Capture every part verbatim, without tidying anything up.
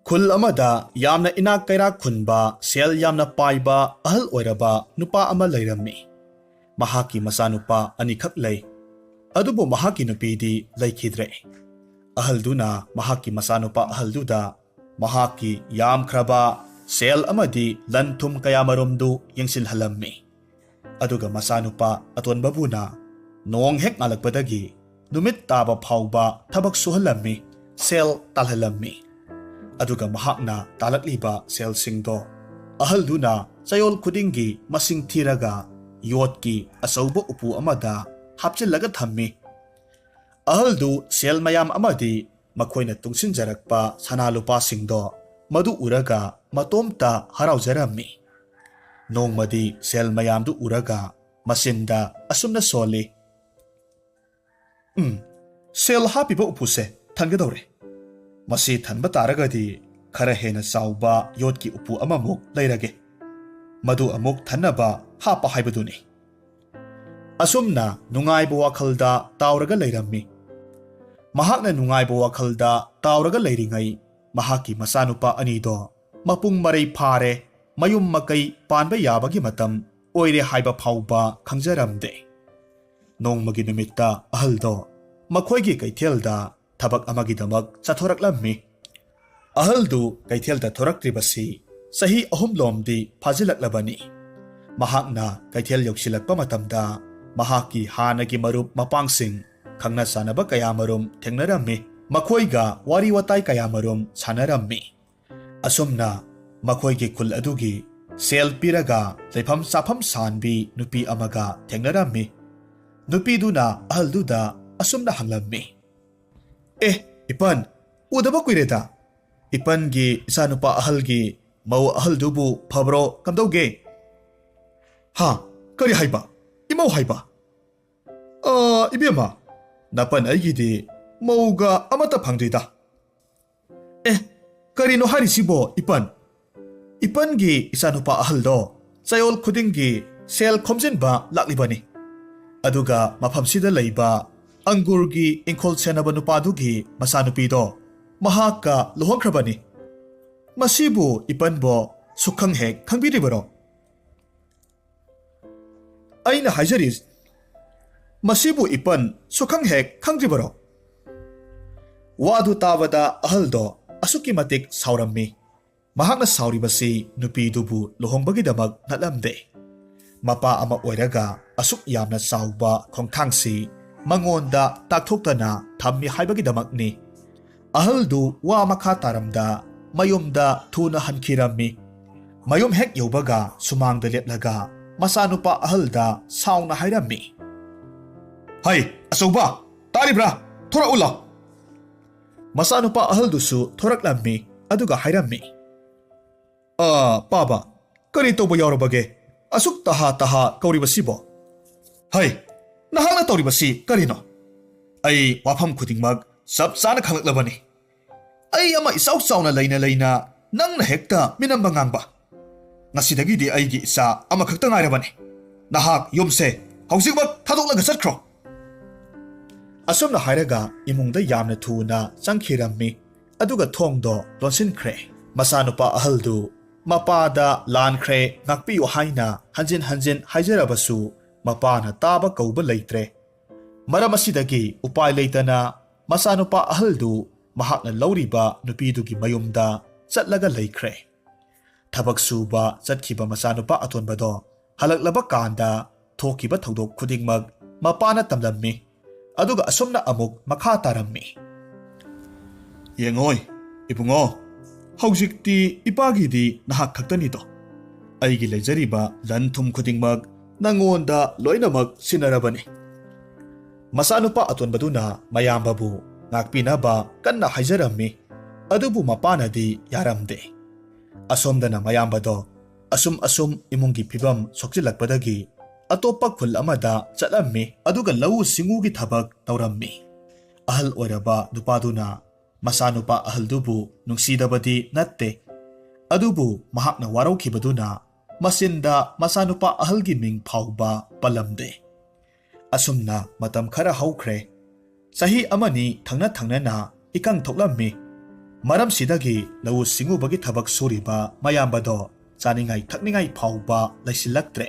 ꯈꯨꯜ ꯑꯃꯗ ꯌꯥꯝꯅ ꯏꯅꯥꯛ ꯀꯩꯔꯥꯛ ꯈꯨꯟꯕ, ꯁꯦꯜ ꯌꯥꯝꯅ ꯄꯥꯏꯕ ꯑꯍꯜ ꯑꯣꯏꯔꯕ ꯅꯨꯄꯥ ꯑꯃ ꯂꯩꯔꯝꯃꯤ꯫ ꯃꯍꯥꯛꯀꯤ ꯃꯆꯥꯅꯨꯄꯥ ꯑꯅꯤꯈꯛ ꯂꯩ꯫ ꯑꯗꯨꯕꯨ ꯃꯍꯥꯛꯀꯤ ꯅꯨꯄꯤꯗꯤ ꯂꯩꯈꯤꯗ꯭ꯔꯦ꯫ ꯑꯍꯜꯗꯨꯅ ꯃꯍꯥꯛꯀꯤ ꯃꯆꯥꯅꯨꯄꯥ ꯑꯍꯜꯗꯨꯗ ꯃꯍꯥꯛꯀꯤ ꯌꯥꯝꯈ꯭ꯔꯕ ꯁꯦꯜ ꯑꯃꯗꯤ ꯂꯟ ꯊꯨꯝ ꯀꯌꯥꯃꯔꯨꯝꯗꯨ ꯌꯦꯡꯁꯤꯜꯍꯜꯂꯝꯃꯤ꯫ ꯑꯗꯨꯒ ꯃꯆꯥꯅꯨꯄꯥ ꯑꯇꯣꯟꯕꯕꯨꯅ ꯅꯣꯡ ꯍꯦꯛ ꯉꯥꯜꯂꯛꯄꯗꯒꯤ ꯅꯨꯃꯤꯠ ꯇꯥꯕ ꯐꯥꯎꯕ ꯊꯕꯛ ꯁꯨꯍꯜꯂꯝꯃꯤ, ꯁꯦꯜ ꯇꯥꯜꯍꯜꯂꯝꯃꯤ꯫ ꯑꯗꯨꯒ ꯃꯍꯥꯛꯅ ꯇꯥꯜꯂꯛꯂꯤꯕ ꯁꯦꯜꯁꯤꯡꯗꯣ ꯑꯍꯜꯗꯨꯅ ꯆꯌꯣꯜ ꯈꯨꯗꯤꯡꯒꯤ ꯃꯁꯤꯡ ꯊꯤꯔꯒ ꯌꯣꯠꯀꯤ ꯑꯆꯧꯕ ꯎꯄꯨ ꯑꯃꯗ ꯍꯥꯞꯆꯤꯜꯂꯒ ꯊꯝꯃꯤ꯫ ꯑꯍꯜꯗꯨ ꯁꯦꯜ ꯃꯌꯥꯝ ꯑꯃꯗꯤ ꯃꯈꯣꯏꯅ ꯇꯨꯡꯁꯤꯟꯖꯔꯛꯄ ꯁꯅꯥ ꯂꯨꯄꯥꯁꯤꯡꯗꯣ ꯃꯗꯨ ꯎꯔꯒ ꯃꯇꯣꯝꯇ ꯍꯔꯥꯎꯖꯔꯝꯃꯤ꯫ ꯅꯣꯡꯃꯗꯤ ꯁꯦꯜ ꯃꯌꯥꯝꯗꯨ ꯎꯔꯒ ꯃꯆꯤꯟꯗ ꯑꯁꯨꯝꯅ ꯁꯣꯜꯂꯤ, "ꯎꯝ, ꯁꯦꯜ ꯍꯥꯞꯄꯤꯕ ꯎꯄꯨꯁꯦ ꯊꯟꯒꯗꯧꯔꯦ꯫ ꯃꯁꯤ ꯊꯟꯕ ꯇꯥꯔꯒꯗꯤ ꯈꯔ ꯍꯦꯟꯅ ꯆꯥꯎꯕ ꯌꯣꯠꯀꯤ ꯎꯄꯨ ꯑꯃꯃꯨꯛ ꯂꯩꯔꯒꯦ꯫ ꯃꯗꯨ ꯑꯃꯨꯛ ꯊꯟꯅꯕ ꯍꯥꯞꯄ ꯍꯥꯏꯕꯗꯨꯅꯤ"꯫ ꯑꯁꯨꯝꯅ ꯅꯨꯡꯉꯥꯏꯕ ꯋꯥꯈꯜꯗ ꯇꯥꯎꯔꯒ ꯂꯩꯔꯝꯃꯤ꯫ ꯃꯍꯥꯛꯅ ꯅꯨꯡꯉꯥꯏꯕ ꯋꯥꯈꯜꯗ ꯇꯥꯎꯔꯒ ꯂꯩꯔꯤꯉꯩ, ꯃꯍꯥꯛꯀꯤ ꯃꯆꯥꯅꯨꯄꯥ ꯑꯅꯤꯗꯣ ꯃꯄꯨꯡ ꯃꯔꯩ ꯐꯥꯔꯦ, ꯃꯌꯨꯝ ꯃꯀꯩ ꯄꯥꯟꯕ ꯌꯥꯕꯒꯤ ꯃꯇꯝ ꯑꯣꯏꯔꯦ ꯍꯥꯏꯕ ꯐꯥꯎꯕ ꯈꯪꯖꯔꯝꯗꯦ꯫ ꯅꯣꯡꯃꯒꯤ ꯅꯨꯃꯤꯠꯇ ꯑꯍꯜꯗꯣ ꯃꯈꯣꯏꯒꯤ ꯀꯩꯊꯦꯜꯗ ꯊꯕꯛ ꯑꯃꯒꯤꯗꯃꯛ ꯆꯠꯊꯣꯔꯛꯂꯝꯃꯤ꯫ ꯑꯍꯜꯗꯨ ꯀꯩꯊꯦꯜꯗ ꯊꯣꯔꯛꯇ꯭ꯔꯤꯕꯁꯤ ꯆꯍꯤ ꯑꯍꯨꯝꯂꯣꯝꯗꯤ ꯐꯥꯖꯤꯜꯂꯛꯂꯕꯅꯤ꯫ ꯃꯍꯥꯛꯅ ꯀꯩꯊꯦꯜ ꯌꯧꯁꯤꯜꯂꯛꯄ ꯃꯇꯝꯗ ꯃꯍꯥꯛꯀꯤ ꯍꯥꯟꯅꯒꯤ ꯃꯔꯨꯞ ꯃꯄꯥꯡꯁꯤꯡ, ꯈꯪꯅ ꯆꯥꯟꯅꯕ ꯀꯌꯥꯃꯔꯨꯝ ꯊꯦꯡꯅꯔꯝꯃꯤ꯫ ꯃꯈꯣꯏꯒ ꯋꯥꯔꯤ ꯋꯥꯇꯥꯏ ꯀꯌꯥꯃꯔꯨꯝ ꯁꯥꯟꯅꯔꯝꯃꯤ꯫ ꯑꯁꯨꯝꯅ ꯃꯈꯣꯏꯒꯤ ꯈꯨꯜ ꯑꯗꯨꯒꯤ ꯁꯦꯜ ꯄꯤꯔꯒ ꯂꯩꯐꯝ ꯆꯥꯐꯝ ꯁꯥꯟꯕꯤ ꯅꯨꯄꯤ ꯑꯃꯒ ꯊꯦꯡꯅꯔꯝꯃꯤ꯫ ꯅꯨꯄꯤꯗꯨꯅ ꯑꯍꯜꯗꯨꯗ ꯑꯁꯨꯝꯅ ꯍꯪꯂꯝꯃꯤ, "ꯑꯦ, ꯏꯄꯟ, ꯎꯗꯕ ꯀꯨꯏꯔꯦꯗ꯫ ꯏꯄꯟꯒꯤ ꯏꯆꯥꯅꯨꯄꯥ ꯑꯍꯜꯒꯤ ꯃꯧ ꯑꯍꯜꯗꯨꯕꯨ ꯐꯕ꯭ꯔꯣ, ꯀꯝꯗꯧꯒꯦ?" "ꯍꯥ? ꯀꯔꯤ ꯍꯥꯏꯕ? ꯏꯃꯧ ꯍꯥꯏꯕ? ꯑ, ꯏꯕꯦꯝꯃ, ꯅꯥꯄꯟ ꯑꯩꯒꯤꯗꯤ ꯃꯧꯒ ꯑꯃꯠꯇ ꯐꯪꯗ꯭ꯔꯤꯗ"꯫ "ꯑꯦ, ꯀꯔꯤꯅꯣ ꯍꯥꯏꯔꯤꯁꯤꯕꯣ, ꯏꯄꯟ? ꯏꯄꯟꯒꯤ ꯏꯆꯥꯅꯨꯄꯥ ꯑꯍꯜꯗꯣ ꯆꯌꯣꯜ ꯈꯨꯗꯤꯡꯒꯤ ꯁꯦꯜ ꯈꯣꯝꯖꯤꯟꯕ ꯂꯥꯛꯂꯤꯕꯅꯤ꯫ ꯑꯗꯨꯒ ꯃꯐꯝꯁꯤꯗ ꯂꯩꯕ ꯑꯪꯒꯨꯔꯒꯤ ꯏꯪꯈꯣꯜ ꯁꯦꯟꯅꯕ ꯅꯨꯄꯥꯗꯨꯒꯤ ꯃꯆꯥꯅꯨꯄꯤꯗꯣ ꯃꯍꯥꯛꯀ ꯂꯨꯍꯣꯡꯈ꯭ꯔꯕꯅꯤ"꯫ "ꯃꯁꯤꯕꯨ ꯏꯄꯟꯕꯣ ꯁꯨꯛꯈꯪ ꯍꯦꯛ ꯈꯪꯕꯤꯔꯤꯕꯔꯣ?" ꯑꯩꯅ ꯍꯥꯏꯖꯔꯤ, "ꯃꯁꯤꯕꯨ ꯏꯄꯟ ꯁꯨꯛꯈꯪ ꯍꯦꯛ ꯈꯪꯗ꯭ꯔꯤꯕꯔꯣ?" ꯋꯥꯗꯨ ꯇꯥꯕꯗ ꯑꯍꯜꯗꯣ ꯑꯁꯨꯛꯀꯤ ꯃꯇꯤꯛ ꯁꯥꯎꯔꯝꯃꯤ꯫ ꯃꯍꯥꯛꯅ ꯁꯥꯎꯔꯤꯕꯁꯤ ꯅꯨꯄꯤꯗꯨꯕꯨ ꯂꯨꯍꯣꯡꯕꯒꯤꯗꯃꯛ ꯅꯠꯂꯝꯗꯦ꯫ ꯃꯄꯥ ꯑꯃ ꯑꯣꯏꯔꯒ ꯑꯁꯨꯛ ꯌꯥꯝꯅ ꯆꯥꯎꯕ ꯈꯣꯡꯊꯥꯡꯁꯤ ꯃꯉꯣꯟꯗ ꯇꯥꯛꯊꯣꯛꯇꯅ ꯊꯝꯃꯤ ꯍꯥꯏꯕꯒꯤꯗꯃꯛꯅꯤ꯫ ꯑꯍꯜꯗꯨ ꯋꯥ ꯃꯈꯥ ꯇꯥꯔꯝꯗ ꯃꯌꯨꯝꯗ ꯊꯨꯅ ꯍꯟꯈꯤꯔꯝꯃꯤ꯫ ꯃꯌꯨꯝ ꯍꯦꯛ ꯌꯧꯕꯒ ꯁꯨꯃꯥꯡꯗ ꯂꯦꯞꯂꯒ ꯃꯆꯥꯅꯨꯄꯥ ꯑꯍꯜꯗ ꯁꯥꯎꯅ ꯍꯥꯏꯔꯝꯃꯤ, "ꯍꯩ, ꯑꯆꯧꯕ, ꯇꯥꯔꯤꯕ꯭ꯔꯥ? ꯊꯣꯔꯛꯎ ꯂꯥꯎ!" ꯃꯆꯥꯅꯨꯄꯥ ꯑꯍꯜꯗꯨꯁꯨ ꯊꯣꯔꯛꯂꯝꯃꯤ, ꯑꯗꯨꯒ ꯍꯥꯏꯔꯝꯃꯤ, "ꯑ, ꯄꯥꯕ, ꯀꯔꯤ ꯇꯧꯕ ꯌꯥꯎꯔꯕꯒꯦ? ꯑꯁꯨꯛ ꯇꯍꯥ ꯇꯍꯥ ꯀꯧꯔꯤꯕꯁꯤꯕꯣ? ꯍꯩ, ꯅꯍꯥꯛꯅ ꯇꯧꯔꯤꯕꯁꯤ ꯀꯔꯤꯅꯣ? ꯑꯩ ꯋꯥꯐꯝ ꯈꯨꯗꯤꯡꯃꯛ ꯆꯞ ꯆꯥꯅ ꯈꯪꯂꯛꯂꯕꯅꯤ꯫ ꯑꯩ ꯑꯃ ꯏꯆꯥꯎ ꯆꯥꯎꯅ ꯂꯩꯅ ꯂꯩꯅ ꯅꯪꯅ ꯍꯦꯛꯇ ꯃꯤꯅꯝꯕ ꯉꯥꯡꯕ꯫ ꯉꯁꯤꯗꯒꯤꯗꯤ ꯑꯩꯒꯤ ꯏꯆꯥ ꯑꯃꯈꯛꯇ ꯉꯥꯏꯔꯕꯅꯤ꯫ ꯅꯍꯥꯛ ꯌꯨꯝꯁꯦ ꯍꯧꯖꯤꯛꯃꯛ ꯊꯥꯗꯣꯛꯂꯒ ꯆꯠꯈ꯭ꯔꯣ!" ꯑꯁꯨꯝꯅ ꯍꯥꯏꯔꯒ ꯏꯃꯨꯡꯗ ꯌꯥꯝꯅ ꯊꯨꯅ ꯆꯪꯈꯤꯔꯝꯃꯤ꯫ ꯑꯗꯨꯒ ꯊꯣꯡꯗꯣ ꯂꯣꯟꯁꯤꯟꯈ꯭ꯔꯦ꯫ ꯃꯆꯥꯅꯨꯄꯥ ꯑꯍꯜꯗꯨ ꯃꯄꯥꯗ ꯂꯥꯟꯈ꯭ꯔꯦ, ꯉꯥꯛꯄꯤꯌꯨ ꯍꯥꯏꯅ ꯍꯟꯖꯤꯟ ꯍꯟꯖꯤꯟ ꯍꯥꯏꯖꯔꯕꯁꯨ ꯃꯄꯥꯅ ꯇꯥꯕ ꯀꯧꯕ ꯂꯩꯇ꯭ꯔꯦ꯫ ꯃꯔꯝ ꯑꯁꯤꯗꯒꯤ ꯎꯄꯥꯏ ꯂꯩꯇꯅ ꯃꯆꯥꯅꯨꯄꯥ ꯑꯍꯜꯗꯨ ꯃꯍꯥꯛꯅ ꯂꯧꯔꯤꯕ ꯅꯨꯄꯤꯗꯨꯒꯤ ꯃꯌꯨꯝꯗ ꯆꯠꯂꯒ ꯂꯩꯈ꯭ꯔꯦ꯫ ꯊꯕꯛ ꯁꯨꯕ ꯆꯠꯈꯤꯕ ꯃꯆꯥꯅꯨꯄꯥ ꯑꯇꯣꯟꯕꯗꯣ ꯍꯜꯂꯛꯂꯕ ꯀꯥꯟꯗ ꯊꯣꯛꯈꯤꯕ ꯊꯧꯗꯣꯛ ꯈꯨꯗꯤꯡꯃꯛ ꯃꯄꯥꯅ ꯇꯝꯂꯝꯃꯤ꯫ ꯑꯗꯨꯒ ꯑꯁꯨꯝꯅ ꯑꯃꯨꯛ ꯃꯈꯥ ꯇꯥꯔꯝꯃꯤ꯫ "ꯌꯦꯡꯉꯣꯏ, ꯏꯕꯨꯡꯉꯣ, ꯍꯧꯖꯤꯛꯇꯤ ꯏꯄꯥꯒꯤꯗꯤ ꯅꯍꯥꯛ ꯈꯛꯇꯅꯤꯗꯣ꯫ ꯑꯩꯒꯤ ꯂꯩꯖꯔꯤꯕ ꯂꯟ ꯊꯨꯝ ꯈꯨꯗꯤꯡꯃꯛ ꯅꯪꯉꯣꯟꯗ ꯂꯣꯏꯅꯃꯛ ꯁꯤꯟꯅꯔꯕꯅꯤ꯫" ꯃꯆꯥꯅꯨꯄꯥ ꯑꯇꯣꯟꯕꯗꯨꯅ ꯃꯌꯥꯝꯕꯕꯨ ꯉꯥꯛꯄꯤꯅꯕ ꯀꯟꯅ ꯍꯥꯏꯖꯔꯝꯃꯤ, ꯑꯗꯨꯕꯨ ꯃꯄꯥꯅꯗꯤ ꯌꯥꯔꯝꯗꯦ꯫ ꯑꯁꯣꯝꯗꯅ ꯃꯌꯥꯝꯕꯗꯣ ꯑꯁꯨꯝ ꯑꯁꯨꯝ ꯏꯃꯨꯡꯒꯤ ꯐꯤꯕꯝ ꯁꯣꯛꯆꯤꯜꯂꯛꯄꯗꯒꯤ ꯑꯇꯣꯞꯄ ꯈꯨꯜ ꯑꯃꯗ ꯆꯠꯂꯝꯃꯤ, ꯑꯗꯨꯒ ꯂꯧꯎ ꯁꯤꯡꯎꯒꯤ ꯊꯕꯛ ꯇꯧꯔꯝꯃꯤ꯫ ꯑꯍꯜ ꯑꯣꯏꯔꯕ ꯅꯨꯄꯥꯗꯨꯅ ꯃꯆꯥꯅꯨꯄꯥ ꯑꯍꯜꯗꯨꯕꯨ ꯅꯨꯡꯁꯤꯗꯕꯗꯤ ꯅꯠꯇꯦ, ꯑꯗꯨꯕꯨ ꯃꯍꯥꯛꯅ ꯋꯥꯔꯧꯈꯤꯕꯗꯨꯅ ꯃꯆꯤꯟꯗ ꯃꯆꯥꯅꯨꯄꯥ ꯑꯍꯜꯒꯤ ꯃꯤꯡ ꯐꯥꯎꯕ ꯄꯜꯂꯝꯗꯦ꯫ ꯑꯁꯨꯝꯅ ꯃꯇꯝ ꯈꯔ ꯍꯧꯈ꯭ꯔꯦ꯫ ꯆꯍꯤ ꯑꯃꯅꯤ ꯊꯪꯅ ꯊꯪꯅꯅ ꯏꯀꯪ ꯊꯣꯛꯂꯝꯃꯤ꯫ ꯃꯔꯝꯁꯤꯗꯒꯤ ꯂꯧꯎ ꯁꯤꯡꯎꯕꯒꯤ ꯊꯕꯛ ꯁꯨꯔꯤꯕ ꯃꯌꯥꯝꯕꯗꯣ ꯆꯥꯅꯤꯡꯉꯥꯏ ꯊꯛꯅꯤꯡꯉꯥꯏ ꯐꯥꯎꯕ ꯂꯩꯁꯤꯜꯂꯛꯇ꯭ꯔꯦ꯫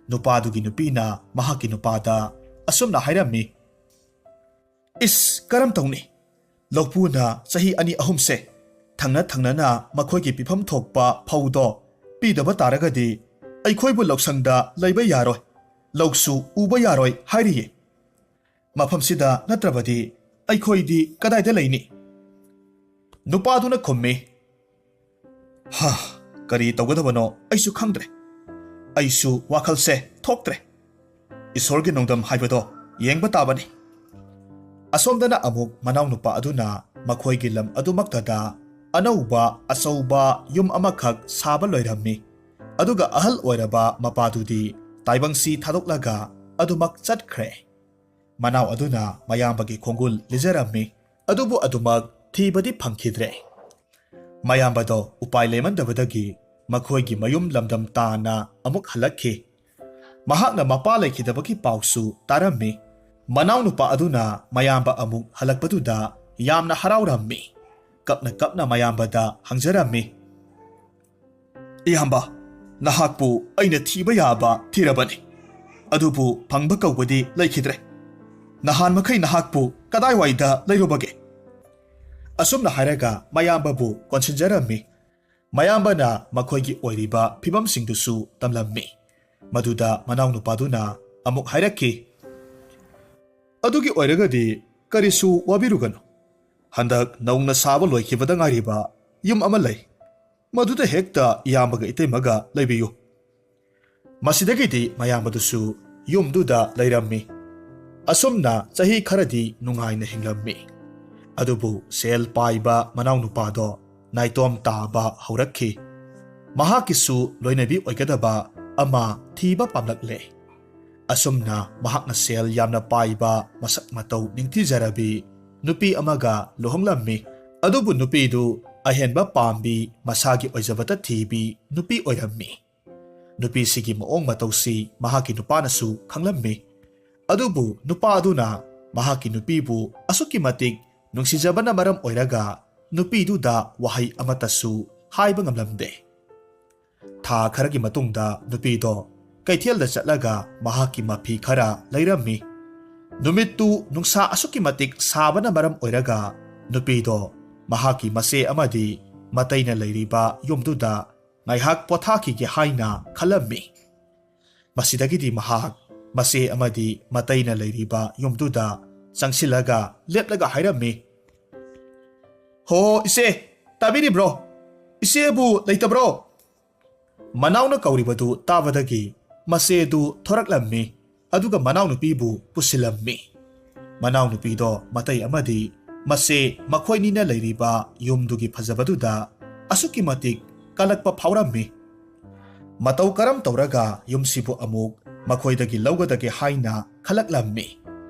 ꯅꯨꯄꯥꯗꯨꯒꯤ ꯅꯨꯄꯤꯅ ꯃꯍꯥꯛꯀꯤ ꯅꯨꯄꯥꯗ ꯑꯁꯨꯝꯅ ꯍꯥꯏꯔꯝꯃꯤ, "ꯏꯁ, ꯀꯔꯝ ꯇꯧꯅꯤ? ꯂꯧꯄꯨꯅ ꯆꯍꯤ ꯑꯅꯤ ꯑꯍꯨꯝꯁꯦ ꯊꯪꯅ ꯊꯪꯅꯅ ꯃꯈꯣꯏꯒꯤ ꯄꯤꯐꯝ ꯊꯣꯛꯄ ꯐꯧꯗꯣ ꯄꯤꯗꯕ ꯇꯥꯔꯒꯗꯤ ꯑꯩꯈꯣꯏꯕꯨ ꯂꯧꯁꯪꯗ ꯂꯩꯕ ꯌꯥꯔꯣꯏ, ꯂꯧꯁꯨ ꯎꯕ ꯌꯥꯔꯣꯏ ꯍꯥꯏꯔꯤꯌꯦ꯫ ꯃꯐꯝꯁꯤꯗ ꯅꯠꯇ꯭ꯔꯕꯗꯤ ꯑꯩꯈꯣꯏꯗꯤ ꯀꯗꯥꯏꯗ ꯂꯩꯅꯤ?" ꯅꯨꯄꯥꯗꯨꯅ ꯈꯨꯝꯃꯤ, "ꯍꯥ, ꯀꯔꯤ ꯇꯧꯒꯗꯕꯅꯣ ꯑꯩꯁꯨ ꯈꯪꯗ꯭ꯔꯦ꯫ ꯑꯩꯁꯨ ꯋꯥꯈꯜꯁꯦ ꯊꯣꯛꯇ꯭ꯔꯦ꯫ ꯏꯁꯣꯔꯒꯤ ꯅꯣꯡꯗꯝ ꯍꯥꯏꯕꯗꯣ ꯌꯦꯡꯕ ꯇꯥꯕꯅꯤ꯫" ꯑꯁꯣꯝꯗꯅ ꯑꯃꯨꯛ ꯃꯅꯥꯎꯅꯨꯄꯥ ꯑꯗꯨꯅ ꯃꯈꯣꯏꯒꯤ ꯂꯝ ꯑꯗꯨꯃꯛꯇꯗ ꯑꯅꯧꯕ ꯑꯆꯧꯕ ꯌꯨꯝ ꯑꯃꯈꯛ ꯁꯥꯕ ꯂꯣꯏꯔꯝꯃꯤ꯫ ꯑꯗꯨꯒ ꯑꯍꯜ ꯑꯣꯏꯔꯕ ꯃꯄꯥꯗꯨꯗꯤ ꯇꯥꯏꯕꯪꯁꯤ ꯊꯥꯗꯣꯛꯂꯒ ꯑꯗꯨꯃꯛ ꯆꯠꯈ꯭ꯔꯦ꯫ ꯃꯅꯥꯎ ꯑꯗꯨꯅ ꯃꯌꯥꯝꯕꯒꯤ ꯈꯣꯡꯒꯨꯜ ꯂꯤꯖꯔꯝꯃꯤ, ꯑꯗꯨꯕꯨ ꯑꯗꯨꯃꯛ ꯊꯤꯕꯗꯤ ꯐꯪꯈꯤꯗ꯭ꯔꯦ꯫ ꯃꯌꯥꯝꯕꯗꯣ ꯎꯄꯥꯏ ꯂꯩꯃꯟꯗꯕꯗꯒꯤ ꯃꯈꯣꯏꯒꯤ ꯃꯌꯨꯝ ꯂꯝꯗꯝ ꯇꯥꯅ ꯑꯃꯨꯛ ꯍꯜꯂꯛꯈꯤ꯫ ꯃꯍꯥꯛꯅ ꯃꯄꯥ ꯂꯩꯈꯤꯗꯕꯒꯤ ꯄꯥꯎꯁꯨ ꯇꯥꯔꯝꯃꯤ꯫ ꯃꯅꯥꯎꯅꯨꯄꯥ ꯑꯗꯨꯅ ꯃꯌꯥꯝꯕ ꯑꯃꯨꯛ ꯍꯜꯂꯛꯄꯗꯨꯗ ꯌꯥꯝꯅ ꯍꯔꯥꯎꯔꯝꯃꯤ꯫ ꯀꯞꯅ ꯀꯞꯅ ꯃꯌꯥꯝꯕꯗ ꯍꯪꯖꯔꯝꯃꯤ, "ꯏꯌꯥꯝꯕ, ꯅꯍꯥꯛꯄꯨ ꯑꯩꯅ ꯊꯤꯕ ꯌꯥꯕ ꯊꯤꯔꯕꯅꯤ, ꯑꯗꯨꯕꯨ ꯐꯪꯕ ꯀꯧꯕꯗꯤ ꯂꯩꯈꯤꯗ꯭ꯔꯦ꯫ ꯅꯍꯥꯟ ꯃꯈꯩ ꯅꯍꯥꯛꯄꯨ ꯀꯗꯥꯏꯋꯥꯏꯗ ꯂꯩꯔꯨꯕꯒꯦ?" ꯑꯁꯨꯝꯅ ꯍꯥꯏꯔꯒ ꯃꯌꯥꯝꯕꯕꯨ ꯀꯣꯟꯁꯤꯟꯖꯔꯝꯃꯤ꯫ ꯃꯌꯥꯝꯕꯅ ꯃꯈꯣꯏꯒꯤ ꯑꯣꯏꯔꯤꯕ ꯐꯤꯕꯝꯁꯤꯡꯗꯨꯁꯨ ꯇꯝꯂꯝꯃꯤ꯫ ꯃꯗꯨꯗ ꯃꯅꯥꯎꯅꯨꯄꯥꯗꯨꯅ ꯑꯃꯨꯛ ꯍꯥꯏꯔꯛꯈꯤ, "ꯑꯗꯨꯒꯤ ꯑꯣꯏꯔꯒꯗꯤ ꯀꯔꯤꯁꯨ ꯋꯥꯕꯤꯔꯨꯒꯅꯨ꯫ ꯍꯟꯗꯛ ꯅꯧꯅ ꯁꯥꯕ ꯂꯣꯏꯈꯤꯕꯗ ꯉꯥꯏꯔꯤꯕ ꯌꯨꯝ ꯑꯃ ꯂꯩ꯫ ꯃꯗꯨꯗ ꯍꯦꯛꯇ ꯏꯌꯥꯝꯕꯒ ꯏꯇꯩꯃꯒ ꯂꯩꯕꯤꯌꯨ꯫" ꯃꯁꯤꯗꯒꯤꯗꯤ ꯃꯌꯥꯝꯕꯗꯨꯁꯨ ꯌꯨꯝꯗꯨꯗ ꯂꯩꯔꯝꯃꯤ꯫ ꯑꯁꯨꯝꯅ ꯆꯍꯤ ꯈꯔꯗꯤ ꯅꯨꯡꯉꯥꯏꯅ ꯍꯤꯡꯂꯝꯃꯤ꯫ ꯑꯗꯨꯕꯨ ꯁꯦꯜ ꯄꯥꯏꯕ ꯃꯅꯥꯎꯅꯨꯄꯥꯗꯣ ꯅꯥꯏꯇꯣꯝ ꯇꯥꯕ ꯍꯧꯔꯛꯈꯤ꯫ ꯃꯍꯥꯛꯀꯤꯁꯨ ꯂꯣꯏꯅꯕꯤ ꯑꯣꯏꯒꯗꯕ ꯑꯃ ꯊꯤꯕ ꯄꯥꯝꯂꯛꯂꯦ꯫ ꯑꯁꯨꯝꯅ ꯃꯍꯥꯛꯅ ꯁꯦꯜ ꯌꯥꯝꯅ ꯄꯥꯏꯕ, ꯃꯁꯛ ꯃꯇꯧ ꯅꯤꯡꯊꯤꯖꯔꯕꯤ ꯅꯨꯄꯤ ꯑꯃꯒ ꯂꯨꯍꯣꯡꯂꯝꯃꯤ꯫ ꯑꯗꯨꯕꯨ ꯅꯨꯄꯤꯗꯨ ꯑꯍꯦꯟꯕ ꯄꯥꯝꯕꯤ, ꯃꯁꯥꯒꯤ ꯑꯣꯏꯖꯕꯇ ꯊꯤꯕꯤ ꯅꯨꯄꯤ ꯑꯣꯏꯔꯝꯃꯤ꯫ ꯅꯨꯄꯤꯁꯤꯒꯤ ꯃꯑꯣꯡ ꯃꯇꯧꯁꯤ ꯃꯍꯥꯛꯀꯤ ꯅꯨꯄꯥꯅꯁꯨ ꯈꯪꯂꯝꯃꯤ꯫ ꯑꯗꯨꯕꯨ ꯅꯨꯄꯥ ꯑꯗꯨꯅ ꯃꯍꯥꯛꯀꯤ ꯅꯨꯄꯤꯕꯨ ꯑꯁꯨꯛꯀꯤ ꯃꯇꯤꯛ ꯅꯨꯡꯁꯤꯖꯕꯅ ꯃꯔꯝ ꯑꯣꯏꯔꯒ ꯅꯨꯄꯤꯗꯨꯗ ꯋꯥꯍꯩ ꯑꯃꯠꯇꯁꯨ ꯍꯥꯏꯕ ꯉꯝꯂꯝꯗꯦ꯫ ꯊꯥ ꯈꯔꯒꯤ ꯃꯇꯨꯡꯗ ꯅꯨꯄꯤꯗꯣ ꯀꯩꯊꯦꯜꯗ ꯆꯠꯂꯒ ꯃꯍꯥꯛꯀꯤ ꯃꯐꯤ ꯈꯔ ꯂꯩꯔꯝꯃꯤ꯫ ꯅꯨꯃꯤꯠꯇꯨ ꯅꯨꯡꯁꯥ ꯑꯁꯨꯛꯀꯤ ꯃꯇꯤꯛ ꯁꯥꯕꯅ ꯃꯔꯝ ꯑꯣꯏꯔꯒ ꯅꯨꯄꯤꯗꯣ ꯃꯍꯥꯛꯀꯤ ꯃꯆꯦ ꯑꯃꯗꯤ ꯃꯇꯩꯅ ꯂꯩꯔꯤꯕ ꯌꯨꯝꯗꯨꯗ ꯉꯥꯏꯍꯥꯛ ꯄꯣꯊꯥꯈꯤꯒꯦ ꯍꯥꯏꯅ ꯈꯜꯂꯝꯃꯤ꯫ ꯃꯁꯤꯗꯒꯤꯗꯤ ꯃꯍꯥꯛ ꯃꯆꯦ ꯑꯃꯗꯤ ꯃꯇꯩꯅ ꯂꯩꯔꯤꯕ ꯌꯨꯝꯗꯨꯗ ꯆꯪꯁꯤꯜꯂꯒ ꯂꯦꯞꯂꯒ ꯍꯥꯏꯔꯝꯃꯤ, "ꯍꯣ, ꯏꯆꯦ, ꯇꯥꯕꯤꯔꯤꯕ꯭ꯔꯣ? ꯏꯆꯦꯕꯨ ꯂꯩꯇꯕ꯭ꯔꯣ?" ꯃꯅꯥꯎꯅ ꯀꯧꯔꯤꯕꯗꯨ ꯇꯥꯕꯗꯒꯤ ꯃꯆꯦꯗꯨ ꯊꯣꯔꯛꯂꯝꯃꯤ, ꯑꯗꯨꯒ ꯃꯅꯥꯎꯅꯨꯄꯤꯕꯨ ꯄꯨꯁꯤꯜꯂꯝꯃꯤ꯫ ꯃꯅꯥꯎꯅꯨꯄꯤꯗꯣ ꯃꯇꯩ ꯑꯃꯗꯤ ꯃꯆꯦ ꯃꯈꯣꯏꯅꯤꯅ ꯂꯩꯔꯤꯕ ꯌꯨꯝꯗꯨꯒꯤ ꯐꯖꯕꯗꯨꯗ ꯑꯁꯨꯛꯀꯤ ꯃꯇꯤꯛ ꯀꯜꯂꯛꯄ ꯐꯥꯎꯔꯝꯃꯤ꯫ ꯃꯇꯧ ꯀꯔꯝ ꯇꯧꯔꯒ ꯌꯨꯝꯁꯤꯕꯨ ꯑꯃꯨꯛ ꯃꯈꯣꯏꯗꯒꯤ ꯂꯧꯒꯗꯒꯦ ꯍꯥꯏꯅ ꯈꯜꯂꯛꯂꯝꯃꯤ꯫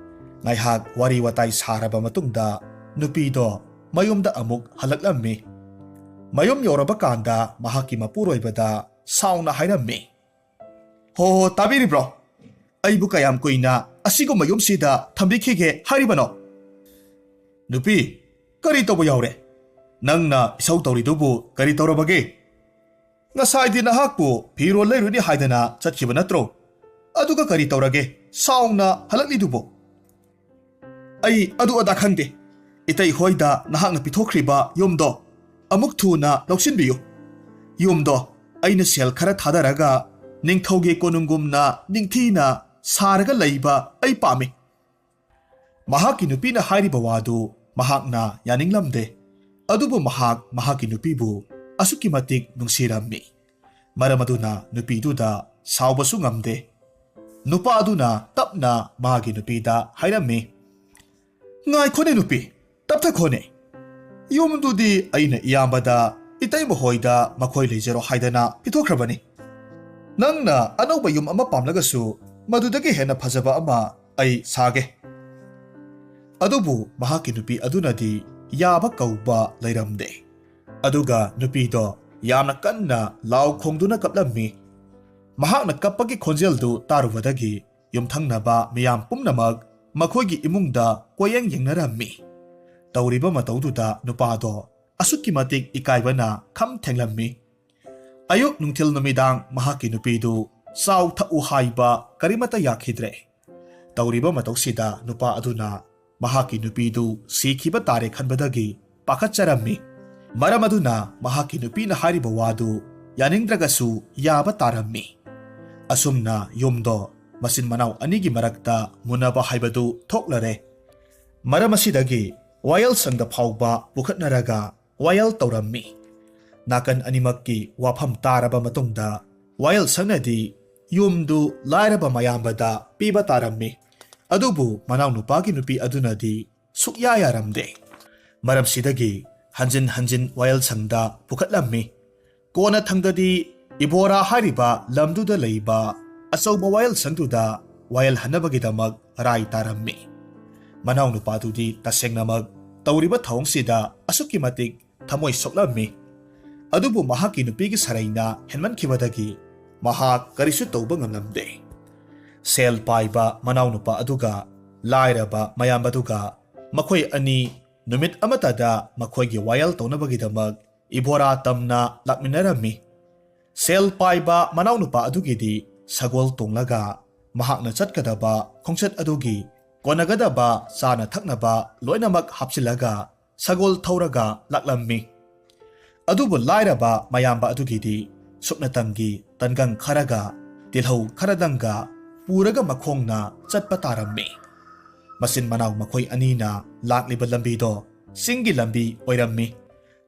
ꯉꯥꯏꯍꯥꯛ ꯋꯥꯔꯤ ꯋꯥꯇꯥꯏ ꯁꯥꯔꯕ ꯃꯇꯨꯡꯗ ꯅꯨꯄꯤꯗꯣ ꯃꯌꯨꯝꯗ ꯑꯃꯨꯛ ꯍꯜꯂꯛꯂꯝꯃꯤ꯫ ꯃꯌꯨꯝ ꯌꯧꯔꯕ ꯀꯥꯟꯗ ꯃꯍꯥꯛꯀꯤ ꯃꯄꯨꯔꯣꯏꯕꯗ ꯁꯥꯎꯅ ꯍꯥꯏꯔꯝꯃꯤ, "ꯍꯣ, ꯍꯣ, ꯇꯥꯕꯤꯔꯤꯕ꯭ꯔꯣ? ꯑꯩꯕꯨ ꯀꯌꯥꯝ ꯀꯨꯏꯅ ꯑꯁꯤꯒꯨꯝꯕ ꯌꯨꯝꯁꯤꯗ ꯊꯝꯕꯤꯈꯤꯒꯦ ꯍꯥꯏꯔꯤꯕꯅꯣ? ꯅꯨꯄꯤ, ꯀꯔꯤ ꯇꯧꯕ ꯌꯥꯎꯔꯦ? ꯅꯪꯅ ꯏꯁꯧ ꯇꯧꯔꯤꯗꯨꯕꯨ ꯀꯔꯤ ꯇꯧꯔꯕꯒꯦ? ꯉꯁꯥꯏꯗꯤ ꯅꯍꯥꯛꯄꯨ ꯐꯤꯔꯣꯜ ꯂꯩꯔꯨꯅꯤ ꯍꯥꯏꯗꯅ ꯆꯠꯈꯤꯕ ꯅꯠꯇ꯭ꯔꯣ? ꯑꯗꯨꯒ ꯀꯔꯤ ꯇꯧꯔꯒꯦ ꯁꯥꯎꯅ ꯍꯜꯂꯛꯂꯤꯗꯨꯕꯨ?" "ꯑꯩ ꯑꯗꯨ ꯑꯗꯥ ꯈꯪꯗꯦ꯫ ꯏꯇꯩ ꯍꯣꯏꯗ ꯅꯍꯥꯛꯅ ꯄꯤꯊꯣꯛꯈ꯭ꯔꯤꯕ ꯌꯨꯝꯗꯣ ꯑꯃꯨꯛ ꯊꯨꯅ ꯂꯧꯁꯤꯟꯕꯤꯌꯨ꯫ ꯌꯨꯝꯗꯣ ꯑꯩꯅ ꯁꯦꯜ ꯈꯔ ꯊꯥꯗꯔꯒ ꯅꯤꯡꯊꯧꯒꯤ ꯀꯣꯅꯨꯡꯒꯨꯝꯅ ꯅꯤꯡꯊꯤꯅ ꯁꯥꯔꯒ ꯂꯩꯕ ꯑꯩ ꯄꯥꯝꯃꯤ꯫" ꯃꯍꯥꯛꯀꯤ ꯅꯨꯄꯤꯅ ꯍꯥꯏꯔꯤꯕ ꯋꯥꯗꯨ ꯃꯍꯥꯛꯅ ꯌꯥꯅꯤꯡꯂꯝꯗꯦ꯫ ꯑꯗꯨꯕꯨ ꯃꯍꯥꯛ ꯃꯍꯥꯛꯀꯤ ꯅꯨꯄꯤꯕꯨ ꯑꯁꯨꯛꯀꯤ ꯃꯇꯤꯛ ꯅꯨꯡꯁꯤꯔꯝꯃꯤ꯫ ꯃꯔꯝ ꯑꯗꯨꯅ ꯅꯨꯄꯤꯗꯨꯗ ꯁꯥꯎꯕꯁꯨ ꯉꯝꯗꯦ꯫ ꯅꯨꯄꯥ ꯑꯗꯨꯅ ꯇꯞꯅ ꯃꯥꯒꯤ ꯅꯨꯄꯤꯗ ꯍꯥꯏꯔꯝꯃꯤ, "ꯉꯥꯏꯈꯣꯅꯦ ꯅꯨꯄꯤ, ꯇꯞꯊꯈꯣꯅꯦ꯫ ꯌꯨꯝꯗꯨꯗꯤ ꯑꯩꯅ ꯏꯌꯥꯝꯕꯗ, ꯏꯇꯩꯃ ꯍꯣꯏꯗ ꯃꯈꯣꯏ ꯂꯩꯖꯔꯣ ꯍꯥꯏꯗꯅ ꯄꯤꯊꯣꯛꯈ꯭ꯔꯕꯅꯤ꯫ ꯅꯪꯅ ꯑꯅꯧꯕ ꯌꯨꯝ ꯑꯃ ꯄꯥꯝꯂꯒꯁꯨ ꯃꯗꯨꯗꯒꯤ ꯍꯦꯟꯅ ꯐꯖꯕ ꯑꯃ ꯑꯩ ꯁꯥꯒꯦ꯫" ꯑꯗꯨꯕꯨ ꯃꯍꯥꯛꯀꯤ ꯅꯨꯄꯤ ꯑꯗꯨꯅꯗꯤ ꯌꯥꯕ ꯀꯧꯕ ꯂꯩꯔꯝꯗꯦ꯫ ꯑꯗꯨꯒ ꯅꯨꯄꯤꯗꯣ ꯌꯥꯝꯅ ꯀꯟꯅ ꯂꯥꯎ ꯈꯣꯡꯗꯨꯅ ꯀꯞꯂꯝꯃꯤ꯫ ꯃꯍꯥꯛꯅ ꯀꯞꯄꯒꯤ ꯈꯣꯟꯖꯦꯜꯗꯨ ꯇꯥꯔꯨꯕꯗꯒꯤ ꯌꯨꯝꯊꯪꯅꯕ ꯃꯤꯌꯥꯝ ꯄꯨꯝꯅꯃꯛ ꯃꯈꯣꯏꯒꯤ ꯏꯃꯨꯡꯗ ꯀꯣꯌꯦꯡ ꯌꯦꯡꯅꯔꯝꯃꯤ꯫ ꯇꯧꯔꯤꯕ ꯃꯇꯧꯗꯨꯗ ꯅꯨꯄꯥꯗꯣ ꯑꯁꯨꯛꯀꯤ ꯃꯇꯤꯛ ꯏꯀꯥꯏꯕꯅ ꯈꯝ ꯊꯦꯡꯂꯝꯃꯤ꯫ ꯑꯌꯨꯛ ꯅꯨꯡꯊꯤꯜ ꯅꯨꯃꯤꯗꯥꯡ ꯃꯍꯥꯛꯀꯤ ꯅꯨꯄꯤꯗꯨ ꯆꯥꯎ ꯊꯛꯎ ꯍꯥꯏꯕ ꯀꯔꯤꯃꯠꯇ ꯌꯥꯈꯤꯗ꯭ꯔꯦ꯫ ꯇꯧꯔꯤꯕ ꯃꯇꯧꯁꯤꯗ ꯅꯨꯄꯥ ꯑꯗꯨꯅ ꯃꯍꯥꯛꯀꯤ ꯅꯨꯄꯤꯗꯨ ꯁꯤꯈꯤꯕ ꯇꯥꯔꯦ ꯈꯟꯕꯗꯒꯤ ꯄꯥꯈꯠꯆꯔꯝꯃꯤ꯫ ꯃꯔꯝ ꯑꯗꯨꯅ ꯃꯍꯥꯛꯀꯤ ꯅꯨꯄꯤꯅ ꯍꯥꯏꯔꯤꯕ ꯋꯥꯗꯨ ꯌꯥꯅꯤꯡꯗ꯭ꯔꯒꯁꯨ ꯌꯥꯕ ꯇꯥꯔꯝꯃꯤ꯫ ꯑꯁꯨꯝꯅ ꯌꯨꯝꯗꯣ ꯃꯆꯤꯟ ꯃꯅꯥꯎ ꯑꯅꯤꯒꯤ ꯃꯔꯛꯇ ꯃꯨꯟꯅꯕ ꯍꯥꯏꯕꯗꯨ ꯊꯣꯛꯂꯔꯦ꯫ ꯃꯔꯝ ꯑꯁꯤꯗꯒꯤ ꯋꯥꯌꯦꯜ ꯁꯪꯗ ꯐꯥꯎꯕ ꯄꯨꯈꯠꯅꯔꯒ ꯋꯥꯌꯦꯜ ꯇꯧꯔꯝꯃꯤ꯫ ꯅꯥꯀꯟ ꯑꯅꯤꯃꯛꯀꯤ ꯋꯥꯐꯝ ꯇꯥꯔꯕ ꯃꯇꯨꯡꯗ ꯋꯥꯌꯦꯜ ꯁꯪꯅꯗꯤ ꯌꯨꯝꯗꯨ ꯂꯥꯏꯔꯕ ꯃꯌꯥꯝꯕꯗ ꯄꯤꯕ ꯇꯥꯔꯝꯃꯤ꯫ ꯑꯗꯨꯕꯨ ꯃꯅꯥꯎꯅꯨꯄꯥꯒꯤ ꯅꯨꯄꯤ ꯑꯗꯨꯅꯗꯤ ꯁꯨꯛꯌꯥ ꯌꯥꯔꯝꯗꯦ꯫ ꯃꯔꯝꯁꯤꯗꯒꯤ ꯍꯟꯖꯤꯟ ꯍꯟꯖꯤꯟ ꯋꯥꯌꯦꯜ ꯁꯪꯗ ꯄꯨꯈꯠꯂꯝꯃꯤ꯫ ꯀꯣꯟꯅ ꯊꯪꯗꯗꯤ ꯏꯕꯣꯔꯥ ꯍꯥꯏꯔꯤꯕ ꯂꯝꯗꯨꯗ ꯂꯩꯕ ꯑꯆꯧꯕ ꯋꯥꯌꯦꯜ ꯁꯪꯗꯨꯗ ꯋꯥꯌꯦꯜ ꯍꯟꯅꯕꯒꯤꯗꯃꯛ ꯔꯥꯏ ꯇꯥꯔꯝꯃꯤ꯫ ꯃꯅꯥꯎꯅꯨꯄꯥꯗꯨꯗꯤ ꯇꯁꯦꯡꯅꯃꯛ ꯇꯧꯔꯤꯕ ꯊꯧꯑꯣꯡꯁꯤꯗ ꯑꯁꯨꯛꯀꯤ ꯃꯇꯤꯛ ꯊꯃꯣꯏ ꯁꯣꯛꯂꯝꯃꯤ꯫ ꯑꯗꯨꯕꯨ ꯃꯍꯥꯛꯀꯤ ꯅꯨꯄꯤꯒꯤ ꯁꯔꯩꯅ ꯍꯦꯟꯃꯟꯈꯤꯕꯗꯒꯤ ꯃꯍꯥꯛ ꯀꯔꯤꯁꯨ ꯇꯧꯕ ꯉꯝꯂꯝꯗꯦ꯫ ꯁꯦꯜ ꯄꯥꯏꯕ ꯃꯅꯥꯎꯅꯨꯄꯥ ꯑꯗꯨꯒ ꯂꯥꯏꯔꯕ ꯃꯌꯥꯝꯕꯗꯨꯒ ꯃꯈꯣꯏ ꯑꯅꯤ ꯅꯨꯃꯤꯠ ꯑꯃꯠꯇꯗ ꯃꯈꯣꯏꯒꯤ ꯋꯥꯌꯦꯜ ꯇꯧꯅꯕꯒꯤꯗꯃꯛ ꯏꯕꯣꯔꯥ ꯇꯝꯅ ꯂꯥꯛꯃꯤꯟꯅꯔꯝꯃꯤ꯫ ꯁꯦꯜ ꯄꯥꯏꯕ ꯃꯅꯥꯎꯅꯨꯄꯥ ꯑꯗꯨꯒꯤꯗꯤ ꯁꯒꯣꯜ ꯇꯣꯡꯂꯒ ꯃꯍꯥꯛꯅ ꯆꯠꯀꯗꯕ ꯈꯣꯡꯆꯠ ꯑꯗꯨꯒꯤ ꯀꯣꯟꯅꯒꯗꯕ ꯆꯥꯅ ꯊꯛꯅꯕ ꯂꯣꯏꯅꯃꯛ ꯍꯥꯞꯆꯤꯜꯂꯒ ꯁꯒꯣꯜ ꯊꯧꯔꯒ ꯂꯥꯛꯂꯝꯃꯤ꯫ ꯑꯗꯨꯕꯨ ꯂꯥꯏꯔꯕ ꯃꯌꯥꯝꯕ ꯑꯗꯨꯒꯤꯗꯤ ꯁꯨꯞꯅꯇꯪꯒꯤ ꯇꯟꯒꯪ ꯈꯔꯒ ꯇꯤꯜꯍꯧ ꯈꯔꯗꯪꯒ ꯄꯨꯔꯒ ꯃꯈꯣꯡꯅ ꯆꯠꯄ ꯇꯥꯔꯝꯃꯤ꯫ ꯃꯆꯤꯟ ꯃꯅꯥꯎ ꯃꯈꯣꯏ ꯑꯅꯤꯅ ꯂꯥꯛꯂꯤꯕ ꯂꯝꯕꯤꯗꯣ ꯆꯤꯡꯒꯤ ꯂꯝꯕꯤ ꯑꯣꯏꯔꯝꯃꯤ꯫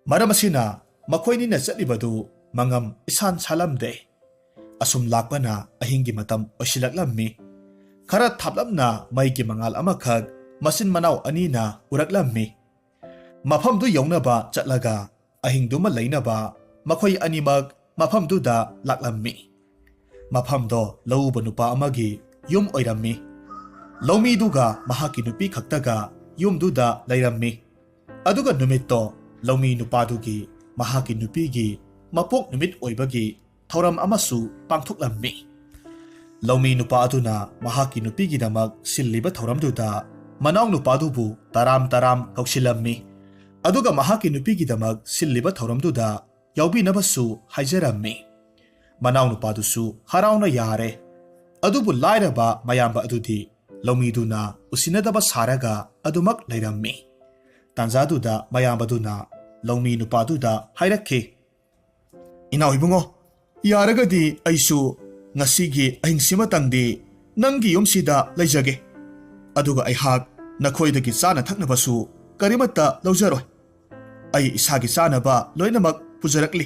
ꯃꯔꯝ ꯑꯁꯤꯅ ꯃꯈꯣꯏꯅꯤꯅ ꯆꯠꯂꯤꯕꯗꯨ ꯃꯉꯝ ꯏꯁꯥꯟ ꯁꯥꯂꯝꯗꯦ꯫ ꯑꯁꯨꯝ ꯂꯥꯛꯄꯅ ꯑꯍꯤꯡꯒꯤ ꯃꯇꯝ ꯑꯣꯏꯁꯤꯜꯂꯛꯂꯝꯃꯤ꯫ ꯈꯔ ꯊꯥꯞꯂꯞꯅ ꯃꯩꯒꯤ ꯃꯉꯥꯜ ꯑꯃꯈꯛ ꯃꯆꯤꯟ ꯃꯅꯥꯎ ꯑꯅꯤꯅ ꯎꯔꯛꯂꯝꯃꯤ꯫ ꯃꯐꯝꯗꯨ ꯌꯧꯅꯕ ꯆꯠꯂꯒ ꯑꯍꯤꯡꯗꯨꯃ ꯂꯩꯅꯕ ꯃꯈꯣꯏ ꯑꯅꯤꯃꯛ ꯃꯐꯝꯗꯨꯗ ꯂꯥꯛꯂꯝꯃꯤ꯫ ꯃꯐꯝꯗꯣ ꯂꯧꯎꯕ ꯅꯨꯄꯥ ꯑꯃꯒꯤ ꯌꯨꯝ ꯑꯣꯏꯔꯝꯃꯤ꯫ ꯂꯧꯃꯤꯗꯨꯒ ꯃꯍꯥꯛꯀꯤ ꯅꯨꯄꯤ ꯈꯛꯇꯒ ꯌꯨꯝꯗꯨꯗ ꯂꯩꯔꯝꯃꯤ꯫ ꯑꯗꯨꯒ ꯅꯨꯃꯤꯠꯇꯣ ꯂꯧꯃꯤ ꯅꯨꯄꯥꯗꯨꯒꯤ ꯃꯍꯥꯛꯀꯤ ꯅꯨꯄꯤꯒꯤ ꯃꯄꯣꯛ ꯅꯨꯃꯤꯠ ꯑꯣꯏꯕꯒꯤ ꯊꯧꯔꯝ ꯑꯃꯁꯨ ꯄꯥꯡꯊꯣꯛꯂꯝꯃꯤ꯫ ꯂꯧꯃꯤ ꯅꯨꯄꯥ ꯑꯗꯨꯅ ꯃꯍꯥꯛꯀꯤ ꯅꯨꯄꯤꯒꯤꯗꯃꯛ ꯁꯤꯜꯂꯤꯕ ꯊꯧꯔꯝꯗꯨꯗ ꯃꯅꯥꯎ ꯅꯨꯄꯥꯗꯨꯕꯨ ꯇꯔꯥꯝ ꯇꯔꯥꯝ ꯀꯧꯁꯤꯜꯂꯝꯃꯤ꯫ ꯑꯗꯨꯒ ꯃꯍꯥꯛꯀꯤ ꯅꯨꯄꯤꯒꯤꯗꯃꯛ ꯁꯤꯜꯂꯤꯕ ꯊꯧꯔꯝꯗꯨꯗ ꯌꯥꯎꯕꯤꯅꯕꯁꯨ ꯍꯥꯏꯖꯔꯝꯃꯤ꯫ ꯃꯅꯥꯎꯅꯨꯄꯥꯗꯨꯁꯨ ꯍꯔꯥꯎꯅ ꯌꯥꯔꯦ꯫ ꯑꯗꯨꯕꯨ ꯂꯥꯏꯔꯕ ꯃꯌꯥꯝꯕ ꯑꯗꯨꯗꯤ ꯂꯧꯃꯤꯗꯨꯅ ꯎꯁꯤꯟꯅꯗꯕ ꯁꯥꯔꯒ ꯑꯗꯨꯃꯛ ꯂꯩꯔꯝꯃꯤ꯫ ꯇꯥꯟꯖꯥꯗꯨꯗ ꯃꯌꯥꯝꯕꯗꯨꯅ ꯂꯧꯃꯤ ꯅꯨꯄꯥꯗꯨꯗ ꯍꯥꯏꯔꯛꯈꯤ, "ꯏꯅꯥꯎ ꯏꯕꯨꯡꯉꯣ, ꯌꯥꯔꯒꯗꯤ ꯑꯩꯁꯨ ꯉꯁꯤꯒꯤ ꯑꯍꯤꯡꯁꯤꯃꯇꯪꯗꯤ ꯅꯪꯒꯤ ꯌꯨꯝꯁꯤꯗ ꯂꯩꯖꯒꯦ꯫ ꯑꯗꯨꯒ ꯑꯩꯍꯥꯛ ꯅꯈꯣꯏꯗꯒꯤ ꯆꯥꯅ ꯊꯛꯅꯕꯁꯨ ꯀꯔꯤꯃꯠꯇ ꯂꯧꯖꯔꯣꯏ꯫ ꯑꯩ ꯏꯁꯥꯒꯤ ꯆꯥꯅꯕ ꯂꯣꯏꯅꯃꯛ ꯄꯨꯖꯔꯛꯂꯤ꯫"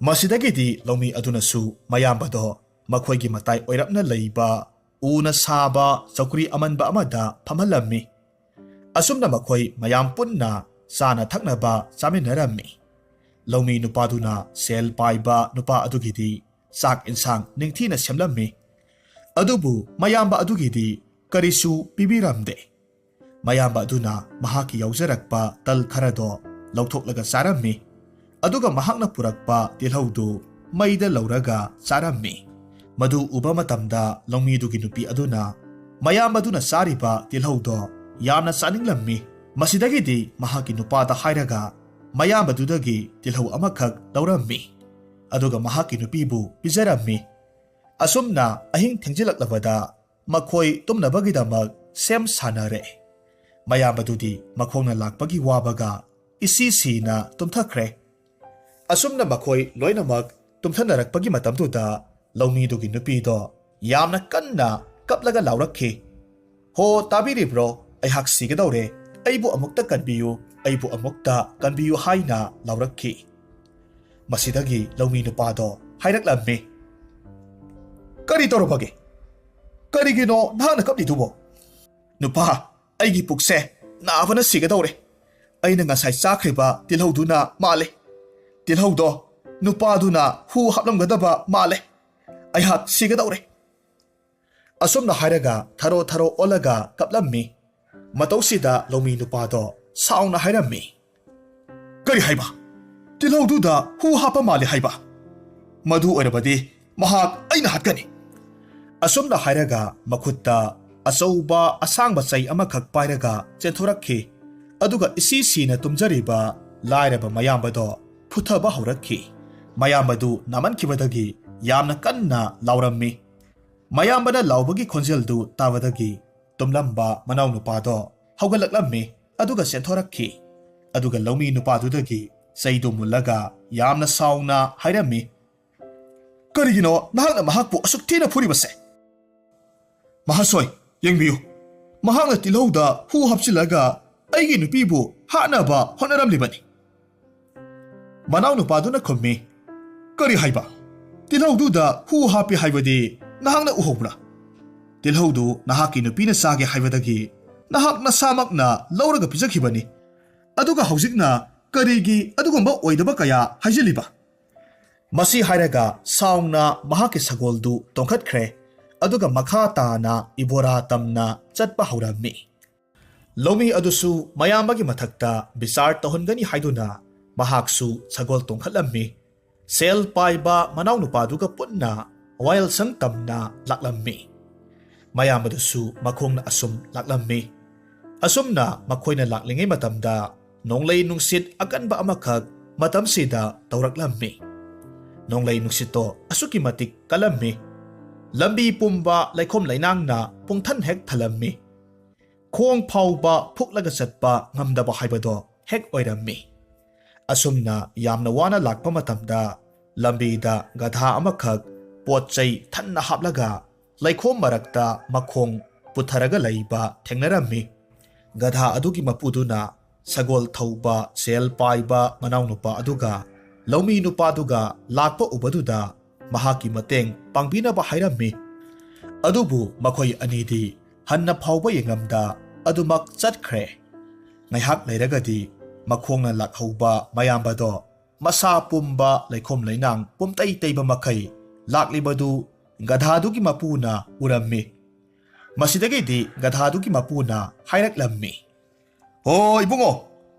ꯃꯁꯤꯗꯒꯤꯗꯤ ꯂꯧꯃꯤ ꯑꯗꯨꯅꯁꯨ ꯃꯌꯥꯝꯕꯗꯣ ꯃꯈꯣꯏꯒꯤ ꯃꯇꯥꯏ ꯑꯣꯏꯔꯞꯅ ꯂꯩꯕ ꯎꯅ ꯁꯥꯕ ꯆꯧꯀ꯭ꯔꯤ ꯑꯃꯟꯕ ꯑꯃꯗ ꯐꯝꯍꯜꯂꯝꯃꯤ꯫ ꯑꯁꯨꯝꯅ ꯃꯈꯣꯏ ꯃꯌꯥꯝ ꯄꯨꯟꯅ ꯆꯥꯅ ꯊꯛꯅꯕ ꯆꯥꯃꯤꯟꯅꯔꯝꯃꯤ꯫ ꯂꯧꯃꯤ ꯅꯨꯄꯥꯗꯨꯅ ꯁꯦꯜ ꯄꯥꯏꯕ ꯅꯨꯄꯥ ꯑꯗꯨꯒꯤꯗꯤ ꯆꯥꯛ ꯏꯟꯁꯥꯡ ꯅꯤꯡꯊꯤꯅ ꯁꯦꯝꯂꯝꯃꯤ꯫ ꯑꯗꯨꯕꯨ ꯃꯌꯥꯝꯕ ꯑꯗꯨꯒꯤꯗꯤ ꯀꯔꯤꯁꯨ ꯄꯤꯕꯤꯔꯝꯗꯦ꯫ ꯃꯌꯥꯝꯕ ꯑꯗꯨꯅ ꯃꯍꯥꯛꯀꯤ ꯌꯥꯎꯖꯔꯛꯄ ꯇꯜ ꯈꯔꯗꯣ ꯂꯧꯊꯣꯛꯂꯒ ꯆꯥꯔꯝꯃꯤ꯫ ꯑꯗꯨꯒ ꯃꯍꯥꯛꯅ ꯄꯨꯔꯛꯄ ꯇꯤꯜꯍꯧꯗꯨ ꯃꯩꯗ ꯂꯧꯔꯒ ꯆꯥꯔꯝꯃꯤ꯫ ꯃꯗꯨ ꯎꯕ ꯃꯇꯝꯗ ꯂꯧꯃꯤꯗꯨꯒꯤ ꯅꯨꯄꯤ ꯑꯗꯨꯅ ꯃꯌꯥꯝꯕꯗꯨꯅ ꯆꯥꯔꯤꯕ ꯇꯤꯜꯍꯧꯗꯣ ꯌꯥꯝꯅ ꯆꯥꯅꯤꯡꯂꯝꯃꯤ꯫ ꯃꯁꯤꯗꯒꯤꯗꯤ ꯃꯍꯥꯛꯀꯤ ꯅꯨꯄꯥꯗ ꯍꯥꯏꯔꯒ ꯃꯌꯥꯝꯕꯗꯨꯗꯒꯤ ꯇꯤꯜꯍꯧ ꯑꯃꯈꯛ ꯂꯧꯔꯝꯃꯤ꯫ ꯑꯗꯨꯒ ꯃꯍꯥꯛꯀꯤ ꯅꯨꯄꯤꯕꯨ ꯄꯤꯖꯔꯝꯃꯤ꯫ ꯑꯁꯨꯝꯅ ꯑꯍꯤꯡ ꯊꯦꯡꯖꯤꯜꯂꯛꯂꯕꯗ ꯃꯈꯣꯏ ꯇꯨꯝꯅꯕꯒꯤꯗꯃꯛ ꯁꯦꯝ ꯁꯥꯅꯔꯦ꯫ ꯃꯌꯥꯝꯕꯗꯨꯗꯤ ꯃꯈꯣꯡꯅ ꯂꯥꯛꯄꯒꯤ ꯋꯥꯕꯒ ꯏꯁꯤ ꯁꯤꯅ ꯇꯨꯝꯊꯈ꯭ꯔꯦ꯫ ꯑꯁꯨꯝꯅ ꯃꯈꯣꯏ ꯂꯣꯏꯅꯃꯛ ꯇꯨꯝꯊꯅꯔꯛꯄꯒꯤ ꯃꯇꯝꯗꯨꯗ ꯂꯧꯃꯤꯗꯨꯒꯤ ꯅꯨꯄꯤꯗꯣ ꯌꯥꯝꯅ ꯀꯟꯅ ꯀꯞꯂꯒ ꯂꯥꯎꯔꯛꯈꯤ, "ꯍꯣ, ꯇꯥꯕꯤꯔꯤꯕ꯭ꯔꯣ? ꯑꯩꯍꯥꯛ ꯁꯤꯒꯗꯧꯔꯦ꯫ ꯑꯩꯕꯨ ꯑꯃꯨꯛꯇ ꯀꯟꯕꯤꯌꯨ, ꯑꯩꯕꯨ ꯑꯃꯨꯛꯇ ꯀꯟꯕꯤꯌꯨ" ꯍꯥꯏꯅ ꯂꯥꯎꯔꯛꯈꯤ꯫ ꯃꯁꯤꯗꯒꯤ ꯂꯧꯃꯤ ꯅꯨꯄꯥꯗꯣ ꯍꯥꯏꯔꯛꯂꯝꯃꯤ, "ꯀꯔꯤ ꯇꯧꯔꯕꯒꯦ? ꯀꯔꯤꯒꯤꯅꯣ ꯅꯍꯥꯛꯅ ꯀꯞꯂꯤꯗꯨꯕꯣ?" "ꯅꯨꯄꯥ, ꯑꯩꯒꯤ ꯄꯨꯛꯁꯦ ꯅꯥꯕꯅ ꯁꯤꯒꯗꯧꯔꯦ꯫ ꯑꯩꯅ ꯉꯁꯥꯏ ꯆꯥꯈ꯭ꯔꯤꯕ ꯇꯤꯜꯍꯧꯗꯨꯅ ꯃꯥꯜꯂꯦ꯫ ꯇꯤꯜꯍꯧꯗꯣ ꯅꯨꯄꯥꯗꯨꯅ ꯍꯨ ꯍꯥꯞꯂꯝꯒꯗꯕ ꯃꯥꯜꯂꯦ꯫ ꯑꯩꯍꯥꯛ ꯁꯤꯒꯗꯧꯔꯦ꯫" ꯑꯁꯨꯝꯅ ꯍꯥꯏꯔꯒ ꯊꯔꯣ ꯊꯔꯣ ꯑꯣꯜꯂꯒ ꯀꯞꯂꯝꯃꯤ꯫ ꯃꯇꯧꯁꯤꯗ ꯂꯧꯃꯤ ꯅꯨꯄꯥꯗꯣ ꯁꯥꯎꯅ ꯍꯥꯏꯔꯝꯃꯤ, "ꯀꯔꯤ ꯍꯥꯏꯕ? ꯇꯤꯜꯍꯧꯗꯨꯗ ꯍꯨ ꯍꯥꯞꯄ ꯃꯥꯜꯂꯦ ꯍꯥꯏꯕ? ꯃꯗꯨ ꯑꯣꯏꯔꯕꯗꯤ ꯃꯍꯥꯛ ꯑꯩꯅ ꯍꯥꯠꯀꯅꯤ!" ꯑꯁꯨꯝꯅ ꯍꯥꯏꯔꯒ ꯃꯈꯨꯠꯇ ꯑꯆꯧꯕ ꯑꯁꯥꯡꯕ ꯆꯩ ꯑꯃꯈꯛ ꯄꯥꯏꯔꯒ ꯆꯦꯟꯊꯣꯔꯛꯈꯤ꯫ ꯑꯗꯨꯒ ꯏꯁꯤ ꯁꯤꯅ ꯇꯨꯝꯖꯔꯤꯕ ꯂꯥꯏꯔꯕ ꯃꯌꯥꯝꯕꯗꯣ ꯐꯨꯊꯕ ꯍꯧꯔꯛꯈꯤ꯫ ꯃꯌꯥꯝꯕꯗꯨ ꯅꯥꯃꯟꯈꯤꯕꯗꯒꯤ ꯌꯥꯝꯅ ꯀꯟꯅ ꯂꯥꯎꯔꯝꯃꯤ꯫ ꯃꯌꯥꯝꯕꯅ ꯂꯥꯎꯕꯒꯤ ꯈꯣꯟꯖꯦꯜꯗꯨ ꯇꯥꯕꯗꯒꯤ ꯇꯨꯝꯂꯝꯕ ꯃꯅꯥꯎꯅꯨꯄꯥꯗꯣ ꯍꯧꯒꯠꯂꯛꯂꯝꯃꯤ, ꯑꯗꯨꯒ ꯆꯦꯟꯊꯣꯔꯛꯈꯤ꯫ ꯑꯗꯨꯒ ꯂꯧꯃꯤ ꯅꯨꯄꯥꯗꯨꯗꯒꯤ ꯆꯩꯗꯨ ꯃꯨꯜꯂꯒ ꯌꯥꯝꯅ ꯁꯥꯎꯅ ꯍꯥꯏꯔꯝꯃꯤ, "ꯀꯔꯤꯒꯤꯅꯣ ꯅꯍꯥꯛꯅ ꯃꯍꯥꯛꯄꯨ ꯑꯁꯨꯛ ꯊꯤꯅ ꯐꯨꯔꯤꯕꯁꯦ?" "ꯃꯍꯥꯁꯣꯏ, ꯌꯦꯡꯕꯤꯌꯨ, ꯃꯍꯥꯛꯅ ꯇꯤꯜꯍꯧꯗ ꯍꯨ ꯍꯥꯞꯆꯤꯜꯂꯒ ꯑꯩꯒꯤ ꯅꯨꯄꯤꯕꯨ ꯍꯥꯠꯅꯕ ꯍꯣꯠꯅꯔꯝꯂꯤꯕꯅꯤ꯫" ꯃꯅꯥꯎꯅꯨꯄꯥꯗꯨꯅ ꯈꯨꯝꯃꯤ, "ꯀꯔꯤ ꯍꯥꯏꯕ? ꯇꯤꯜꯍꯧꯗꯨꯗ ꯍꯨ ꯍꯥꯞꯄꯤ ꯍꯥꯏꯕꯗꯤ ꯅꯍꯥꯛꯅ ꯎꯍꯧꯕ꯭ꯔꯥ? ꯇꯤꯜꯍꯧꯗꯨ ꯅꯍꯥꯛꯀꯤ ꯅꯨꯄꯤꯅ ꯆꯥꯒꯦ ꯍꯥꯏꯕꯗꯒꯤ ꯅꯍꯥꯛ ꯅꯁꯥꯃꯛꯅ ꯂꯧꯔꯒ ꯄꯤꯖꯈꯤꯕꯅꯤ꯫ ꯑꯗꯨꯒ ꯍꯧꯖꯤꯛꯅ ꯀꯔꯤꯒꯤ ꯑꯗꯨꯒꯨꯝꯕ ꯑꯣꯏꯗꯕ ꯀꯌꯥ ꯍꯥꯏꯖꯤꯜꯂꯤꯕ?" ꯃꯁꯤ ꯍꯥꯏꯔꯒ ꯁꯥꯎꯅ ꯃꯍꯥꯛꯀꯤ ꯁꯒꯣꯜꯗꯨ ꯇꯣꯡꯈꯠꯈ꯭ꯔꯦ, ꯑꯗꯨꯒ ꯃꯈꯥ ꯇꯥꯅ ꯏꯕꯣꯔꯥ ꯇꯝꯅ ꯆꯠꯄ ꯍꯧꯔꯝꯃꯤ꯫ ꯂꯧꯃꯤ ꯑꯗꯨꯁꯨ ꯃꯌꯥꯝꯕꯒꯤ ꯃꯊꯛꯇ ꯕꯤꯆꯥꯔ ꯇꯧꯍꯟꯒꯅꯤ ꯍꯥꯏꯗꯨꯅ ꯃꯍꯥꯛꯁꯨ ꯁꯒꯣꯜ ꯇꯣꯡꯈꯠꯂꯝꯃꯤ꯫ ꯁꯦꯜ ꯄꯥꯏꯕ ꯃꯅꯥꯎꯅꯨꯄꯥꯗꯨꯒ ꯄꯨꯟꯅ ꯋꯥꯌꯦꯜꯁꯪ ꯇꯝꯅ ꯂꯥꯛꯂꯝꯃꯤ꯫ ꯃꯌꯥꯝꯕꯗꯨꯁꯨ ꯃꯈꯣꯡꯅ ꯑꯁꯨꯝ ꯂꯥꯛꯂꯝꯃꯤ꯫ ꯑꯁꯨꯝꯅ ꯃꯈꯣꯏꯅ ꯂꯥꯛꯂꯤꯉꯩ ꯃꯇꯝꯗ ꯅꯣꯡꯂꯩ ꯅꯨꯡꯁꯤꯠ ꯑꯀꯟꯕ ꯑꯃꯈꯛ ꯃꯇꯝꯁꯤꯗ ꯇꯧꯔꯛꯂꯝꯃꯤ꯫ ꯅꯣꯡꯂꯩ ꯅꯨꯡꯁꯤꯠꯇꯣ ꯑꯁꯨꯛꯀꯤ ꯃꯇꯤꯛ ꯀꯜꯂꯝꯃꯤ꯫ ꯂꯝꯕꯤ ꯄꯨꯝꯕ ꯂꯩꯈꯣꯝ ꯂꯩꯅꯥꯡꯅ ꯄꯨꯡꯊꯟ ꯍꯦꯛ ꯊꯜꯂꯝꯃꯤ꯫ ꯈꯣꯡ ꯐꯥꯎꯕ ꯐꯨꯛꯂꯒ ꯆꯠꯄ ꯉꯝꯗꯕ ꯍꯥꯏꯕꯗꯣ ꯍꯦꯛ ꯑꯣꯏꯔꯝꯃꯤ꯫ ꯑꯁꯨꯝꯅ ꯌꯥꯝꯅ ꯋꯥꯅ ꯂꯥꯛꯄ ꯃꯇꯝꯗ ꯂꯝꯕꯤꯗ ꯒꯙꯥ ꯑꯃꯈꯛ ꯄꯣꯠ ꯆꯩ ꯊꯟꯅ ꯍꯥꯞꯂꯒ ꯂꯩꯈꯣꯝ ꯃꯔꯛꯇ ꯃꯈꯣꯡ ꯄꯨꯊꯔꯒ ꯂꯩꯕ ꯊꯦꯡꯅꯔꯝꯃꯤ꯫ ꯒꯙꯥ ꯑꯗꯨꯒꯤ ꯃꯄꯨꯗꯨꯅ ꯁꯒꯣꯜ ꯊꯧꯕ ꯁꯦꯜ ꯄꯥꯏꯕ ꯃꯅꯥꯎꯅꯨꯄꯥ ꯑꯗꯨꯒ ꯂꯧꯃꯤ ꯅꯨꯄꯥꯗꯨꯒ ꯂꯥꯛꯄ ꯎꯕꯗꯨꯗ ꯃꯍꯥꯛꯀꯤ ꯃꯇꯦꯡ ꯄꯥꯡꯕꯤꯅꯕ ꯍꯥꯏꯔꯝꯃꯤ꯫ ꯑꯗꯨꯕꯨ ꯃꯈꯣꯏ ꯑꯅꯤꯗꯤ ꯍꯟꯅ ꯐꯥꯎꯕ ꯌꯦꯡꯂꯝꯗ ꯑꯗꯨꯃꯛ ꯆꯠꯈ꯭ꯔꯦ꯫ ꯉꯥꯏꯍꯥꯛ ꯂꯩꯔꯒꯗꯤ ꯃꯈꯣꯡꯅ ꯂꯥꯛꯍꯧꯕ ꯃꯌꯥꯝꯕꯗꯣ ꯃꯁꯥ ꯄꯨꯝꯕ ꯂꯩꯈꯣꯝ ꯂꯩꯅꯥꯡ ꯄꯨꯝꯇꯩ ꯇꯩꯕ ꯃꯈꯩ ꯂꯥꯛꯂꯤꯕꯗꯨ ꯒꯙꯥꯗꯨꯒꯤ ꯃꯄꯨꯅ ꯎꯔꯝꯃꯤ꯫ ꯃꯁꯤꯗꯒꯤꯗꯤ ꯒꯙꯥꯗꯨꯒꯤ ꯃꯄꯨꯅ ꯍꯥꯏꯔꯛꯂꯝꯃꯤ, "ꯑꯣ ꯏꯕꯨꯡꯉꯣ,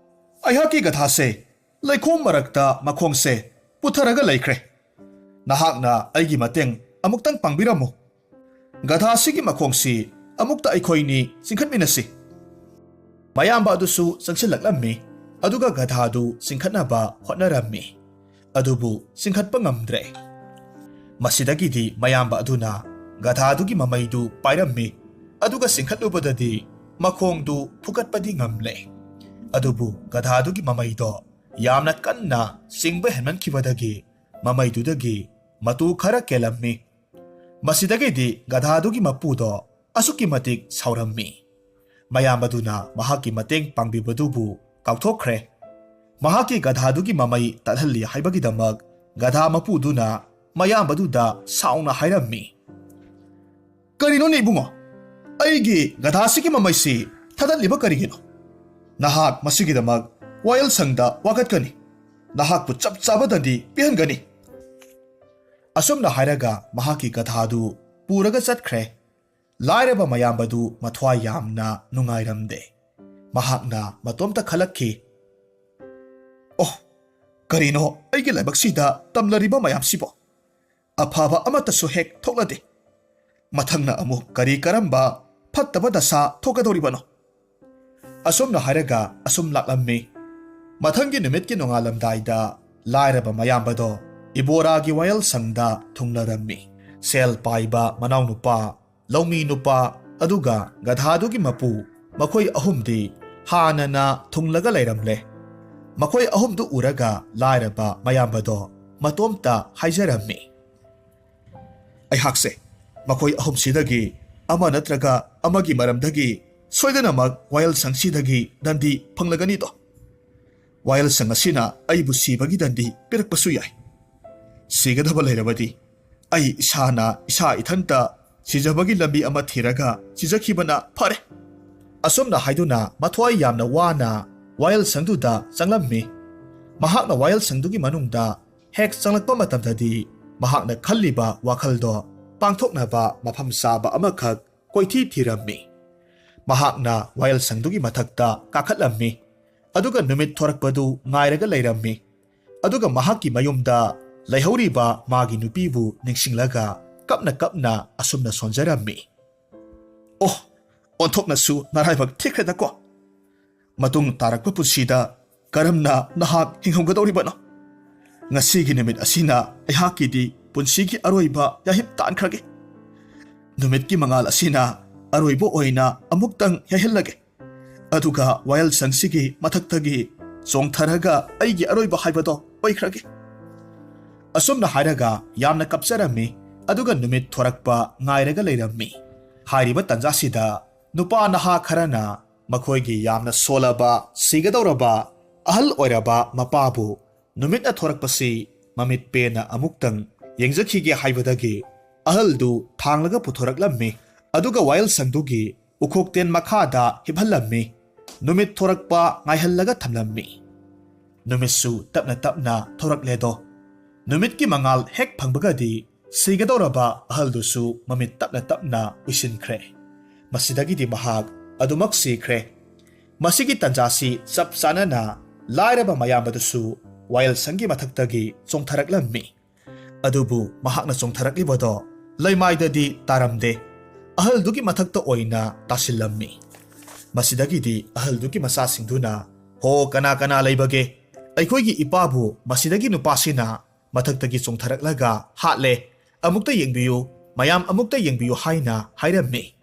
ꯑꯩꯍꯥꯛꯀꯤ ꯒꯙꯥꯁꯦ ꯂꯩꯈꯣꯝ ꯃꯔꯛꯇ ꯃꯈꯣꯡꯁꯦ ꯄꯨꯊꯔꯒ ꯂꯩꯈ꯭ꯔꯦ꯫ ꯅꯍꯥꯛꯅ ꯑꯩꯒꯤ ꯃꯇꯦꯡ ꯑꯃꯨꯛꯇꯪ ꯄꯥꯡꯕꯤꯔꯝꯃꯨ꯫ ꯒꯙꯥꯁꯤꯒꯤ ꯃꯈꯣꯡꯁꯤ ꯑꯃꯨꯛꯇ ꯑꯩꯈꯣꯏꯅꯤ ꯆꯤꯡꯈꯠꯃꯤꯟꯅꯁꯤ꯫" ꯃꯌꯥꯝꯕ ꯑꯗꯨꯁꯨ ꯆꯪꯁꯤꯜꯂꯛꯂꯝꯃꯤ꯫ ꯑꯗꯨꯒ ꯒꯙꯥꯗꯨ ꯆꯤꯡꯈꯠꯅꯕ ꯍꯣꯠꯅꯔꯝꯃꯤ꯫ ꯑꯗꯨꯕꯨ ꯆꯤꯡꯈꯠꯄ ꯉꯝꯗ꯭ꯔꯦ꯫ ꯃꯁꯤꯗꯒꯤꯗꯤ ꯃꯌꯥꯝꯕ ꯑꯗꯨꯅ ꯒꯙꯥꯗꯨꯒꯤ ꯃꯃꯩꯗꯨ ꯄꯥꯏꯔꯝꯃꯤ꯫ ꯑꯗꯨꯒ ꯆꯤꯡꯈꯠꯂꯨꯕꯗꯗꯤ ꯃꯈꯣꯡꯗꯨ ꯐꯨꯒꯠꯄꯗꯤ ꯉꯝꯂꯦ꯫ ꯑꯗꯨꯕꯨ ꯒꯙꯥꯗꯨꯒꯤ ꯃꯃꯩꯗꯣ ꯌꯥꯝꯅ ꯀꯟꯅ ꯆꯤꯡꯕ ꯍꯦꯟꯃꯟꯈꯤꯕꯗꯒꯤ ꯃꯃꯩꯗꯨꯗꯒꯤ ꯃꯇꯨ ꯈꯔ ꯀꯦꯜꯂꯝꯃꯤ꯫ ꯃꯁꯤꯗꯒꯤꯗꯤ ꯒꯙꯥꯗꯨꯒꯤ ꯃꯄꯨꯗꯣ ꯑꯁꯨꯛꯀꯤ ꯃꯇꯤꯛ ꯁꯥꯎꯔꯝꯃꯤ꯫ ꯃꯌꯥꯝꯕꯗꯨꯅ ꯃꯍꯥꯛꯀꯤ ꯃꯇꯦꯡ ꯄꯥꯡꯕꯤꯕꯗꯨꯕꯨ ꯀꯥꯎꯊꯣꯛꯈ꯭ꯔꯦ꯫ ꯃꯍꯥꯛꯀꯤ ꯒꯙꯥꯗꯨꯒꯤ ꯃꯃꯩ ꯇꯠꯍꯜꯂꯤ ꯍꯥꯏꯕꯒꯤꯗꯃꯛ ꯒꯙꯥ ꯃꯄꯨꯗꯨꯅ ꯃꯌꯥꯝꯕꯗꯨꯗ ꯁꯥꯎꯅ ꯍꯥꯏꯔꯝꯃꯤ, "ꯀꯔꯤꯅꯣꯅꯦ ꯏꯕꯨꯡꯉꯣ? ꯑꯩꯒꯤ ꯒꯙꯥꯁꯤꯒꯤ ꯃꯃꯩꯁꯤ ꯊꯥꯗꯠꯂꯤꯕ ꯀꯔꯤꯒꯤꯅꯣ? ꯅꯍꯥꯛ ꯃꯁꯤꯒꯤꯗꯃꯛ ꯋꯥꯌꯦꯜꯁꯪꯗ ꯋꯥꯀꯠꯀꯅꯤ꯫ ꯅꯍꯥꯛꯄꯨ ꯆꯞ ꯆꯥꯕ ꯗꯟꯗꯤ ꯄꯤꯍꯟꯒꯅꯤ"꯫ ꯑꯁꯨꯝꯅ ꯍꯥꯏꯔꯒ ꯃꯍꯥꯛꯀꯤ ꯒꯙꯥꯗꯨ ꯄꯨꯔꯒ ꯆꯠꯈ꯭ꯔꯦ꯫ ꯂꯥꯏꯔꯕ ꯃꯌꯥꯝꯕꯗꯨ ꯃꯊ꯭ꯋꯥꯏ ꯌꯥꯝꯅ ꯅꯨꯡꯉꯥꯏꯔꯝꯗꯦ꯫ ꯃꯍꯥꯛꯅ ꯃꯇꯣꯝꯇ ꯈꯜꯂꯛꯈꯤ, "ꯑꯣ, ꯀꯔꯤꯅꯣ ꯑꯩꯒꯤ ꯂꯥꯏꯕꯛꯁꯤꯗ ꯇꯝꯂꯔꯤꯕ ꯃꯌꯥꯝꯁꯤꯕꯣ? ꯑꯐꯕ ꯑꯃꯠꯇꯁꯨ ꯍꯦꯛ ꯊꯣꯛꯂꯗꯦ꯫ ꯃꯊꯪꯅ ꯑꯃꯨꯛ ꯀꯔꯤ ꯀꯔꯝꯕ ꯐꯠꯇꯕ ꯗꯁꯥ ꯊꯣꯛꯀꯗꯧꯔꯤꯕꯅꯣ?" ꯑꯁꯨꯝꯅ ꯍꯥꯏꯔꯒ ꯑꯁꯨꯝ ꯂꯥꯛꯂꯝꯃꯤ꯫ ꯃꯊꯪꯒꯤ ꯅꯨꯃꯤꯠꯀꯤ ꯅꯣꯡꯉꯥꯜꯂꯝꯗꯥꯏꯗ ꯂꯥꯏꯔꯕ ꯃꯌꯥꯝꯕꯗꯣ ꯏꯕꯣꯔꯥꯒꯤ ꯋꯥꯌꯦꯜꯁꯪꯗ ꯊꯨꯡꯂꯔꯝꯃꯤ꯫ ꯁꯦꯜ ꯄꯥꯏꯕ ꯃꯅꯥꯎꯅꯨꯄꯥ, ꯂꯧꯃꯤ ꯅꯨꯄꯥ, ꯑꯗꯨꯒ ꯒꯙꯥꯗꯨꯒꯤ ꯃꯄꯨ, ꯃꯈꯣꯏ ꯑꯍꯨꯝꯗꯤ ꯍꯥꯟꯅꯅ ꯊꯨꯡꯂꯒ ꯂꯩꯔꯝꯂꯦ꯫ ꯃꯈꯣꯏ ꯑꯍꯨꯝꯗꯨ ꯎꯔꯒ ꯂꯥꯏꯔꯕ ꯃꯌꯥꯝꯕꯗꯣ ꯃꯇꯣꯝꯇ ꯍꯥꯏꯖꯔꯝꯃꯤ, "ꯑꯩꯍꯥꯛꯁꯦ ꯃꯈꯣꯏ ꯑꯍꯨꯝꯁꯤꯗꯒꯤ ꯑꯃ ꯅꯠꯇ꯭ꯔꯒ ꯑꯃꯒꯤ ꯃꯔꯝꯗꯒꯤ ꯁꯣꯏꯗꯅꯃꯛ ꯋꯥꯌꯦꯜꯁꯪꯁꯤꯗꯒꯤ ꯗꯟꯗꯤ ꯐꯪꯂꯒꯅꯤꯗꯣ꯫ ꯋꯥꯌꯦꯜꯁꯪ ꯑꯁꯤꯅ ꯑꯩꯕꯨ ꯁꯤꯕꯒꯤ ꯗꯟꯗꯤ ꯄꯤꯔꯛꯄꯁꯨ ꯌꯥꯏ꯫ ꯁꯤꯒꯗꯕ ꯂꯩꯔꯕꯗꯤ ꯑꯩ ꯏꯁꯥꯅ ꯏꯁꯥ ꯏꯊꯟꯇ ꯁꯤꯖꯕꯒꯤ ꯂꯝꯕꯤ ꯑꯃ ꯊꯤꯔꯒ ꯁꯤꯖꯈꯤꯕꯅ ꯐꯔꯦ"꯫ ꯑꯁꯨꯝꯅ ꯍꯥꯏꯗꯨꯅ ꯃꯊ꯭ꯋꯥꯏ ꯌꯥꯝꯅ ꯋꯥꯅ ꯋꯥꯌꯦꯜꯁꯪꯗꯨꯗ ꯆꯪꯂꯝꯃꯤ꯫ ꯃꯍꯥꯛꯅ ꯋꯥꯌꯦꯜꯁꯪꯗꯨꯒꯤ ꯃꯅꯨꯡꯗ ꯍꯦꯛ ꯆꯪꯂꯛꯄ ꯃꯇꯝꯗꯗꯤ ꯃꯍꯥꯛꯅ ꯈꯜꯂꯤꯕ ꯋꯥꯈꯜꯗꯣ ꯄꯥꯡꯊꯣꯛꯅꯕ ꯃꯐꯝ ꯆꯥꯕ ꯑꯃꯈꯛ ꯀꯣꯏꯊꯤ ꯊꯤꯔꯝꯃꯤ꯫ ꯃꯍꯥꯛꯅ ꯋꯥꯌꯦꯜꯁꯪꯗꯨꯒꯤ ꯃꯊꯛꯇ ꯀꯥꯈꯠꯂꯝꯃꯤ꯫ ꯑꯗꯨꯒ ꯅꯨꯃꯤꯠ ꯊꯣꯔꯛꯄꯗꯨ ꯉꯥꯏꯔꯒ ꯂꯩꯔꯝꯃꯤ꯫ ꯑꯗꯨꯒ ꯃꯍꯥꯛꯀꯤ ꯃꯌꯨꯝꯗ ꯂꯩꯍꯧꯔꯤꯕ ꯃꯥꯒꯤ ꯅꯨꯄꯤꯕꯨ ꯅꯤꯡꯁꯤꯡꯂꯒ ꯀꯞꯅ ꯀꯞꯅ ꯑꯁꯨꯝꯅ ꯁꯣꯟꯖꯔꯝꯃꯤ, "ꯑꯣ, ꯑꯣꯟꯊꯣꯛꯅꯁꯨ ꯅꯔꯥꯏꯕꯛ ꯊꯤꯈ꯭ꯔꯦꯗꯀꯣ꯫ ꯃꯇꯨꯡ ꯇꯥꯔꯛꯄ ꯄꯨꯟꯁꯤꯗ ꯀꯔꯝꯅ ꯅꯍꯥꯛ ꯍꯤꯡꯍꯧꯒꯗꯧꯔꯤꯕꯅꯣ? ꯉꯁꯤꯒꯤ ꯅꯨꯃꯤꯠ ꯑꯁꯤꯅ ꯑꯩꯍꯥꯛꯀꯤꯗꯤ ꯄꯨꯟꯁꯤꯒꯤ ꯑꯔꯣꯏꯕ ꯌꯥꯍꯤꯞ ꯇꯥꯟꯈ꯭ꯔꯒꯦ꯫ ꯅꯨꯃꯤꯠꯀꯤ ꯃꯉꯥꯜ ꯑꯁꯤꯅ ꯑꯔꯣꯏꯕ ꯑꯣꯏꯅ ꯑꯃꯨꯛꯇꯪ ꯌꯥꯏꯍꯜꯂꯒꯦ꯫ ꯑꯗꯨꯒ ꯋꯥꯌꯦꯜꯁꯪꯁꯤꯒꯤ ꯃꯊꯛꯇꯒꯤ ꯆꯣꯡꯊꯔꯒ ꯑꯩꯒꯤ ꯑꯔꯣꯏꯕ ꯍꯥꯏꯕꯗꯣ ꯑꯣꯏꯈ꯭ꯔꯒꯦ꯫ ꯑꯁꯨꯝꯅ ꯍꯥꯏꯔꯒ ꯌꯥꯝꯅ ꯀꯞꯆꯔꯝꯃꯤ꯫ ꯑꯗꯨꯒ ꯅꯨꯃꯤꯠ ꯊꯣꯔꯛꯄ ꯉꯥꯏꯔꯒ ꯂꯩꯔꯝꯃꯤ꯫ ꯍꯥꯏꯔꯤꯕ ꯇꯥꯟꯖꯥꯁꯤꯗ ꯅꯨꯄꯥ ꯅꯍꯥ ꯈꯔꯅ ꯃꯈꯣꯏꯒꯤ ꯌꯥꯝꯅ ꯁꯣꯜꯂꯕ, ꯁꯤꯒꯗꯧꯔꯕ, ꯑꯍꯜ ꯑꯣꯏꯔꯕ ꯃꯄꯥꯕꯨ ꯅꯨꯃꯤꯠꯅ ꯊꯣꯔꯛꯄꯁꯤ ꯃꯃꯤꯠ ꯄꯦꯟꯅ ꯑꯃꯨꯛꯇꯪ ꯌꯦꯡꯖꯈꯤꯒꯦ ꯍꯥꯏꯕꯗꯒꯤ ꯑꯍꯜꯗꯨ ꯊꯥꯡꯂꯒ ꯄꯨꯊꯣꯔꯛꯂꯝꯃꯤ꯫ ꯑꯗꯨꯒ ꯋꯥꯌꯦꯜꯁꯪꯗꯨꯒꯤ ꯎꯈꯣꯛꯇꯦꯟ ꯃꯈꯥꯗ ꯍꯤꯞꯍꯜꯂꯝꯃꯤ꯫ ꯅꯨꯃꯤꯠ ꯊꯣꯔꯛꯄ ꯉꯥꯏꯍꯜꯂꯒ ꯊꯝꯂꯝꯃꯤ꯫ ꯅꯨꯃꯤꯠꯁꯨ ꯇꯞꯅ ꯇꯞꯅ ꯊꯣꯔꯛꯂꯦꯗꯣ꯫ ꯅꯨꯃꯤꯠꯀꯤ ꯃꯉꯥꯜ ꯍꯦꯛ ꯐꯪꯕꯒꯗꯤ ꯁꯤꯒꯗꯧꯔꯕ ꯑꯍꯜꯗꯨꯁꯨ ꯃꯃꯤꯠ ꯇꯞꯅ ꯇꯞꯅ ꯎꯏꯁꯤꯟꯈ꯭ꯔꯦ꯫ ꯃꯁꯤꯗꯒꯤꯗꯤ ꯃꯍꯥꯛ ꯑꯗꯨꯃꯛ ꯁꯤꯈ꯭ꯔꯦ꯫ ꯃꯁꯤꯒꯤ ꯇꯥꯟꯖꯥꯁꯤ ꯆꯞ ꯆꯥꯅꯅ ꯂꯥꯏꯔꯕ ꯃꯌꯥꯝꯕꯗꯨꯁꯨ ꯋꯥꯌꯦꯜꯁꯪꯒꯤ ꯃꯊꯛꯇꯒꯤ ꯆꯣꯡꯊꯔꯛꯂꯝꯃꯤ꯫ ꯑꯗꯨꯕꯨ ꯃꯍꯥꯛꯅ ꯆꯣꯡꯊꯔꯛꯂꯤꯕꯗꯣ ꯂꯩꯃꯥꯏꯗꯗꯤ ꯇꯥꯔꯝꯗꯦ, ꯑꯍꯜꯗꯨꯒꯤ ꯃꯊꯛꯇ ꯑꯣꯏꯅ ꯇꯥꯁꯤꯜꯂꯝꯃꯤ꯫ ꯃꯁꯤꯗꯒꯤꯗꯤ ꯑꯍꯜꯗꯨꯒꯤ ꯃꯆꯥꯁꯤꯡꯗꯨꯅ, "ꯍꯣ, ꯀꯅꯥ ꯀꯅꯥ ꯂꯩꯕꯒꯦ? ꯑꯩꯈꯣꯏꯒꯤ ꯏꯄꯥꯕꯨ ꯃꯁꯤꯗꯒꯤ ꯅꯨꯄꯥꯁꯤꯅ ꯃꯊꯛꯇꯒꯤ ꯆꯣꯡꯊꯔꯛꯂꯒ ꯍꯥꯠꯂꯦ꯫ ꯑꯃꯨꯛꯇ ꯌꯦꯡꯕꯤꯌꯨ, ꯃꯌꯥꯝ ꯑꯃꯨꯛꯇ ꯌꯦꯡꯕꯤꯌꯨ" ꯍꯥꯏꯅ ꯍꯥꯏꯔꯝꯃꯤ꯫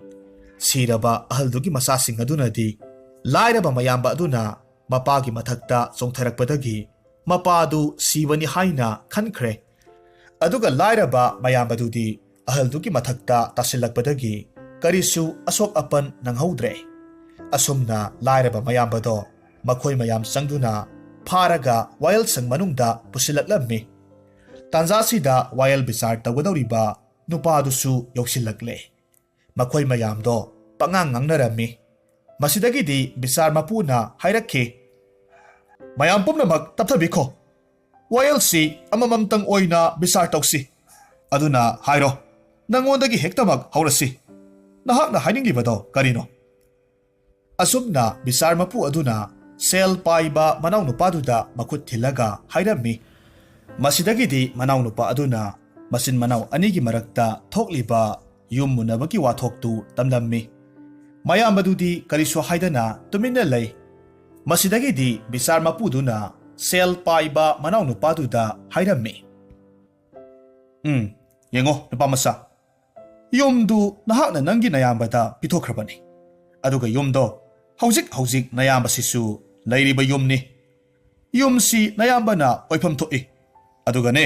ꯁꯤꯔꯕ ꯑꯍꯜꯗꯨꯒꯤ ꯃꯆꯥꯁꯤꯡ ꯑꯗꯨꯅꯗꯤ ꯂꯥꯏꯔꯕ ꯃꯌꯥꯝꯕ ꯑꯗꯨꯅ ꯃꯄꯥꯒꯤ ꯃꯊꯛꯇ ꯆꯣꯡꯊꯔꯛꯄꯗꯒꯤ ꯃꯄꯥꯗꯨ ꯁꯤꯕꯅꯤ ꯍꯥꯏꯅ ꯈꯟꯈ꯭ꯔꯦ꯫ ꯑꯗꯨꯒ ꯂꯥꯏꯔꯕ ꯃꯌꯥꯝꯕꯗꯨꯗꯤ ꯑꯍꯜꯗꯨꯒꯤ ꯃꯊꯛꯇ ꯇꯥꯁꯤꯜꯂꯛꯄꯗꯒꯤ ꯀꯔꯤꯁꯨ ꯑꯁꯣꯛ ꯑꯄꯟ ꯅꯪꯍꯧꯗ꯭ꯔꯦ꯫ ꯑꯁꯨꯝꯅ ꯂꯥꯏꯔꯕ ꯃꯌꯥꯝꯕꯗꯣ ꯃꯈꯣꯏ ꯃꯌꯥꯝ ꯆꯪꯗꯨꯅ ꯐꯥꯔꯒ ꯋꯥꯌꯦꯜꯁꯪ ꯃꯅꯨꯡꯗ ꯄꯨꯁꯤꯜꯂꯛꯂꯝꯃꯤ꯫ ꯇꯥꯟꯖꯥꯁꯤꯗ ꯋꯥꯌꯦꯜ ꯕꯤꯆꯥꯔ ꯇꯧꯒꯗꯧꯔꯤꯕ ꯅꯨꯄꯥꯗꯨꯁꯨ ꯌꯧꯁꯤꯜꯂꯛꯂꯦ꯫ ꯃꯈꯣꯏ ꯃꯌꯥꯝꯗꯣ ꯄꯉꯥꯡ ꯉꯥꯡꯅꯔꯝꯃꯤ꯫ ꯃꯁꯤꯗꯒꯤꯗꯤ ꯕꯤꯆꯥꯔ ꯃꯄꯨꯅ ꯍꯥꯏꯔꯛꯈꯤ, "ꯃꯌꯥꯝ ꯄꯨꯝꯅꯃꯛ ꯇꯞꯊꯕꯤꯈꯣ꯫ ꯋꯥꯌꯦꯜꯁꯤ ꯑꯃꯃꯝꯇꯪ ꯑꯣꯏꯅ ꯕꯤꯆꯥꯔ ꯇꯧꯁꯤ꯫ ꯑꯗꯨꯅ ꯍꯥꯏꯔꯣ, ꯅꯪꯉꯣꯟꯗꯒꯤ ꯍꯦꯛꯇꯃꯛ ꯍꯧꯔꯁꯤ꯫ ꯅꯍꯥꯛꯅ ꯍꯥꯏꯅꯤꯡꯂꯤꯕꯗꯣ ꯀꯔꯤꯅꯣ?" ꯑꯁꯨꯝꯅ ꯕꯤꯆꯥꯔ ꯃꯄꯨ ꯑꯗꯨꯅ ꯁꯦꯜ ꯄꯥꯏꯕ ꯃꯅꯥꯎꯅꯨꯄꯥꯗꯨꯗ ꯃꯈꯨꯠ ꯊꯤꯜꯂꯒ ꯍꯥꯏꯔꯝꯃꯤ꯫ ꯃꯁꯤꯗꯒꯤꯗꯤ ꯃꯅꯥꯎꯅꯨꯄꯥ ꯑꯗꯨꯅ ꯃꯆꯤꯟ ꯃꯅꯥꯎ ꯑꯅꯤꯒꯤ ꯃꯔꯛꯇ ꯊꯣꯛꯂꯤꯕ ꯌꯨꯝ ꯃꯨꯟꯅꯕꯒꯤ ꯋꯥꯊꯣꯛꯇꯨ ꯇꯝꯂꯝꯃꯤ꯫ ꯃꯌꯥꯝꯕꯗꯨꯗꯤ ꯀꯔꯤꯁꯨ ꯍꯥꯏꯗꯅ ꯇꯨꯃꯤꯟꯅ ꯂꯩ꯫ ꯃꯁꯤꯗꯒꯤꯗꯤ ꯕꯤꯆꯥꯔ ꯃꯄꯨꯗꯨꯅ ꯁꯦꯜ ꯄꯥꯏꯕ ꯃꯅꯥꯎꯅꯨꯄꯥꯗꯨꯗ ꯍꯥꯏꯔꯝꯃꯤ, "ꯎꯝ, ꯌꯦꯡꯉꯣ ꯅꯨꯄꯥ ꯃꯆꯥ, ꯌꯨꯝꯗꯨ ꯅꯍꯥꯛꯅ ꯅꯪꯒꯤ ꯅꯌꯥꯝꯕꯗ ꯄꯤꯊꯣꯛꯈ꯭ꯔꯕꯅꯤ꯫ ꯑꯗꯨꯒ ꯌꯨꯝꯗꯣ ꯍꯧꯖꯤꯛ ꯍꯧꯖꯤꯛ ꯅꯌꯥꯝꯕꯁꯤꯁꯨ ꯂꯩꯔꯤꯕ ꯌꯨꯝꯅꯤ꯫ ꯌꯨꯝꯁꯤ ꯅꯌꯥꯝꯕꯅ ꯑꯣꯏꯐꯝ ꯊꯣꯛꯏ꯫ ꯑꯗꯨꯒꯅꯦ,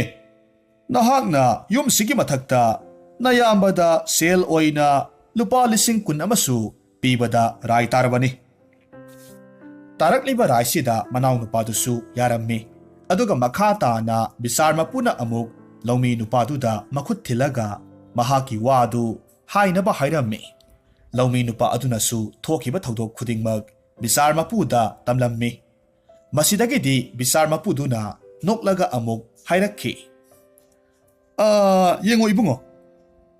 ꯅꯍꯥꯛꯅ ꯌꯨꯝꯁꯤꯒꯤ ꯃꯊꯛꯇ ꯅꯌꯥꯝꯕꯗ ꯁꯦꯜ ꯑꯣꯏꯅ ꯂꯨꯄꯥ ꯂꯤꯁꯤꯡ ꯀꯨꯟ ꯑꯃꯁꯨ ꯄꯤꯕꯗ ꯔꯥꯏ ꯇꯥꯔꯕꯅꯤ꯫" ꯇꯥꯔꯛꯂꯤꯕ ꯔꯥꯏꯁꯤꯗ ꯃꯅꯥꯎꯅꯨꯄꯥꯗꯨꯁꯨ ꯌꯥꯔꯝꯃꯤ꯫ ꯑꯗꯨꯒ ꯃꯈꯥ ꯇꯥꯅ ꯕꯤꯆꯥꯔ ꯃꯄꯨꯅ ꯑꯃꯨꯛ ꯂꯧꯃꯤ ꯅꯨꯄꯥꯗꯨꯗ ꯃꯈꯨꯠ ꯊꯤꯜꯂꯒ ꯃꯍꯥꯛꯀꯤ ꯋꯥꯗꯨ ꯍꯥꯏꯅꯕ ꯍꯥꯏꯔꯝꯃꯤ꯫ ꯂꯧꯃꯤ ꯅꯨꯄꯥ ꯑꯗꯨꯅꯁꯨ ꯊꯣꯛꯈꯤꯕ ꯊꯧꯗꯣꯛ ꯈꯨꯗꯤꯡꯃꯛ ꯕꯤꯆꯥꯔ ꯃꯄꯨꯗ ꯇꯝꯂꯝꯃꯤ꯫ ꯃꯁꯤꯗꯒꯤꯗꯤ ꯕꯤꯆꯥꯔ ꯃꯄꯨꯗꯨꯅ ꯅꯣꯛꯂꯒ ꯑꯃꯨꯛ ꯍꯥꯏꯔꯛꯈꯤ, "ꯑ, ꯌꯦꯡꯉꯣ ꯏꯕꯨꯡꯉꯣ,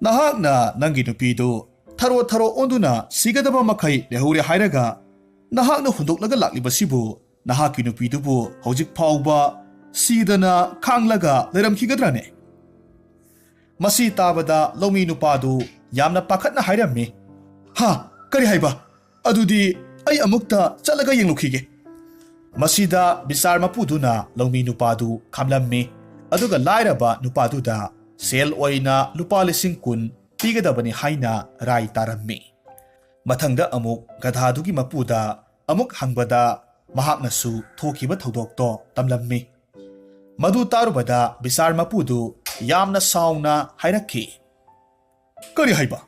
ꯅꯍꯥꯛꯅ ꯅꯪꯒꯤ ꯅꯨꯄꯤꯗꯨ ꯊꯔꯣ ꯊꯔꯣ ꯑꯣꯟꯗꯨꯅ ꯁꯤꯒꯗꯕ ꯃꯈꯩ ꯂꯩꯍꯧꯔꯦ ꯍꯥꯏꯔꯒ ꯅꯍꯥꯛꯅ ꯍꯨꯟꯗꯣꯛꯂꯒ ꯂꯥꯛꯂꯤꯕꯁꯤꯕꯨ ꯅꯍꯥꯛꯀꯤ ꯅꯨꯄꯤꯗꯨꯕꯨ ꯍꯧꯖꯤꯛ ꯐꯥꯎꯕ ꯁꯤꯗꯅ ꯈꯥꯡꯂꯒ ꯂꯩꯔꯝꯈꯤꯒꯗ꯭ꯔꯅꯦ?" ꯃꯁꯤ ꯇꯥꯕꯗ ꯂꯧꯃꯤ ꯅꯨꯄꯥꯗꯨ ꯌꯥꯝꯅ ꯄꯥꯈꯠꯅ ꯍꯥꯏꯔꯝꯃꯤ, "ꯍꯥ? ꯀꯔꯤ ꯍꯥꯏꯕ? ꯑꯗꯨꯗꯤ ꯑꯩ ꯑꯃꯨꯛꯇ ꯆꯠꯂꯒ ꯌꯦꯡꯂꯨꯈꯤꯒꯦ꯫" ꯃꯁꯤꯗ ꯕꯤꯆꯥꯔ ꯃꯄꯨꯗꯨꯅ ꯂꯧꯃꯤ ꯅꯨꯄꯥꯗꯨ ꯈꯥꯝꯂꯝꯃꯤ꯫ ꯑꯗꯨꯒ ꯂꯥꯏꯔꯕ ꯅꯨꯄꯥꯗꯨꯗ ꯁꯦꯜ ꯑꯣꯏꯅ ꯂꯨꯄꯥ ꯂꯤꯁꯤꯡ ꯀꯨꯟ ꯄꯤꯒꯗꯕꯅꯤ ꯍꯥꯏꯅ ꯔꯥꯏ ꯇꯥꯔꯝꯃꯤ꯫ ꯃꯊꯪꯗ ꯑꯃꯨꯛ ꯒꯙꯥꯗꯨꯒꯤ ꯃꯄꯨꯗ ꯑꯃꯨꯛ ꯍꯪꯕꯗ ꯃꯍꯥꯛꯅꯁꯨ ꯊꯣꯛꯈꯤꯕ ꯊꯧꯗꯣꯛꯇꯣ ꯇꯝꯂꯝꯃꯤ꯫ ꯃꯗꯨ ꯇꯥꯔꯨꯕꯗ ꯕꯤꯆꯥꯔ ꯃꯄꯨꯗꯨ ꯌꯥꯝꯅ ꯁꯥꯎꯅ ꯍꯥꯏꯔꯛꯈꯤ, "ꯀꯔꯤ ꯍꯥꯏꯕ?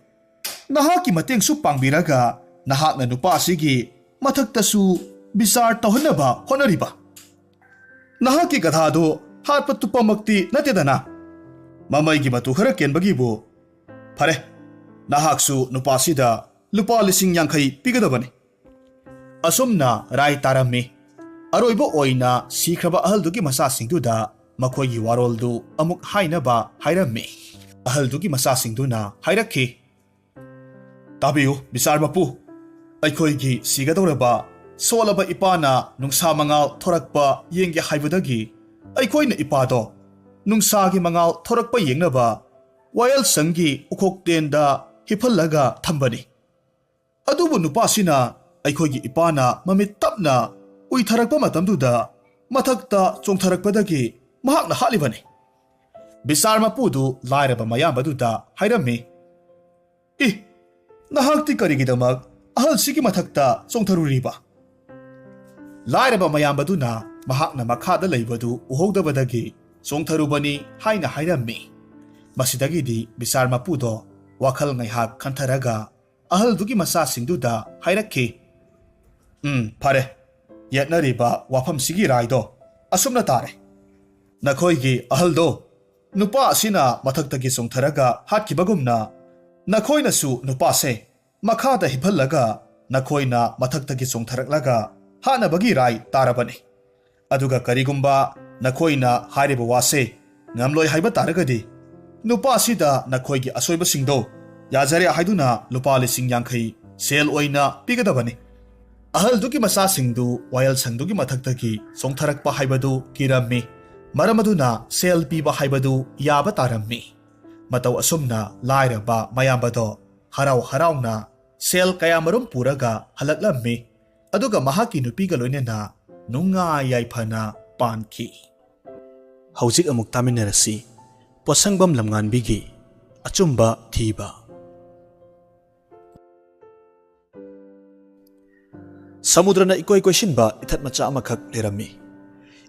ꯅꯍꯥꯛꯀꯤ ꯃꯇꯦꯡꯁꯨ ꯄꯥꯡꯕꯤꯔꯒ ꯅꯍꯥꯛꯅ ꯅꯨꯄꯥ ꯑꯁꯤꯒꯤ ꯃꯊꯛꯇꯁꯨ ꯕꯤꯆꯥꯔ ꯇꯧꯍꯟꯅꯕ ꯍꯣꯠꯅꯔꯤꯕ? ꯅꯍꯥꯛꯀꯤ ꯒꯙꯥꯗꯨ ꯍꯥꯠꯄ ꯇꯨꯞꯄꯃꯛꯇꯤ ꯅꯠꯇꯦꯗꯅ꯫ ꯃꯃꯩꯒꯤ ꯃꯇꯨ ꯈꯔ ꯀꯦꯟꯕꯒꯤꯕꯨ꯫ ꯐꯔꯦ, ꯅꯍꯥꯛꯁꯨ ꯅꯨꯄꯥꯁꯤꯗ ꯂꯨꯄꯥ ꯂꯤꯁꯤꯡ ꯌꯥꯡꯈꯩ ꯄꯤꯒꯗꯕꯅꯤ꯫" ꯑꯁꯨꯝꯅ ꯔꯥꯏ ꯇꯥꯔꯝꯃꯤ꯫ ꯑꯔꯣꯏꯕ ꯑꯣꯏꯅ ꯁꯤꯈ꯭ꯔꯕ ꯑꯍꯜꯗꯨꯒꯤ ꯃꯆꯥꯁꯤꯡꯗꯨꯗ ꯃꯈꯣꯏꯒꯤ ꯋꯥꯔꯣꯜꯗꯨ ꯑꯃꯨꯛ ꯍꯥꯏꯅꯕ ꯍꯥꯏꯔꯝꯃꯤ꯫ ꯑꯍꯜꯗꯨꯒꯤ ꯃꯆꯥꯁꯤꯡꯗꯨꯅ ꯍꯥꯏꯔꯛꯈꯤ, "ꯇꯥꯕꯤꯌꯨ, ꯕꯤꯆꯥꯔ ꯃꯄꯨ, ꯑꯩꯈꯣꯏꯒꯤ ꯁꯤꯒꯗꯧꯔꯕ ꯁꯣꯜꯂꯕ ꯏꯄꯥꯅ ꯅꯨꯡꯁꯥ ꯃꯉꯥꯜ ꯊꯣꯔꯛꯄ ꯌꯦꯡꯒꯦ ꯍꯥꯏꯕꯗꯒꯤ ꯑꯩꯈꯣꯏꯅ ꯏꯄꯥꯗꯣ ꯅꯨꯡꯁꯥꯒꯤ ꯃꯉꯥꯜ ꯊꯣꯔꯛꯄ ꯌꯦꯡꯅꯕ ꯋꯥꯌꯦꯜꯁꯪꯒꯤ ꯎꯈꯣꯛꯇꯦꯟꯗ ꯍꯤꯞꯍꯜꯂꯒ ꯊꯝꯕꯅꯤ꯫ ꯑꯗꯨꯕꯨ ꯅꯨꯄꯥꯁꯤꯅ ꯑꯩꯈꯣꯏꯒꯤ ꯏꯄꯥꯅ ꯃꯃꯤꯠ ꯇꯞꯅ ꯎꯏꯊꯔꯛꯄ ꯃꯇꯝꯗꯨꯗ ꯃꯊꯛꯇ ꯆꯣꯡꯊꯔꯛꯄꯗꯒꯤ ꯃꯍꯥꯛꯅ ꯍꯥꯠꯂꯤꯕꯅꯤ꯫ ꯕꯤꯆꯥꯔ ꯃꯄꯨꯗꯨ ꯂꯥꯏꯔꯕ ꯃꯌꯥꯝꯕꯗꯨꯗ ꯍꯥꯏꯔꯝꯃꯤ, "ꯏ, ꯅꯍꯥꯛꯇꯤ ꯀꯔꯤꯒꯤꯗꯃꯛ ꯑꯍꯜꯁꯤꯒꯤ ꯃꯊꯛꯇ ꯆꯣꯡꯊꯔꯨꯔꯤꯕ?" ꯂꯥꯏꯔꯕ ꯃꯌꯥꯝꯕꯗꯨꯅ ꯃꯍꯥꯛꯅ ꯃꯈꯥꯗ ꯂꯩꯕꯗꯨ ꯎꯍꯧꯗꯕꯗꯒꯤ ꯆꯣꯡꯊꯔꯨꯕꯅꯤ ꯍꯥꯏꯅ ꯍꯥꯏꯔꯝꯃꯤ꯫ ꯃꯁꯤꯗꯒꯤꯗꯤ ꯕꯤꯆꯥꯔ ꯃꯄꯨꯗꯣ ꯋꯥꯈꯜ ꯉꯥꯏꯍꯥꯛ ꯈꯟꯊꯔꯒ ꯑꯍꯜꯗꯨꯒꯤ ꯃꯆꯥꯁꯤꯡꯗꯨꯗ ꯍꯥꯏꯔꯛꯈꯤ, "ꯎꯝ, ꯐꯔꯦ꯫ ꯌꯦꯠꯅꯔꯤꯕ ꯋꯥꯐꯝꯁꯤꯒꯤ ꯔꯥꯏꯗꯣ ꯑꯁꯨꯝꯅ ꯇꯥꯔꯦ꯫ ꯅꯈꯣꯏꯒꯤ ꯑꯍꯜꯗꯣ ꯅꯨꯄꯥ ꯑꯁꯤꯅ ꯃꯊꯛꯇꯒꯤ ꯆꯣꯡꯊꯔꯒ ꯍꯥꯠꯈꯤꯕꯒꯨꯝꯅ, ꯅꯈꯣꯏꯅꯁꯨ ꯅꯨꯄꯥꯁꯦ ꯃꯈꯥꯗ ꯍꯤꯞꯍꯜꯂꯒ ꯅꯈꯣꯏꯅ ꯃꯊꯛꯇꯒꯤ ꯆꯣꯡꯊꯔꯛꯂꯒ ꯍꯥꯠꯅꯕꯒꯤ ꯔꯥꯏ ꯇꯥꯔꯕꯅꯤ꯫ ꯑꯗꯨꯒ ꯀꯔꯤꯒꯨꯝꯕ ꯅꯈꯣꯏꯅ ꯍꯥꯏꯔꯤꯕ ꯋꯥꯁꯦ ꯉꯝꯂꯣꯏ ꯍꯥꯏꯕ ꯇꯥꯔꯒꯗꯤ, ꯅꯨꯄꯥꯁꯤꯗ ꯅꯈꯣꯏꯒꯤ ꯑꯁꯣꯏꯕꯁꯤꯡꯗꯣ ꯌꯥꯖꯔꯦ ꯍꯥꯏꯗꯨꯅ ꯂꯨꯄꯥ ꯂꯤꯁꯤꯡ ꯌꯥꯡꯈꯩ ꯁꯦꯜ ꯑꯣꯏꯅ ꯄꯤꯒꯗꯕꯅꯤ꯫" ꯑꯍꯜꯗꯨꯒꯤ ꯃꯆꯥꯁꯤꯡꯗꯨ ꯋꯥꯌꯦꯜꯁꯪꯗꯨꯒꯤ ꯃꯊꯛꯇꯒꯤ ꯆꯣꯡꯊꯔꯛꯄ ꯍꯥꯏꯕꯗꯨ ꯀꯤꯔꯝꯃꯤ꯫ ꯃꯔꯝ ꯑꯗꯨꯅ ꯁꯦꯜ ꯄꯤꯕ ꯍꯥꯏꯕꯗꯨ ꯌꯥꯕ ꯇꯥꯔꯝꯃꯤ꯫ ꯃꯇꯧ ꯑꯁꯨꯝꯅ ꯂꯥꯏꯔꯕ ꯃꯌꯥꯝꯕꯗꯣ ꯍꯔꯥꯎ ꯍꯔꯥꯎꯅ ꯁꯦꯜ ꯀꯌꯥꯃꯔꯨꯝ ꯄꯨꯔꯒ ꯍꯜꯂꯛꯂꯝꯃꯤ꯫ ꯑꯗꯨꯒ ꯃꯍꯥꯛꯀꯤ ꯅꯨꯄꯤꯒ ꯂꯣꯏꯅꯅ ꯅꯨꯡꯉꯥꯏ ꯌꯥꯏꯐꯅ ꯄꯥꯟꯈꯤ꯫ ꯍꯧꯖꯤꯛ ꯑꯃꯨꯛ ꯇꯥꯃꯤꯟꯅꯔꯁꯤ, ꯄꯣꯠꯁꯪꯕꯝ ꯂꯝꯉꯥꯟꯕꯤꯒꯤ ꯑꯆꯨꯝꯕ ꯊꯤꯕ꯫ ꯁꯃꯨꯗ꯭ꯔꯅ ꯏꯀꯣꯏ ꯀꯣꯏꯁꯤꯟꯕ ꯏꯊꯠ ꯃꯆꯥ ꯑꯃꯈꯛ ꯂꯩꯔꯝꯃꯤ꯫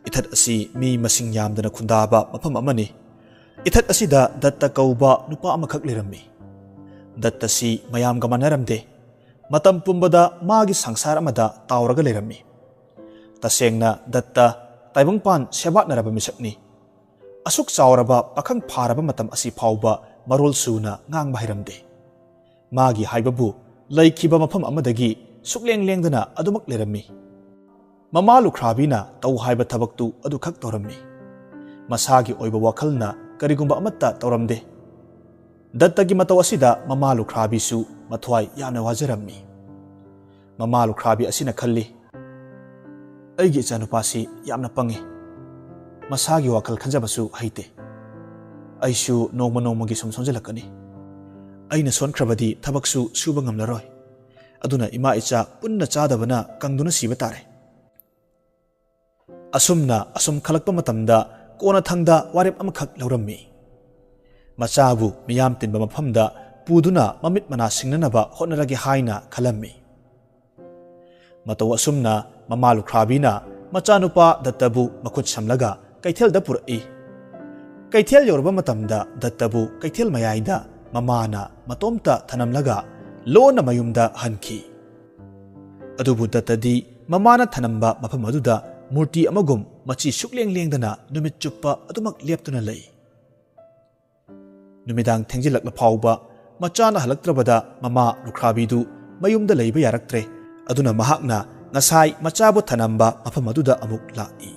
ꯏꯊꯠ ꯑꯁꯤ ꯃꯤ ꯃꯁꯤꯡ ꯌꯥꯝꯗꯅ ꯈꯨꯟꯗꯥꯕ ꯃꯐꯝ ꯑꯃꯅꯤ꯫ ꯏꯊꯠ ꯑꯁꯤꯗ ꯗꯠꯇ ꯀꯧꯕ ꯅꯨꯄꯥ ꯑꯃꯈꯛ ꯂꯩꯔꯝꯃꯤ꯫ ꯗꯠꯇꯁꯤ ꯃꯌꯥꯝꯒ ꯃꯥꯟꯅꯔꯝꯗꯦ꯫ ꯃꯇꯝ ꯄꯨꯝꯕꯗ ꯃꯥꯒꯤ ꯁꯪꯁꯥꯔ ꯑꯃꯗ ꯇꯥꯎꯔꯒ ꯂꯩꯔꯝꯃꯤ꯫ ꯇꯁꯦꯡꯅ ꯗꯠꯇ ꯇꯥꯏꯕꯪꯄꯥꯟ ꯁꯦꯕꯥꯠꯅꯔꯕ ꯃꯤꯁꯛꯅꯤ꯫ ꯑꯁꯨꯛ ꯆꯥꯎꯔꯕ ꯄꯥꯈꯪ ꯐꯥꯔꯕ ꯃꯇꯝ ꯑꯁꯤ ꯐꯥꯎꯕ ꯃꯔꯣꯜ ꯁꯨꯅ ꯉꯥꯡꯕ ꯍꯩꯔꯝꯗꯦ꯫ ꯃꯥꯒꯤ ꯍꯥꯏꯕꯕꯨ ꯂꯩꯈꯤꯕ ꯃꯐꯝ ꯑꯃꯗꯒꯤ ꯁꯨꯛꯂꯦꯡ ꯂꯦꯡꯗꯅ ꯑꯗꯨꯃꯛ ꯂꯩꯔꯝꯃꯤ꯫ ꯃꯃꯥ ꯂꯨꯈ꯭ꯔꯥꯕꯤꯅ ꯇꯧ ꯍꯥꯏꯕ ꯊꯕꯛꯇꯨ ꯑꯗꯨꯈꯛ ꯇꯧꯔꯝꯃꯤ꯫ ꯃꯁꯥꯒꯤ ꯑꯣꯏꯕ ꯋꯥꯈꯜꯅ ꯀꯔꯤꯒꯨꯝꯕ ꯑꯃꯠꯇ ꯇꯧꯔꯝꯗꯦ꯫ ꯗꯠꯇꯒꯤ ꯃꯇꯧ ꯑꯁꯤꯗ ꯃꯃꯥ ꯂꯨꯈ꯭ꯔꯥꯕꯤꯁꯨ ꯃꯊ꯭ꯋꯥꯏ ꯌꯥꯝꯅ ꯋꯥꯖꯔꯝꯃꯤ꯫ ꯃꯃꯥ ꯂꯨꯈ꯭ꯔꯥꯕꯤ ꯑꯁꯤꯅ ꯈꯜꯂꯤ, "ꯑꯩꯒꯤ ꯏꯆꯥꯅꯨꯄꯥꯁꯤ ꯌꯥꯝꯅ ꯄꯪꯉꯤ꯫ ꯃꯁꯥꯒꯤ ꯋꯥꯈꯜ ꯈꯟꯖꯕꯁꯨ ꯍꯩꯇꯦ꯫ ꯑꯩꯁꯨ ꯅꯣꯡꯃ ꯅꯣꯡꯃꯒꯤ ꯁꯨꯝ ꯁꯣꯟꯖꯜꯂꯛꯀꯅꯤ꯫ ꯑꯩꯅ ꯁꯣꯟꯈ꯭ꯔꯕꯗꯤ ꯊꯕꯛꯁꯨ ꯁꯨꯕ ꯉꯝꯂꯔꯣꯏ꯫ ꯑꯗꯨꯅ ꯏꯃꯥ ꯏꯆꯥ ꯄꯨꯟꯅ ꯆꯥꯗꯕꯅ ꯀꯪꯗꯨꯅ ꯁꯤꯕ ꯇꯥꯔꯦ꯫" ꯑꯁꯨꯝꯅ ꯑꯁꯨꯝ ꯈꯜꯂꯛꯄ ꯃꯇꯝꯗ ꯀꯣꯟꯅꯊꯪꯗ ꯋꯥꯔꯦꯞ ꯑꯃꯈꯛ ꯂꯧꯔꯝꯃꯤ꯫ ꯃꯆꯥꯕꯨ ꯃꯤꯌꯥꯝ ꯇꯤꯟꯕ ꯃꯐꯝꯗ ꯄꯨꯗꯨꯅ ꯃꯃꯤꯠ ꯃꯅꯥ ꯁꯤꯡꯅꯅꯕ ꯍꯣꯠꯅꯔꯒꯦ ꯍꯥꯏꯅ ꯈꯜꯂꯝꯃꯤ꯫ ꯃꯇꯧ ꯑꯁꯨꯝꯅ ꯃꯃꯥ ꯂꯨꯈ꯭ꯔꯥꯕꯤꯅ ꯃꯆꯥꯅꯨꯄꯥ ꯗꯠꯇꯕꯨ ꯃꯈꯨꯠ ꯁꯝꯂꯒ ꯀꯩꯊꯦꯜꯗ ꯄꯨꯔꯛꯏ꯫ ꯀꯩꯊꯦꯜ ꯌꯧꯔꯕ ꯃꯇꯝꯗ ꯗꯠꯇꯕꯨ ꯀꯩꯊꯦꯜ ꯃꯌꯥꯏꯗ ꯃꯃꯥꯅ ꯃꯇꯣꯝꯇ ꯊꯅꯝꯂꯒ ꯂꯣꯟꯅ ꯃꯌꯨꯝꯗ ꯍꯟꯈꯤ꯫ ꯑꯗꯨꯕꯨ ꯗꯠꯇꯗꯤ ꯃꯃꯥꯅ ꯊꯅꯝꯕ ꯃꯐꯝ ꯑꯗꯨꯗ ꯃꯨꯔꯇꯤ ꯑꯃꯒꯨꯝ ꯃꯆꯤ ꯁꯨꯛꯂꯦꯡ ꯂꯦꯡꯗꯅ ꯅꯨꯃꯤꯠ ꯆꯨꯞꯄ ꯑꯗꯨꯃꯛ ꯂꯦꯞꯇꯨꯅ ꯂꯩ꯫ ꯅꯨꯃꯤꯗꯥꯡ ꯊꯦꯡꯖꯤꯜꯂꯛꯂ ꯐꯥꯎꯕ ꯃꯆꯥꯅ ꯍꯜꯂꯛꯇ꯭ꯔꯕꯗ ꯃꯃꯥ ꯂꯨꯈ꯭ꯔꯥꯕꯤꯗꯨ ꯃꯌꯨꯝꯗ ꯂꯩꯕ ꯌꯥꯔꯛꯇ꯭ꯔꯦ꯫ ꯑꯗꯨꯅ ꯃꯍꯥꯛꯅ ꯉꯁꯥꯏ ꯃꯆꯥꯕꯨ ꯊꯅꯝꯕ ꯃꯐꯝ ꯑꯗꯨꯗ ꯑꯃꯨꯛ ꯂꯥꯛꯏ꯫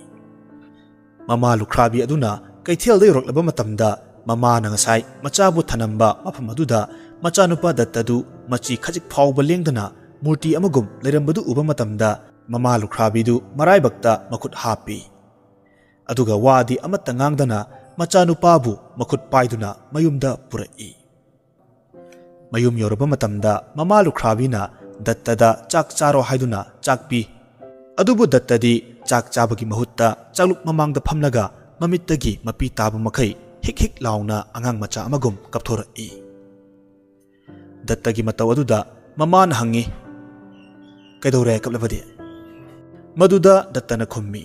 ꯃꯃꯥ ꯂꯨꯈ꯭ꯔꯥꯕꯤ ꯑꯗꯨꯅ ꯀꯩꯊꯦꯜꯗ ꯌꯧꯔꯛꯂꯕ ꯃꯇꯝꯗ ꯃꯃꯥꯅ ꯉꯁꯥꯏ ꯃꯆꯥꯕꯨ ꯊꯅꯝꯕ ꯃꯐꯝ ꯑꯗꯨꯗ ꯃꯆꯥꯅꯨꯄꯥ ꯗꯠꯇꯗꯨ ꯃꯆꯤ ꯈꯖꯤꯛ ꯐꯥꯎꯕ ꯂꯦꯡꯗꯅ ꯃꯨꯔꯇꯤ ꯑꯃꯒꯨꯝ ꯂꯩꯔꯝꯕꯗꯨ ꯎꯕ ꯃꯇꯝꯗ ꯃꯃꯥ ꯂꯨꯈ꯭ꯔꯥꯕꯤꯗꯨ ꯃꯔꯥꯏꯕꯛꯇ ꯃꯈꯨꯠ ꯍꯥꯞꯄꯤ꯫ ꯑꯗꯨꯒ ꯋꯥꯗꯤ ꯑꯃꯠꯇ ꯉꯥꯡꯗꯅ ꯃꯆꯥꯅꯨꯄꯥꯕꯨ ꯃꯈꯨꯠ ꯄꯥꯏꯗꯨꯅ ꯃꯌꯨꯝꯗ ꯄꯨꯔꯛꯏ꯫ ꯃꯌꯨꯝ ꯌꯧꯔꯕ ꯃꯇꯝꯗ ꯃꯃꯥ ꯂꯨꯈ꯭ꯔꯥꯕꯤꯅ ꯗꯠꯇꯗ ꯆꯥꯛ ꯆꯥꯔꯣ ꯍꯥꯏꯗꯨꯅ ꯆꯥꯛ ꯄꯤ꯫ ꯑꯗꯨꯕꯨ ꯗꯠꯇꯗꯤ ꯆꯥꯛ ꯆꯥꯕꯒꯤ ꯃꯍꯨꯠꯇ ꯆꯥꯛꯂꯨꯛ ꯃꯃꯥꯡꯗ ꯐꯝꯂꯒ ꯃꯃꯤꯠꯇꯒꯤ ꯃꯄꯤ ꯇꯥꯕ ꯃꯈꯩ ꯍꯤꯛ ꯍꯤꯛ ꯂꯥꯎꯅ ꯑꯉꯥꯡ ꯃꯆꯥ ꯑꯃꯒꯨꯝ ꯀꯞꯊꯣꯔꯛꯏ꯫ ꯗꯠꯇꯒꯤ ꯃꯇꯧ ꯑꯗꯨꯗ ꯃꯃꯥꯅ ꯍꯪꯉꯤ, "ꯀꯩꯗꯧꯔꯦ ꯀꯞꯂꯕꯗꯤ?" ꯃꯗꯨꯗ ꯗꯠꯇꯅ ꯈꯨꯝꯃꯤ,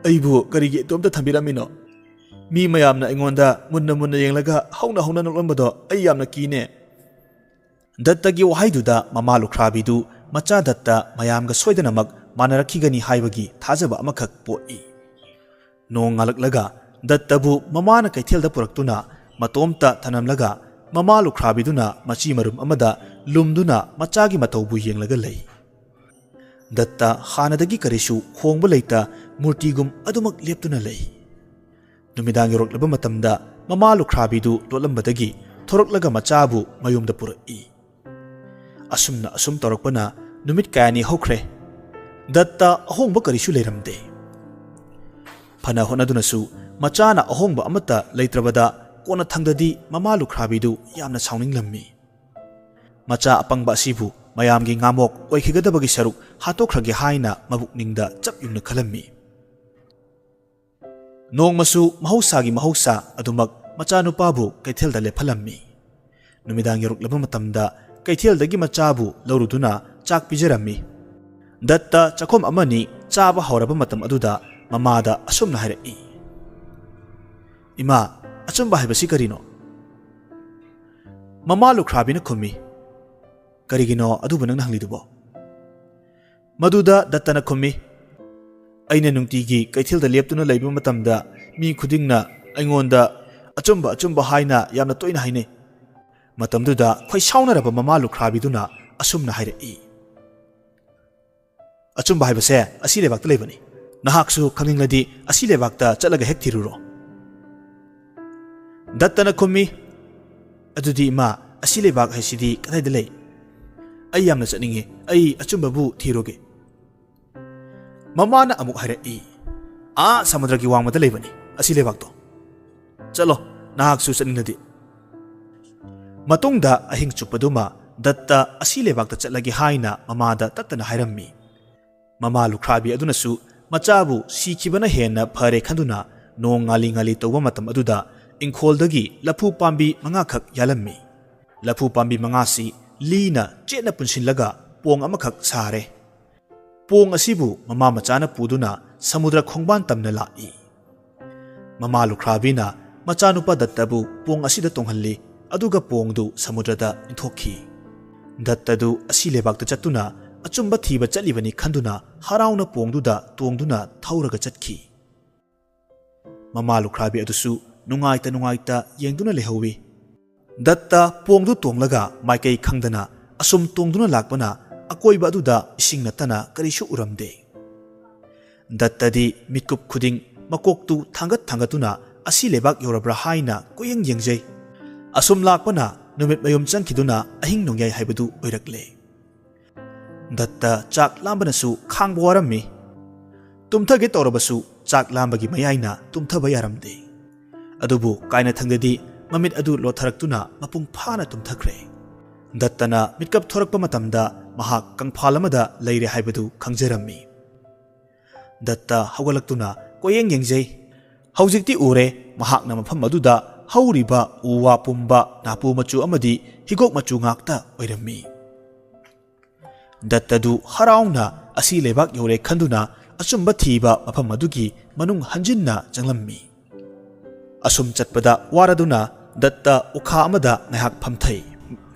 "ꯑꯩꯕꯨ ꯀꯔꯤꯒꯤ ꯏꯇꯣꯝꯇ ꯊꯝꯕꯤꯔꯝꯃꯤꯅꯣ? ꯃꯤ ꯃꯌꯥꯝꯅ ꯑꯩꯉꯣꯟꯗ ꯃꯨꯟꯅ ꯃꯨꯟꯅ ꯌꯦꯡꯂꯒ ꯍꯧꯅ ꯍꯧꯅ ꯅꯣꯛꯂꯝꯕꯗꯣ ꯑꯩ ꯌꯥꯝꯅ ꯀꯤꯅꯦ꯫" ꯗꯠꯇꯒꯤ ꯋꯥꯍꯩꯗꯨꯗ ꯃꯃꯥ ꯂꯨꯈ꯭ꯔꯥꯕꯤꯗꯨ ꯃꯆꯥ ꯗꯠꯇ ꯃꯌꯥꯝꯒ ꯁꯣꯏꯗꯅꯃꯛ ꯃꯥꯟꯅꯔꯛꯈꯤꯒꯅꯤ ꯍꯥꯏꯕꯒꯤ ꯊꯥꯖꯕ ꯑꯃꯈꯛ ꯄꯣꯛꯏ꯫ ꯅꯣꯡꯉꯥꯜꯂꯛꯂꯒ ꯗꯠꯇꯕꯨ ꯃꯃꯥꯅ ꯀꯩꯊꯦꯜꯗ ꯄꯨꯔꯛꯇꯨꯅ ꯃꯇꯣꯝꯇ ꯊꯅꯝꯂꯒ ꯃꯃꯥ ꯂꯨꯈ꯭ꯔꯥꯕꯤꯗꯨꯅ ꯃꯆꯤ ꯃꯔꯨꯝ ꯑꯃꯗ ꯂꯨꯝꯗꯨꯅ ꯃꯆꯥꯒꯤ ꯃꯇꯧꯕꯨ ꯌꯦꯡꯂꯒ ꯂꯩ꯫ ꯗꯠꯇ ꯍꯥꯟꯅꯗꯒꯤ ꯀꯔꯤꯁꯨ ꯈꯣꯡꯕ ꯂꯩꯇ ꯃꯨꯔꯇꯤꯒꯨꯝ ꯑꯗꯨꯃꯛ ꯂꯦꯞꯇꯨꯅ ꯂꯩ꯫ ꯅꯨꯃꯤꯗꯥꯡ ꯌꯧꯔꯛꯂꯕ ꯃꯇꯝꯗ ꯃꯃꯥ ꯂꯨꯈ꯭ꯔꯥꯕꯤꯗꯨ ꯂꯣꯠꯂꯝꯕꯗꯒꯤ ꯊꯣꯔꯛꯂꯒ ꯃꯆꯥꯕꯨ ꯃꯌꯨꯝꯗ ꯄꯨꯔꯛꯏ꯫ ꯑꯁꯨꯝꯅ ꯑꯁꯨꯝ ꯇꯧꯔꯛꯄꯅ ꯅꯨꯃꯤꯠ ꯀꯌꯥꯅꯤ ꯍꯧꯈ꯭ꯔꯦ꯫ ꯗꯠꯇ ꯑꯍꯣꯡꯕ ꯀꯔꯤꯁꯨ ꯂꯩꯔꯝꯗꯦ꯫ ꯐꯅ ꯍꯣꯠꯅꯗꯨꯅꯁꯨ ꯃꯆꯥꯅ ꯑꯍꯣꯡꯕ ꯑꯃꯠꯇ ꯂꯩꯇ꯭ꯔꯕꯗ ꯀꯣꯟꯅꯊꯪꯗꯗꯤ ꯃꯃꯥ ꯂꯨꯈ꯭ꯔꯥꯕꯤꯗꯨ ꯌꯥꯝꯅ ꯁꯥꯎꯅꯤꯡꯂꯝꯃꯤ꯫ ꯃꯆꯥ ꯑꯄꯪꯕ ꯑꯁꯤꯕꯨ ꯃꯌꯥꯝꯒꯤ ꯉꯥꯃꯣꯛ ꯑꯣꯏꯈꯤꯒꯗꯕꯒꯤ ꯁꯔꯨꯛ ꯍꯥꯠꯇꯣꯛꯈ꯭ꯔꯒꯦ ꯍꯥꯏꯅ ꯃꯕꯨꯛꯅꯤꯡꯗ ꯆꯞ ꯌꯨꯡꯅ ꯈꯜꯂꯝꯃꯤ꯫ ꯅꯣꯡꯃꯁꯨ ꯃꯍꯧꯁꯥꯒꯤ ꯃꯍꯧꯁꯥ ꯑꯗꯨꯃꯛ ꯃꯆꯥꯅꯨꯄꯥꯕꯨ ꯀꯩꯊꯦꯜꯗ ꯂꯦꯞꯍꯜꯂꯝꯃꯤ꯫ ꯅꯨꯃꯤꯗꯥꯡ ꯌꯧꯔꯛꯂꯕ ꯃꯇꯝꯗ ꯀꯩꯊꯦꯜꯗꯒꯤ ꯃꯆꯥꯕꯨ ꯂꯧꯔꯨꯗꯨꯅ ꯆꯥꯛ ꯄꯤꯖꯔꯝꯃꯤ꯫ ꯗꯠꯇ ꯆꯥꯛꯈꯨꯝ ꯑꯃꯅꯤ ꯆꯥꯕ ꯍꯧꯔꯕ ꯃꯇꯝ ꯑꯗꯨꯗ ꯃꯃꯥꯗ ꯑꯁꯨꯝꯅ ꯍꯥꯏꯔꯛꯏ, "ꯏꯃꯥ, ꯑꯆꯨꯝꯕ ꯍꯥꯏꯕꯁꯤ ꯀꯔꯤꯅꯣ?" ꯃꯃꯥ ꯂꯨꯈ꯭ꯔꯥꯕꯤꯅ ꯈꯨꯝꯃꯤ, "ꯀꯔꯤꯒꯤꯅꯣ ꯑꯗꯨꯕꯨ ꯅꯪꯅ ꯍꯪꯂꯤꯗꯨꯕꯣ?" ꯃꯗꯨꯗ ꯗꯠꯇꯅ ꯈꯨꯝꯃꯤ, "ꯑꯩꯅ ꯅꯨꯡꯇꯤꯒꯤ ꯀꯩꯊꯦꯜꯗ ꯂꯦꯞꯇꯨꯅ ꯂꯩꯕ ꯃꯇꯝꯗ ꯃꯤ ꯈꯨꯗꯤꯡꯅ ꯑꯩꯉꯣꯟꯗ ꯑꯆꯨꯝꯕ ꯑꯆꯨꯝꯕ ꯍꯥꯏꯅ ꯌꯥꯝꯅ ꯇꯣꯏꯅ ꯍꯥꯏꯅꯩ꯫ ꯃꯇꯝꯗꯨꯗ ꯈꯣꯏꯁꯥꯎꯅꯔꯕ ꯃꯃꯥ ꯂꯨꯈ꯭ꯔꯥꯕꯤꯗꯨꯅ ꯑꯁꯨꯝꯅ ꯍꯥꯏꯔꯛꯏ, "ꯑꯆꯨꯝꯕ ꯍꯥꯏꯕꯁꯦ ꯑꯁꯤ ꯂꯩꯕꯥꯛꯇ ꯂꯩꯕꯅꯤ꯫ ꯅꯍꯥꯛꯁꯨ ꯈꯪꯅꯤꯡꯂꯗꯤ ꯑꯁꯤ ꯂꯩꯕꯥꯛꯇ ꯆꯠꯂꯒ ꯍꯦꯛ ꯊꯤꯔꯨꯔꯣ꯫" ꯗꯠꯇꯅ ꯈꯨꯝꯃꯤ, "ꯑꯗꯨꯗꯤ ꯏꯃꯥ, ꯑꯁꯤ ꯂꯩꯕꯥꯛ ꯍꯥꯏꯁꯤꯗꯤ ꯀꯗꯥꯏꯗ ꯂꯩ? ꯑꯩ ꯌꯥꯝꯅ ꯆꯠꯅꯤꯡꯉꯤ꯫ ꯑꯩ ꯑꯆꯨꯝꯕꯕꯨ ꯊꯤꯔꯨꯒꯦ꯫" ꯃꯃꯥꯅ ꯑꯃꯨꯛ ꯍꯥꯏꯔꯛꯏ, "ꯑꯥ ꯁꯃꯨꯗ꯭ꯔꯒꯤ ꯋꯥꯡꯃꯗ ꯂꯩꯕꯅꯤ ꯑꯁꯤ ꯂꯩꯕꯥꯛꯇꯣ꯫ ꯆꯠꯂꯣ, ꯅꯍꯥꯛꯁꯨ ꯆꯠꯅꯤꯡꯂꯗꯤ꯫" ꯃꯇꯨꯡꯗ ꯑꯍꯤꯡ ꯆꯨꯞꯄꯗꯨꯃ ꯗꯠꯇ ꯑꯁꯤ ꯂꯩꯕꯥꯛꯇ ꯆꯠꯂꯒꯦ ꯍꯥꯏꯅ ꯃꯃꯥꯗ ꯇꯠꯇꯅ ꯍꯥꯏꯔꯝꯃꯤ꯫ ꯃꯃꯥ ꯂꯨꯈ꯭ꯔꯥꯕꯤ ꯑꯗꯨꯅꯁꯨ ꯃꯆꯥꯕꯨ ꯁꯤꯈꯤꯕꯅ ꯍꯦꯟꯅ ꯐꯔꯦ ꯈꯟꯗꯨꯅ ꯅꯣꯡ ꯉꯥꯂꯤ ꯉꯥꯂꯤ ꯇꯧꯕ ꯃꯇꯝ ꯑꯗꯨꯗ ꯏꯪꯈꯣꯜꯗꯒꯤ ꯂꯐꯨ ꯄꯥꯝꯕꯤ ꯃꯉꯥꯈꯛ ꯌꯥꯜꯂꯝꯃꯤ꯫ ꯂꯐꯨ ꯄꯥꯝꯕꯤ ꯃꯉꯥꯁꯤ ꯂꯤꯅ ꯆꯦꯠꯅ ꯄꯨꯟꯁꯤꯜꯂꯒ ꯄꯣꯡ ꯑꯃꯈꯛ ꯁꯥꯔꯦ꯫ ꯄꯣꯡ ꯑꯁꯤꯕꯨ ꯃꯃꯥ ꯃꯆꯥꯅ ꯄꯨꯗꯨꯅ ꯁꯃꯨꯗ꯭ꯔ ꯈꯣꯡꯕꯥꯟ ꯇꯝꯅ ꯂꯥꯛꯏ꯫ ꯃꯃꯥ ꯂꯨꯈ꯭ꯔꯥꯕꯤꯅ ꯃꯆꯥꯅꯨꯄꯥ ꯗꯠꯇꯕꯨ ꯄꯣꯡ ꯑꯁꯤꯗ ꯇꯣꯡꯍꯜꯂꯤ, ꯑꯗꯨꯒ ꯄꯣꯡꯗꯨ ꯁꯃꯨꯗ꯭ꯔꯗ ꯏꯟꯊꯣꯛꯈꯤ꯫ ꯗꯠꯇꯗꯨ ꯑꯁꯤ ꯂꯩꯕꯥꯛꯇ ꯆꯠꯇꯨꯅ ꯑꯆꯨꯝꯕ ꯊꯤꯕ ꯆꯠꯂꯤꯕꯅꯤ ꯈꯟꯗꯨꯅ ꯍꯔꯥꯎꯅ ꯄꯣꯡꯗꯨꯗ ꯇꯣꯡꯗꯨꯅ ꯊꯧꯔꯒ ꯆꯠꯈꯤ꯫ ꯃꯃꯥ ꯂꯨꯈ꯭ꯔꯥꯕꯤ ꯑꯗꯨꯁꯨ ꯅꯨꯡꯉꯥꯏꯇ ꯅꯨꯡꯉꯥꯏꯇ ꯌꯦꯡꯗꯨꯅ ꯂꯩꯍꯧꯋꯤ꯫ ꯗꯠꯇ ꯄꯣꯡꯗꯨ ꯇꯣꯡꯂꯒ ꯃꯥꯏꯀꯩ ꯈꯪꯗꯅ ꯑꯁꯨꯝ ꯇꯣꯡꯗꯨꯅ ꯂꯥꯛꯄꯅ ꯑꯀꯣꯏꯕ ꯑꯗꯨꯗ ꯏꯁꯤꯡ ꯅꯠꯇꯅ ꯀꯔꯤꯁꯨ ꯎꯔꯝꯗꯦ꯫ ꯗꯠꯇꯗꯤ ꯃꯤꯠꯀꯨꯞ ꯈꯨꯗꯤꯡ ꯃꯀꯣꯛꯇꯨ ꯊꯥꯡꯒꯠ ꯊꯥꯡꯒꯠꯇꯨꯅ ꯑꯁꯤ ꯂꯩꯕꯥꯛ ꯌꯧꯔꯕ꯭ꯔꯥ ꯍꯥꯏꯅ ꯀꯣꯏꯌꯦꯡ ꯌꯦꯡꯖꯩ꯫ ꯑꯁꯨꯝ ꯂꯥꯛꯄꯅ ꯅꯨꯃꯤꯠ ꯃꯌꯨꯝ ꯆꯪꯈꯤꯗꯨꯅ ꯑꯍꯤꯡ ꯅꯣꯡꯌꯥꯏ ꯍꯥꯏꯕꯗꯨ ꯑꯣꯏꯔꯛꯂꯦ꯫ ꯗꯠꯇ ꯆꯥꯛ ꯂꯥꯝꯕꯅꯁꯨ ꯈꯥꯡꯕ ꯋꯥꯔꯝꯃꯤ꯫ ꯇꯨꯝꯊꯒꯦ ꯇꯧꯔꯕꯁꯨ ꯆꯥꯛ ꯂꯥꯝꯕꯒꯤ ꯃꯌꯥꯏꯅ ꯇꯨꯝꯊꯕ ꯌꯥꯔꯝꯗꯦ꯫ ꯑꯗꯨꯕꯨ ꯀꯥꯏꯅꯊꯪꯗꯗꯤ ꯃꯃꯤꯠ ꯑꯗꯨ ꯂꯣꯠꯊꯔꯛꯇꯨꯅ ꯃꯄꯨꯡ ꯐꯥꯅ ꯇꯨꯝꯊꯈ꯭ꯔꯦ꯫ ꯗꯠꯇꯅ ꯃꯤꯠꯀꯞ ꯊꯣꯔꯛꯄ ꯃꯇꯝꯗ ꯃꯍꯥꯛ ꯀꯪꯐꯥꯜ ꯑꯃꯗ ꯂꯩꯔꯦ ꯍꯥꯏꯕꯗꯨ ꯈꯪꯖꯔꯝꯃꯤ꯫ ꯗꯠꯇ ꯍꯧꯒꯠꯂꯛꯇꯨꯅ ꯀꯣꯏꯌꯦꯡ ꯌꯦꯡꯖꯩ꯫ ꯍꯧꯖꯤꯛꯇꯤ ꯎꯔꯦ, ꯃꯍꯥꯛꯅ ꯃꯐꯝ ꯑꯗꯨꯗ ꯍꯧꯔꯤꯕ ꯎ ꯋꯥ ꯄꯨꯝꯕ ꯅꯥꯄꯨ ꯃꯆꯨ ꯑꯃꯗꯤ ꯍꯤꯒꯣꯛ ꯃꯆꯨ ꯉꯥꯛꯇ ꯑꯣꯏꯔꯝꯃꯤ꯫ ꯗꯠꯇꯗꯨ ꯍꯔꯥꯎꯅ ꯑꯁꯤ ꯂꯩꯕꯥꯛ ꯌꯧꯔꯦ ꯈꯟꯗꯨꯅ ꯑꯆꯨꯝꯕ ꯊꯤꯕ ꯃꯐꯝ ꯑꯗꯨꯒꯤ ꯃꯅꯨꯡ ꯍꯟꯖꯤꯟꯅ ꯆꯪꯂꯝꯃꯤ꯫ ꯑꯁꯨꯝ ꯆꯠꯄꯗ ꯋꯥꯔꯗꯨꯅ ꯗꯠꯇ ꯎꯈꯥ ꯑꯃꯗ ꯉꯥꯏꯍꯥꯛ ꯐꯝꯊꯩ꯫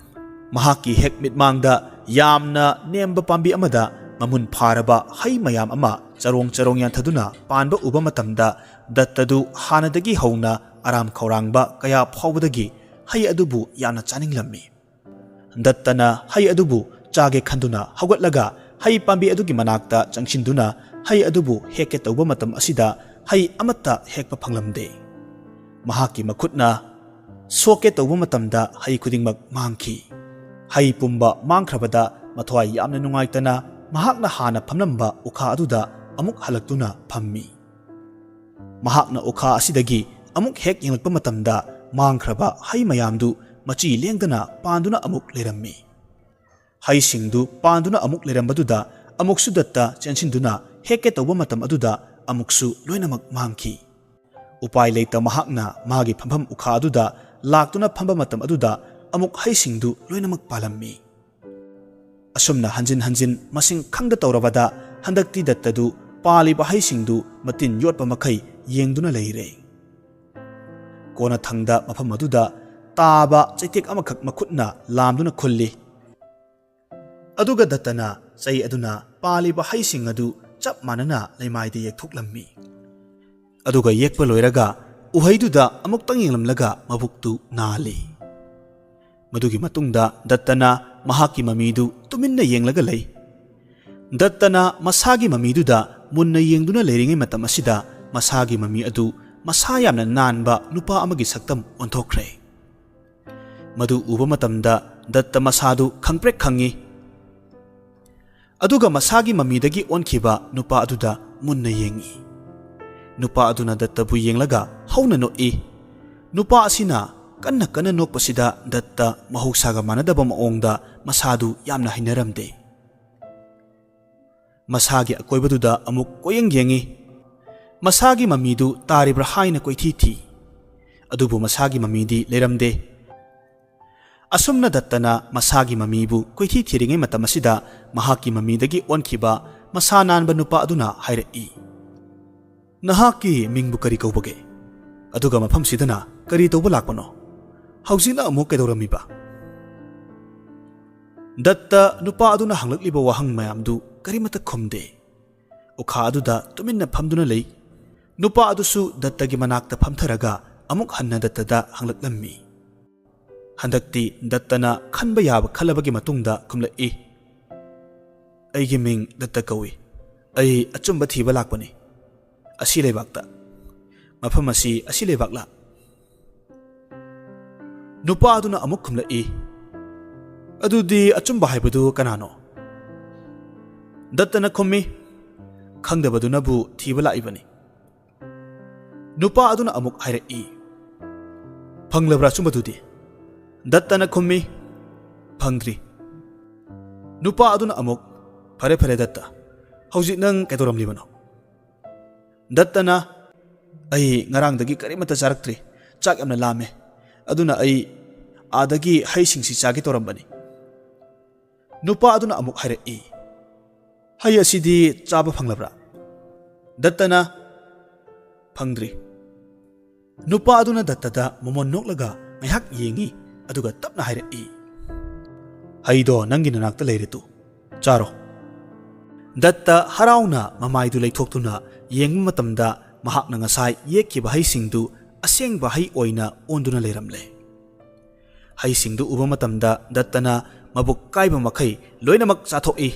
ꯃꯍꯥꯛꯀꯤ ꯍꯦꯛ ꯃꯤꯠꯃꯥꯡꯗ ꯌꯥꯝꯅ ꯅꯦꯝꯕ ꯄꯥꯝꯕꯤ ꯑꯃꯗ ꯃꯃꯨꯟ ꯐꯥꯔꯕ ꯍꯩ ꯃꯌꯥꯝ ꯑꯃ ꯆꯔꯣꯡ ꯆꯔꯣꯡ ꯌꯥꯟꯊꯗꯨꯅ ꯄꯥꯟꯕ ꯎꯕ ꯃꯇꯝꯗ ꯗꯠꯇꯗꯨ ꯍꯥꯟꯅꯗꯒꯤ ꯍꯧꯅ ꯑꯔꯥꯝ ꯈꯧꯔꯥꯡꯕ ꯀꯌꯥ ꯐꯥꯎꯕꯗꯒꯤ ꯍꯩ ꯑꯗꯨꯕꯨ ꯌꯥꯝꯅ ꯆꯥꯅꯤꯡꯂꯝꯃꯤ꯫ ꯗꯠꯇꯅ ꯍꯩ ꯑꯗꯨꯕꯨ ꯆꯥꯒꯦ ꯈꯟꯗꯨꯅ ꯍꯧꯒꯠꯂꯒ ꯍꯩ ꯄꯥꯝꯕꯤ ꯑꯗꯨꯒꯤ ꯃꯅꯥꯛꯇ ꯆꯪꯁꯤꯟꯗꯨꯅ ꯍꯩ ꯑꯗꯨꯕꯨ ꯍꯦꯛꯀꯦ ꯇꯧꯕ ꯃꯇꯝ ꯑꯁꯤꯗ ꯍꯩ ꯑꯃꯠꯇ ꯍꯦꯛꯄ ꯐꯪꯂꯝꯗꯦ꯫ ꯃꯍꯥꯛꯀꯤ ꯃꯈꯨꯠꯅ ꯁꯣꯛꯀꯦ ꯇꯧꯕ ꯃꯇꯝꯗ ꯍꯩ ꯈꯨꯗꯤꯡꯃꯛ ꯃꯥꯡꯈꯤ꯫ ꯍꯩ ꯄꯨꯝꯕ ꯃꯥꯡꯈ꯭ꯔꯕꯗ ꯃꯊ꯭ꯋꯥꯏ ꯌꯥꯝꯅ ꯅꯨꯡꯉꯥꯏꯇꯅ ꯃꯍꯥꯛꯅ ꯍꯥꯟꯅ ꯐꯝꯂꯝꯕ ꯎꯈꯥ ꯑꯗꯨꯗ ꯑꯃꯨꯛ ꯍꯜꯂꯛꯇꯨꯅ ꯐꯝꯃꯤ꯫ ꯃꯍꯥꯛꯅ ꯎꯈꯥ ꯑꯁꯤꯗꯒꯤ ꯑꯃꯨꯛ ꯍꯦꯛ ꯌꯦꯡꯂꯛꯄ ꯃꯇꯝꯗ ꯃꯥꯡꯈ꯭ꯔꯕ ꯍꯩ ꯃꯌꯥꯝꯗꯨ ꯃꯆꯤ ꯂꯦꯡꯗꯅ ꯄꯥꯟꯗꯨꯅ ꯑꯃꯨꯛ ꯂꯩꯔꯝꯃꯤ꯫ ꯍꯩꯁꯤꯡꯗꯨ ꯄꯥꯟꯗꯨꯅ ꯑꯃꯨꯛ ꯂꯩꯔꯝꯕꯗꯨꯗ ꯑꯃꯨꯛꯁꯨ ꯗꯠꯇ ꯆꯦꯟꯁꯤꯟꯗꯨꯅ ꯍꯦꯛꯀꯦ ꯇꯧꯕ ꯃꯇꯝ ꯑꯗꯨꯗ ꯑꯃꯨꯛꯁꯨ ꯂꯣꯏꯅꯃꯛ ꯃꯥꯡꯈꯤ꯫ ꯎꯄꯥꯏ ꯂꯩꯇ ꯃꯍꯥꯛꯅ ꯃꯥꯒꯤ ꯐꯝꯐꯝ ꯎꯈꯥ ꯑꯗꯨꯗ ꯂꯥꯛꯇꯨꯅ ꯐꯝꯕ ꯃꯇꯝ ꯑꯗꯨꯗ ꯑꯃꯨꯛ ꯍꯩꯁꯤꯡꯗꯨ ꯂꯣꯏꯅꯃꯛ ꯄꯥꯜꯂꯝꯃꯤ꯫ ꯑꯁꯨꯝꯅ ꯍꯟꯖꯤꯟ ꯍꯟꯖꯤꯟ ꯃꯁꯤꯡ ꯈꯪꯗ ꯇꯧꯔꯕꯗ ꯍꯟꯗꯛꯇꯤ ꯗꯠꯇꯗꯨ ꯄꯥꯜꯂꯤꯕ ꯍꯩꯁꯤꯡꯗꯨ ꯃꯇꯤꯟ ꯌꯣꯠꯄ ꯃꯈꯩ ꯌꯦꯡꯗꯨꯅ ꯂꯩꯔꯦ꯫ ꯀꯣꯟꯅꯊꯪꯗ ꯃꯐꯝ ꯑꯗꯨꯗ ꯇꯥꯕ ꯆꯩꯇꯦꯛ ꯑꯃꯈꯛ ꯃꯈꯨꯠꯅ ꯂꯥꯝꯗꯨꯅ ꯈꯨꯜꯂꯤ꯫ ꯑꯗꯨꯒ ꯗꯠꯇꯅ ꯆꯩ ꯑꯗꯨꯅ ꯄꯥꯜꯂꯤꯕ ꯍꯩꯁꯤꯡ ꯑꯗꯨ ꯆꯞ ꯃꯥꯟꯅꯅ ꯂꯩꯃꯥꯏꯗ ꯌꯦꯛꯊꯣꯛꯂꯝꯃꯤ꯫ ꯑꯗꯨꯒ ꯌꯦꯛꯄ ꯂꯣꯏꯔꯒ ꯎꯍꯩꯗꯨꯗ ꯑꯃꯨꯛꯇꯪ ꯌꯦꯡꯂꯝꯂꯒ ꯃꯕꯨꯛꯇꯨ ꯅꯥꯜꯂꯤ꯫ ꯃꯗꯨꯒꯤ ꯃꯇꯨꯡꯗ ꯗꯠꯇꯅ ꯃꯍꯥꯛꯀꯤ ꯃꯃꯤꯗꯨ ꯇꯨꯃꯤꯟꯅ ꯌꯦꯡꯂꯒ ꯂꯩ꯫ ꯗꯠꯇꯅ ꯃꯁꯥꯒꯤ ꯃꯃꯤꯗꯨꯗ ꯃꯨꯟꯅ ꯌꯦꯡꯗꯨꯅ ꯂꯩꯔꯤꯉꯩ ꯃꯇꯝ ꯑꯁꯤꯗ ꯃꯁꯥꯒꯤ ꯃꯃꯤ ꯑꯗꯨ ꯃꯁꯥ ꯌꯥꯝꯅ ꯅꯥꯟꯕ ꯅꯨꯄꯥ ꯑꯃꯒꯤ ꯁꯛꯇꯝ ꯑꯣꯟꯊꯣꯛꯈ꯭ꯔꯦ꯫ ꯃꯗꯨ ꯎꯕ ꯃꯇꯝꯗ ꯗꯠꯇ ꯃꯁꯥꯗꯨ ꯈꯪꯄ꯭ꯔꯦꯛ ꯈꯪꯉꯤ꯫ ꯑꯗꯨꯒ ꯃꯁꯥꯒꯤ ꯃꯃꯤꯗꯒꯤ ꯑꯣꯟꯈꯤꯕ ꯅꯨꯄꯥ ꯑꯗꯨꯗ ꯃꯨꯟꯅ ꯌꯦꯡꯉꯤ꯫ ꯅꯨꯄꯥ ꯑꯗꯨꯅ ꯗꯠꯇꯕꯨ ꯌꯦꯡꯂꯒ ꯍꯧꯅ ꯅꯣꯛꯏ꯫ ꯅꯨꯄꯥ ꯑꯁꯤꯅ ꯀꯟꯅ ꯀꯟꯅ ꯅꯣꯛꯄꯁꯤꯗ ꯗꯠꯇ ꯃꯍꯧꯁꯥꯒ ꯃꯥꯟꯅꯗꯕ ꯃꯑꯣꯡꯗ ꯃꯁꯥꯗꯨ ꯌꯥꯝꯅ ꯍꯩꯅꯔꯝꯗꯦ꯫ ꯃꯁꯥꯒꯤ ꯑꯀꯣꯏꯕꯗꯨꯗ ꯑꯃꯨꯛ ꯀꯣꯏꯌꯦꯡ ꯌꯦꯡꯉꯤ꯫ ꯃꯁꯥꯒꯤ ꯃꯃꯤꯗꯨ ꯇꯥꯔꯤꯕ꯭ꯔꯥ ꯍꯥꯏꯅ ꯀꯣꯏꯊꯤ ꯊꯤ꯫ ꯑꯗꯨꯕꯨ ꯃꯁꯥꯒꯤ ꯃꯃꯤꯗꯤ ꯂꯩꯔꯝꯗꯦ꯫ ꯑꯁꯨꯝꯅ ꯗꯠꯇꯅ ꯃꯁꯥꯒꯤ ꯃꯃꯤꯕꯨ ꯀꯣꯏꯊꯤ ꯊꯤꯔꯤꯉꯩ ꯃꯇꯝ ꯑꯁꯤꯗ ꯃꯍꯥꯛꯀꯤ ꯃꯃꯤꯗꯒꯤ ꯑꯣꯟꯈꯤꯕ ꯃꯁꯥ ꯅꯥꯟꯕ ꯅꯨꯄꯥ ꯑꯗꯨꯅ ꯍꯥꯏꯔꯛꯏ, "ꯅꯍꯥꯛꯀꯤ ꯃꯤꯡꯕꯨ ꯀꯔꯤ ꯀꯧꯕꯒꯦ? ꯑꯗꯨꯒ ꯃꯐꯝꯁꯤꯗꯅ ꯀꯔꯤ ꯇꯧꯕ ꯂꯥꯛꯄꯅꯣ? ꯍꯧꯖꯤꯛꯅ ꯑꯃꯨꯛ ꯀꯩꯗꯧꯔꯝꯃꯤꯕ?" ꯗꯠꯇ ꯅꯨꯄꯥ ꯑꯗꯨꯅ ꯍꯪꯂꯛꯂꯤꯕ ꯋꯥꯍꯪ ꯃꯌꯥꯝꯗꯨ ꯀꯔꯤꯃꯠꯇ ꯈꯨꯝꯗꯦ꯫ ꯎꯈꯥ ꯑꯗꯨꯗ ꯇꯨꯃꯤꯟꯅ ꯐꯝꯗꯨꯅ ꯂꯩ꯫ ꯅꯨꯄꯥ ꯑꯗꯨꯁꯨ ꯗꯠꯇꯒꯤ ꯃꯅꯥꯛꯇ ꯐꯝꯊꯔꯒ ꯑꯃꯨꯛ ꯍꯟꯅ ꯗꯠꯇꯗ ꯍꯪꯂꯛꯂꯝꯃꯤ꯫ ꯍꯟꯗꯛꯇꯤ ꯗꯠꯇꯅ ꯈꯟꯕ ꯌꯥꯕ ꯈꯜꯂꯕꯒꯤ ꯃꯇꯨꯡꯗ ꯈꯨꯝꯂꯛꯏ, "ꯑꯩꯒꯤ ꯃꯤꯡ ꯗꯠꯇ ꯀꯧꯏ꯫ ꯑꯩ ꯑꯆꯨꯝꯕ ꯊꯤꯕ ꯂꯥꯛꯄꯅꯤ꯫ ꯑꯁꯤ ꯂꯩꯕꯥꯛꯇ꯫ ꯃꯐꯝ ꯑꯁꯤ ꯑꯁꯤ ꯂꯩꯕꯥꯛꯂꯥ?" ꯅꯨꯄꯥ ꯑꯗꯨꯅ ꯑꯃꯨꯛ ꯈꯨꯝꯂꯛꯏ, "ꯑꯗꯨꯗꯤ ꯑꯆꯨꯝꯕ ꯍꯥꯏꯕꯗꯨ ꯀꯅꯥꯅꯣ?" ꯗꯠꯇꯅ ꯈꯨꯝꯃꯤ, "ꯈꯪꯗꯕꯗꯨꯅꯕꯨ ꯊꯤꯕ ꯂꯥꯛꯏꯕꯅꯤ꯫" ꯅꯨꯄꯥ ꯑꯗꯨꯅ ꯑꯃꯨꯛ ꯍꯥꯏꯔꯛꯏ, "ꯐꯪꯂꯕ꯭ꯔꯥ ꯑꯆꯨꯝꯕꯗꯨꯗꯤ?" ꯗꯠꯇꯅ ꯈꯨꯝꯃꯤ, "ꯐꯪꯗ꯭ꯔꯤ꯫" ꯅꯨꯄꯥ ꯑꯗꯨꯅ ꯑꯃꯨꯛ, "ꯐꯔꯦ, ꯐꯔꯦ, ꯗꯠꯇ, ꯍꯧꯖꯤꯛ ꯅꯪ ꯀꯩꯗꯧꯔꯝꯂꯤꯕꯅꯣ?" ꯗꯠꯇꯅ, "ꯑꯩ ꯉꯔꯥꯡꯗꯒꯤ ꯀꯔꯤꯃꯠꯇ ꯆꯥꯔꯛꯇ꯭ꯔꯤ꯫ ꯆꯥꯛ ꯌꯥꯝꯅ ꯂꯥꯝꯃꯦ꯫ ꯑꯗꯨꯅ ꯑꯩ ꯑꯥꯗꯒꯤ ꯍꯩꯁꯤꯡꯁꯤ ꯆꯥꯒꯦ ꯇꯧꯔꯝꯕꯅꯤ꯫" ꯅꯨꯄꯥ ꯑꯗꯨꯅ ꯑꯃꯨꯛ ꯍꯥꯏꯔꯛꯏ, "ꯍꯩ ꯑꯁꯤꯗꯤ ꯆꯥꯕ ꯐꯪꯂꯕ꯭ꯔꯥ?" ꯗꯠꯇꯅ, "ꯐꯪꯗ꯭ꯔꯤ꯫" ꯅꯨꯄꯥ ꯑꯗꯨꯅ ꯗꯠꯇꯗ ꯃꯃꯣꯟ ꯅꯣꯛꯂꯒ ꯉꯥꯏꯍꯥꯛ ꯌꯦꯡꯉꯤ, ꯑꯗꯨꯒ ꯇꯞꯅ ꯍꯥꯏꯔꯛꯏ, "ꯍꯩꯗꯣ ꯅꯪꯒꯤ ꯅꯅꯥꯛꯇ ꯂꯩꯔꯦ ꯇꯨ, ꯆꯥꯔꯣ꯫" ꯗꯠꯇ ꯍꯔꯥꯎꯅ ꯃꯃꯥꯏꯗꯨ ꯂꯩꯊꯣꯛꯇꯨꯅ ꯌꯦꯡꯕ ꯃꯇꯝꯗ, ꯃꯍꯥꯛꯅ ꯉꯁꯥꯏ ꯌꯦꯛꯈꯤꯕ ꯍꯩꯁꯤꯡꯗꯨ ꯑꯁꯦꯡꯕ ꯍꯩ ꯑꯣꯏꯅ ꯑꯣꯟꯗꯨꯅ ꯂꯩꯔꯝꯂꯦ꯫ ꯍꯩꯁꯤꯡꯗꯨ ꯎꯕ ꯃꯇꯝꯗ ꯗꯠꯇꯅ ꯃꯕꯨꯛ ꯀꯥꯏꯕ ꯃꯈꯩ ꯂꯣꯏꯅꯃꯛ ꯆꯥꯊꯣꯛꯏ꯫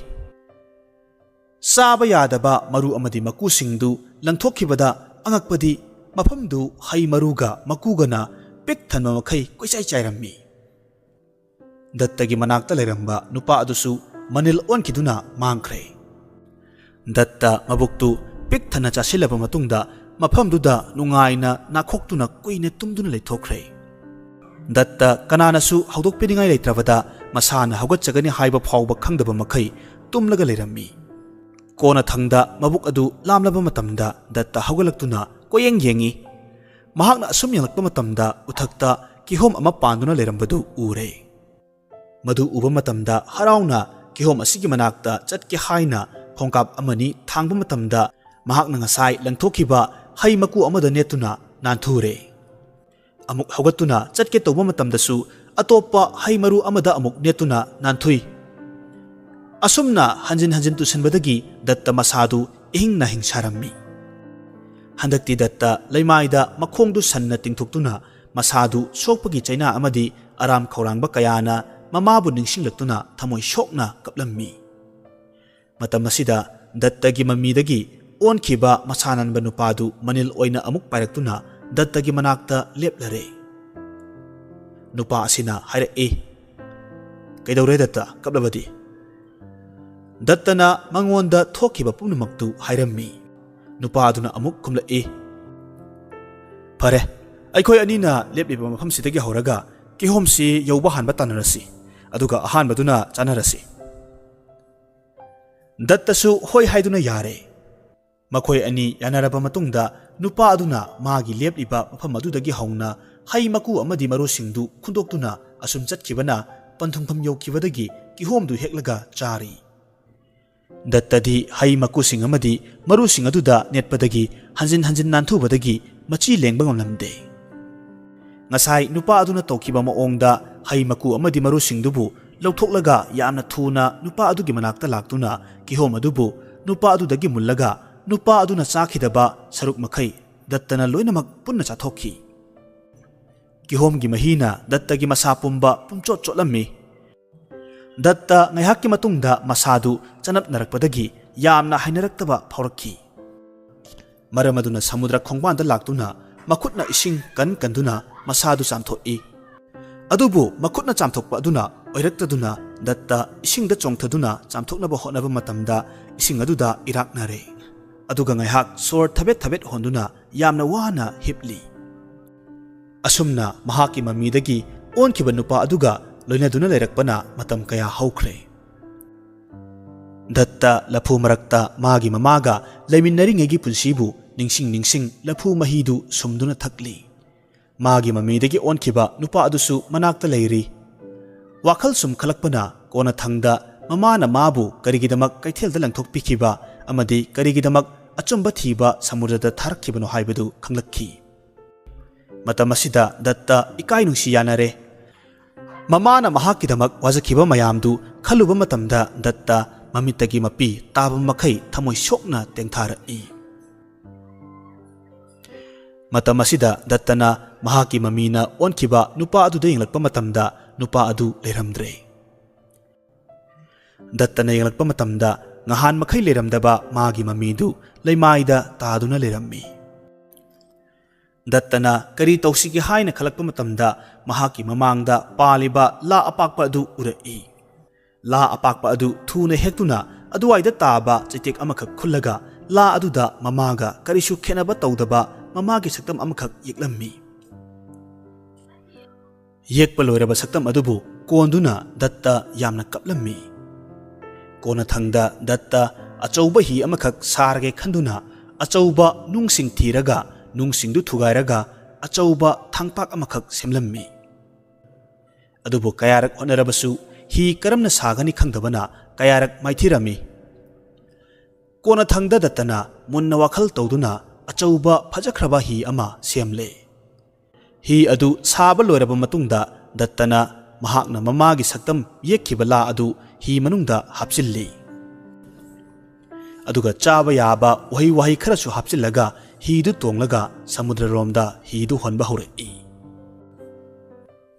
ꯆꯥꯕ ꯌꯥꯗꯕ ꯃꯔꯨ ꯑꯃꯗꯤ ꯃꯀꯨꯁꯤꯡꯗꯨ ꯂꯪꯊꯣꯛꯈꯤꯕꯗ, ꯑꯉꯛꯄꯗꯤ ꯃꯐꯝꯗꯨ ꯍꯩ ꯃꯔꯨꯒ ꯃꯀꯨꯒꯅ ꯄꯤꯛ ꯊꯟꯕ ꯃꯈꯩ ꯀꯣꯏꯆꯥꯏ ꯆꯥꯏꯔꯝꯃꯤ꯫ ꯗꯠꯇꯒꯤ ꯃꯅꯥꯛꯇ ꯂꯩꯔꯝꯕ ꯅꯨꯄꯥ ꯑꯗꯨꯁꯨ ꯃꯅꯤꯜ ꯑꯣꯟꯈꯤꯗꯨꯅ ꯃꯥꯡꯈ꯭ꯔꯦ꯫ ꯗꯠꯇ ꯃꯕꯨꯛꯇꯨ ꯄꯤꯛ ꯊꯟꯅ ꯆꯥꯁꯤꯜꯂꯕ ꯃꯇꯨꯡꯗ, ꯃꯐꯝꯗꯨꯗ ꯅꯨꯡꯉꯥꯏꯅ ꯅꯥꯈꯣꯛꯇꯨꯅ ꯀꯨꯏꯅ ꯇꯨꯝꯗꯨꯅ ꯂꯩꯊꯣꯛꯈ꯭ꯔꯦ꯫ ꯗꯠꯇ ꯀꯅꯥꯅꯁꯨ ꯍꯧꯗꯣꯛꯄꯤꯅꯤꯡꯉꯥꯏ ꯂꯩꯇ꯭ꯔꯕꯗ, ꯃꯁꯥꯅ ꯍꯧꯒꯠꯆꯒꯅꯤ ꯍꯥꯏꯕ ꯐꯥꯎꯕ ꯈꯪꯗꯕ ꯃꯈꯩ ꯇꯨꯝꯂꯒ ꯂꯩꯔꯝꯃꯤ꯫ ꯀꯣꯟꯅꯊꯪꯗ ꯃꯕꯨꯛ ꯑꯗꯨ ꯂꯥꯝꯂꯕ ꯃꯇꯝꯗ ꯗꯠꯇ ꯍꯧꯒꯠꯂꯛꯇꯨꯅ ꯀꯣꯏꯌꯦꯡ ꯌꯦꯡꯉꯤ꯫ ꯃꯍꯥꯛꯅ ꯑꯁꯨꯝ ꯌꯦꯡꯂꯛꯄ ꯃꯇꯝꯗ ꯎꯊꯛꯇ ꯀꯤꯍꯣꯝ ꯑꯃ ꯄꯥꯟꯗꯨꯅ ꯂꯩꯔꯝꯕꯗꯨ ꯎꯔꯦ꯫ ꯃꯗꯨ ꯎꯕ ꯃꯇꯝꯗ ꯍꯔꯥꯎꯅ ꯀꯤꯍꯣꯝ ꯑꯁꯤꯒꯤ ꯃꯅꯥꯛꯇ ꯆꯠꯀꯦ ꯍꯥꯏꯅ ꯈꯣꯡꯀꯥꯞ ꯑꯃꯅꯤ ꯊꯥꯡꯕ ꯃꯇꯝꯗ, ꯃꯍꯥꯛꯅ ꯉꯁꯥꯏ ꯂꯪꯊꯣꯛꯈꯤꯕ ꯍꯩ ꯃꯀꯨ ꯑꯃꯗ ꯅꯦꯠꯇꯨꯅ ꯅꯥꯟꯊꯨꯔꯦ꯫ ꯑꯃꯨꯛ ꯍꯧꯒꯠꯇꯨꯅ ꯆꯠꯀꯦ ꯇꯧꯕ ꯃꯇꯝꯗꯁꯨ ꯑꯇꯣꯞꯄ ꯍꯩ ꯃꯔꯨ ꯑꯃꯗ ꯑꯃꯨꯛ ꯅꯦꯠꯇꯨꯅ ꯅꯥꯟꯊꯨꯏ꯫ ꯑꯁꯨꯝꯅ ꯍꯟꯖꯤꯟ ꯍꯟꯖꯤꯟ ꯇꯨꯁꯟꯕꯗꯒꯤ ꯗꯠꯇ ꯃꯁꯥꯗꯨ ꯏꯍꯤꯡ ꯅꯥꯍꯤꯡ ꯁꯥꯔꯝꯃꯤ꯫ ꯍꯟꯗꯛꯇꯤ ꯗꯠꯇ ꯂꯩꯃꯥꯏꯗ ꯃꯈꯣꯡꯗꯨ ꯁꯟꯅ ꯇꯤꯡꯊꯣꯛꯇꯨꯅ ꯃꯁꯥꯗꯨ ꯁꯣꯛꯄꯒꯤ ꯆꯩꯅꯥ ꯑꯃꯗꯤ ꯑꯔꯥꯝ ꯈꯧꯔꯥꯡꯕ ꯀꯌꯥꯅ ꯃꯃꯥꯕꯨ ꯅꯤꯡꯁꯤꯡꯂꯛꯇꯨꯅ ꯊꯃꯣꯏ ꯁꯣꯛꯅ ꯀꯞꯂꯝꯃꯤ꯫ ꯃꯇꯝ ꯑꯁꯤꯗ ꯗꯠꯇꯒꯤ ꯃꯃꯤꯗꯒꯤ ꯑꯣꯟꯈꯤꯕ ꯃꯁꯥ ꯅꯥꯟꯕ ꯅꯨꯄꯥꯗꯨ ꯃꯅꯤꯜ ꯑꯣꯏꯅ ꯑꯃꯨꯛ ꯄꯥꯏꯔꯛꯇꯨꯅ ꯗꯠꯇꯒꯤ ꯃꯅꯥꯛꯇ ꯂꯦꯞꯂꯔꯦ꯫ ꯅꯨꯄꯥ ꯑꯁꯤꯅ ꯍꯥꯏꯔꯛꯏ, "ꯀꯩꯗꯧꯔꯦ ꯗꯠꯇ, ꯀꯞꯂꯕꯗꯤ?" ꯗꯠꯇꯅ ꯃꯉꯣꯟꯗ ꯊꯣꯛꯈꯤꯕ ꯄꯨꯝꯅꯃꯛꯇꯨ ꯍꯥꯏꯔꯝꯃꯤ꯫ ꯅꯨꯄꯥ ꯑꯗꯨꯅ ꯑꯃꯨꯛ ꯈꯨꯝꯂꯛꯏ, "ꯐꯔꯦ, ꯑꯩꯈꯣꯏ ꯑꯅꯤꯅ ꯂꯦꯞꯂꯤꯕ ꯃꯐꯝꯁꯤꯗꯒꯤ ꯍꯧꯔꯒ ꯀꯤꯍꯣꯝꯁꯤ ꯌꯧꯕ ꯍꯥꯟꯕ ꯇꯥꯟꯅꯔꯁꯤ, ꯑꯗꯨꯒ ꯑꯍꯥꯟꯕꯗꯨꯅ ꯆꯥꯅꯔꯁꯤ꯫" ꯗꯠꯇꯁꯨ ꯍꯣꯏ ꯍꯥꯏꯗꯨꯅ ꯌꯥꯔꯦ꯫ ꯃꯈꯣꯏ ꯑꯅꯤ ꯌꯥꯅꯔꯕ ꯃꯇꯨꯡꯗ ꯅꯨꯄꯥ ꯑꯗꯨꯅ ꯃꯥꯒꯤ ꯂꯦꯞꯂꯤꯕ ꯃꯐꯝ ꯑꯗꯨꯗꯒꯤ ꯍꯧꯅ ꯍꯩ ꯃꯀꯨ ꯑꯃꯗꯤ ꯃꯔꯨꯁꯤꯡꯗꯨ ꯈꯨꯟꯗꯣꯛꯇꯨꯅ ꯑꯁꯨꯝ ꯆꯠꯈꯤꯕꯅ ꯄꯟꯊꯨꯡꯐꯝ ꯌꯧꯈꯤꯕꯗꯒꯤ ꯀꯤꯍꯣꯝꯗꯨ ꯍꯦꯛꯂꯒ ꯆꯥꯔꯤ꯫ ꯗꯠꯇꯗꯤ ꯍꯩ ꯃꯀꯨꯁꯤꯡ ꯑꯃꯗꯤ ꯃꯔꯨꯁꯤꯡ ꯑꯗꯨꯗ ꯅꯦꯠꯄꯗꯒꯤ ꯍꯟꯖꯤꯟ ꯍꯟꯖꯤꯟ ꯅꯥꯟꯊꯨꯕꯗꯒꯤ ꯃꯆꯤ ꯂꯦꯡꯕ ꯉꯝꯂꯝꯗꯦ꯫ ꯉꯁꯥꯏ ꯅꯨꯄꯥ ꯑꯗꯨꯅ ꯇꯧꯈꯤꯕ ꯃꯑꯣꯡꯗ ꯍꯩ ꯃꯀꯨ ꯑꯃꯗꯤ ꯃꯔꯨꯁꯤꯡꯗꯨꯕꯨ ꯂꯧꯊꯣꯛꯂꯒ ꯌꯥꯝꯅ ꯊꯨꯅ ꯅꯨꯄꯥ ꯑꯗꯨꯒꯤ ꯃꯅꯥꯛꯇ ꯂꯥꯛꯇꯨꯅ ꯀꯤꯍꯣꯝ ꯑꯗꯨꯕꯨ ꯅꯨꯄꯥ ꯑꯗꯨꯗꯒꯤ ꯃꯨꯜꯂꯒ ꯅꯨꯄꯥ ꯑꯗꯨꯅ ꯆꯥꯈꯤꯗꯕ ꯁꯔꯨꯛ ꯃꯈꯩ ꯗꯠꯇꯅ ꯂꯣꯏꯅꯃꯛ ꯄꯨꯟꯅ ꯆꯥꯊꯣꯛꯈꯤ꯫ ꯀꯤꯍꯣꯝꯒꯤ ꯃꯍꯤꯅ ꯗꯠꯇꯒꯤ ꯃꯁꯥ ꯄꯨꯝꯕ ꯄꯨꯝꯆꯣꯠ ꯆꯣꯠꯂꯝꯃꯤ꯫ ꯗꯠꯇ ꯉꯥꯏꯍꯥꯛꯀꯤ ꯃꯇꯨꯡꯗ ꯃꯁꯥꯗꯨ ꯆꯅꯞꯅꯔꯛꯄꯗꯒꯤ ꯌꯥꯝꯅ ꯍꯩꯅꯔꯛꯇꯕ ꯐꯥꯎꯔꯛꯈꯤ꯫ ꯃꯔꯝ ꯑꯗꯨꯅ ꯁꯃꯨꯗ꯭ꯔ ꯈꯣꯡꯕꯥꯟꯗ ꯂꯥꯛꯇꯨꯅ ꯃꯈꯨꯠꯅ ꯏꯁꯤꯡ ꯀꯟ ꯀꯟꯗꯨꯅ ꯃꯁꯥꯗꯨ ꯆꯥꯝꯊꯣꯛꯏ꯫ ꯑꯗꯨꯕꯨ ꯃꯈꯨꯠꯅ ꯆꯥꯝꯊꯣꯛꯄ ꯑꯗꯨꯅ ꯑꯣꯏꯔꯛꯇꯗꯨꯅ ꯗꯠꯇ ꯏꯁꯤꯡꯗ ꯆꯣꯡꯊꯗꯨꯅ ꯆꯥꯝꯊꯣꯛꯅꯕ ꯍꯣꯠꯅꯕ ꯃꯇꯝꯗ ꯏꯁꯤꯡ ꯑꯗꯨꯗ ꯏꯔꯥꯛꯅꯔꯦ꯫ ꯑꯗꯨꯒ ꯉꯥꯏꯍꯥꯛ ꯁꯣꯔ ꯊꯕꯦꯠ ꯊꯕꯦꯠ ꯍꯣꯟꯗꯨꯅ ꯌꯥꯝꯅ ꯋꯥꯅ ꯍꯤꯞꯂꯤ꯫ ꯑꯁꯨꯝꯅ ꯃꯍꯥꯛꯀꯤ ꯃꯃꯤꯗꯒꯤ ꯑꯣꯟꯈꯤꯕ ꯅꯨꯄꯥ ꯑꯗꯨꯒ ꯂꯣꯏꯅꯗꯨꯅ ꯂꯩꯔꯛꯄꯅ ꯃꯇꯝ ꯀꯌꯥ ꯍꯧꯈ꯭ꯔꯦ꯫ ꯗꯠꯇ ꯂꯐꯨ ꯃꯔꯛꯇ ꯃꯥꯒꯤ ꯃꯃꯥꯒ ꯂꯩꯃꯤꯟꯅꯔꯤꯉꯩꯒꯤ ꯄꯨꯟꯁꯤꯕꯨ ꯅꯤꯡꯁꯤꯡ ꯅꯤꯡꯁꯤꯡ ꯂꯐꯨ ꯃꯍꯤꯗꯨ ꯁꯨꯝꯗꯨꯅ ꯊꯛꯂꯤ꯫ ꯃꯥꯒꯤ ꯃꯃꯤꯗꯒꯤ ꯑꯣꯟꯈꯤꯕ ꯅꯨꯄꯥ ꯑꯗꯨꯁꯨ ꯃꯅꯥꯛꯇ ꯂꯩꯔꯤ꯫ ꯋꯥꯈꯜ ꯁꯨꯝ ꯈꯜꯂꯛꯄꯅ ꯀꯣꯟꯅꯊꯪꯗ ꯃꯃꯥꯅ ꯃꯥꯕꯨ ꯀꯔꯤꯒꯤꯗꯃꯛ ꯀꯩꯊꯦꯜꯗ ꯂꯪꯊꯣꯛꯄꯤꯈꯤꯕ ꯑꯃꯗꯤ ꯀꯔꯤꯒꯤꯗꯃꯛ ꯑꯆꯨꯝꯕ ꯊꯤꯕ ꯁꯃꯨꯗ꯭ꯔꯗ ꯊꯥꯔꯛꯈꯤꯕꯅꯣ ꯍꯥꯏꯕꯗꯨ ꯈꯪꯂꯛꯈꯤ꯫ ꯃꯇꯝ ꯑꯁꯤꯗ ꯗꯠꯇ ꯏꯀꯥꯏ ꯅꯨꯡꯁꯤ ꯌꯥꯅꯔꯦ꯫ ꯃꯃꯥꯅ ꯃꯍꯥꯛꯀꯤꯗꯃꯛ ꯋꯥꯖꯈꯤꯕ ꯃꯌꯥꯝꯗꯨ ꯈꯜꯂꯨꯕ ꯃꯇꯝꯗ ꯗꯠꯇ ꯃꯃꯤꯠꯇꯒꯤ ꯃꯄꯤ ꯇꯥꯕ ꯃꯈꯩ ꯊꯃꯣꯏ ꯁꯣꯛꯅ ꯇꯦꯡꯊꯥꯔꯛꯏ꯫ ꯃꯇꯝ ꯑꯁꯤꯗ ꯗꯠꯇꯅ ꯃꯍꯥꯛꯀꯤ ꯃꯃꯤꯅ ꯑꯣꯟꯈꯤꯕ ꯅꯨꯄꯥ ꯑꯗꯨꯗ ꯌꯦꯡꯂꯛꯄ ꯃꯇꯝꯗ ꯅꯨꯄꯥ ꯑꯗꯨ ꯂꯩꯔꯝꯗ꯭ꯔꯦ꯫ ꯗꯠꯇꯅ ꯌꯦꯡꯂꯛꯄ ꯃꯇꯝꯗ ꯉꯍꯥꯟ ꯃꯈꯩ ꯂꯩꯔꯝꯗꯕ ꯃꯥꯒꯤ ꯃꯃꯤꯗꯨ ꯂꯩꯃꯥꯏꯗ ꯇꯥꯗꯨꯅ ꯂꯩꯔꯝꯃꯤ꯫ ꯗꯠꯇꯅ ꯀꯔꯤ ꯇꯧꯁꯤꯒꯦ ꯍꯥꯏꯅ ꯈꯜꯂꯛꯄ ꯃꯇꯝꯗ ꯃꯍꯥꯛꯀꯤ ꯃꯃꯥꯡꯗ ꯄꯥꯜꯂꯤꯕ ꯂꯥ ꯑꯄꯥꯛꯄ ꯑꯗꯨ ꯎꯔꯛꯏ꯫ ꯂꯥ ꯑꯄꯥꯛꯄ ꯑꯗꯨ ꯊꯨꯅ ꯍꯦꯛꯇꯨꯅ ꯑꯗꯨꯋꯥꯏꯗ ꯇꯥꯕ ꯆꯩꯇꯦꯛ ꯑꯃꯈꯛ ꯈꯨꯜꯂꯒ ꯂꯥ ꯑꯗꯨꯗ ꯃꯃꯥꯒ ꯀꯔꯤꯁꯨ ꯈꯦꯠꯅꯕ ꯇꯧꯗꯕ ꯃꯃꯥꯒꯤ ꯁꯛꯇꯝ ꯑꯃꯈꯛ ꯌꯦꯛꯂꯝꯃꯤ꯫ ꯌꯦꯛꯄ ꯂꯣꯏꯔꯕ ꯁꯛꯇꯝ ꯑꯗꯨꯕꯨ ꯀꯣꯟꯗꯨꯅ ꯗꯠꯇ ꯌꯥꯝꯅ ꯀꯞꯂꯝꯃꯤ꯫ ꯀꯣꯟꯅꯊꯪꯗ ꯗꯠꯇ ꯑꯆꯧꯕ ꯍꯤ ꯑꯃꯈꯛ ꯁꯥꯔꯒꯦ ꯈꯟꯗꯨꯅ ꯑꯆꯧꯕ ꯅꯨꯡꯁꯤꯡ ꯊꯤꯔꯒ ꯅꯨꯡꯁꯤꯡꯗꯨ ꯊꯨꯒꯥꯏꯔꯒ ꯑꯆꯧꯕ ꯊꯥꯡꯄꯥꯛ ꯑꯃꯈꯛ ꯁꯦꯝꯂꯝꯃꯤ꯫ ꯑꯗꯨꯕꯨ ꯀꯌꯥꯔꯛ ꯍꯣꯠꯅꯔꯕꯁꯨ ꯍꯤ ꯀꯔꯝꯅ ꯁꯥꯒꯅꯤ ꯈꯪꯗꯕꯅ ꯀꯌꯥꯔꯛ ꯃꯥꯏꯊꯤꯔꯝꯃꯤ꯫ ꯀꯣꯟꯅꯊꯪꯗ ꯗꯠꯇꯅ ꯃꯨꯟꯅ ꯋꯥꯈꯜ ꯇꯧꯗꯨꯅ ꯑꯆꯧꯕ ꯐꯖꯈ꯭ꯔꯕ ꯍꯤ ꯑꯃ ꯁꯦꯝꯂꯦ꯫ ꯍꯤ ꯑꯗꯨ ꯁꯥꯕ ꯂꯣꯏꯔꯕ ꯃꯇꯨꯡꯗ ꯗꯠꯇꯅ ꯃꯍꯥꯛꯅ ꯃꯃꯥꯒꯤ ꯁꯛꯇꯝ ꯌꯦꯛꯈꯤꯕ ꯂꯥ ꯑꯗꯨ ꯍꯤ ꯃꯅꯨꯡꯗ ꯍꯥꯞꯆꯤꯜꯂꯤ꯫ ꯑꯗꯨꯒ ꯆꯥꯕ ꯌꯥꯕ ꯎꯍꯩ ꯋꯥꯍꯩ ꯈꯔꯁꯨ ꯍꯥꯞꯆꯤꯜꯂꯒ ꯍꯤꯗꯨ ꯇꯣꯡꯂꯒ ꯁꯃꯨꯗ꯭ꯔꯔꯣꯝꯗ ꯍꯤꯗꯨ ꯍꯣꯟꯕ ꯍꯧꯔꯛꯏ꯫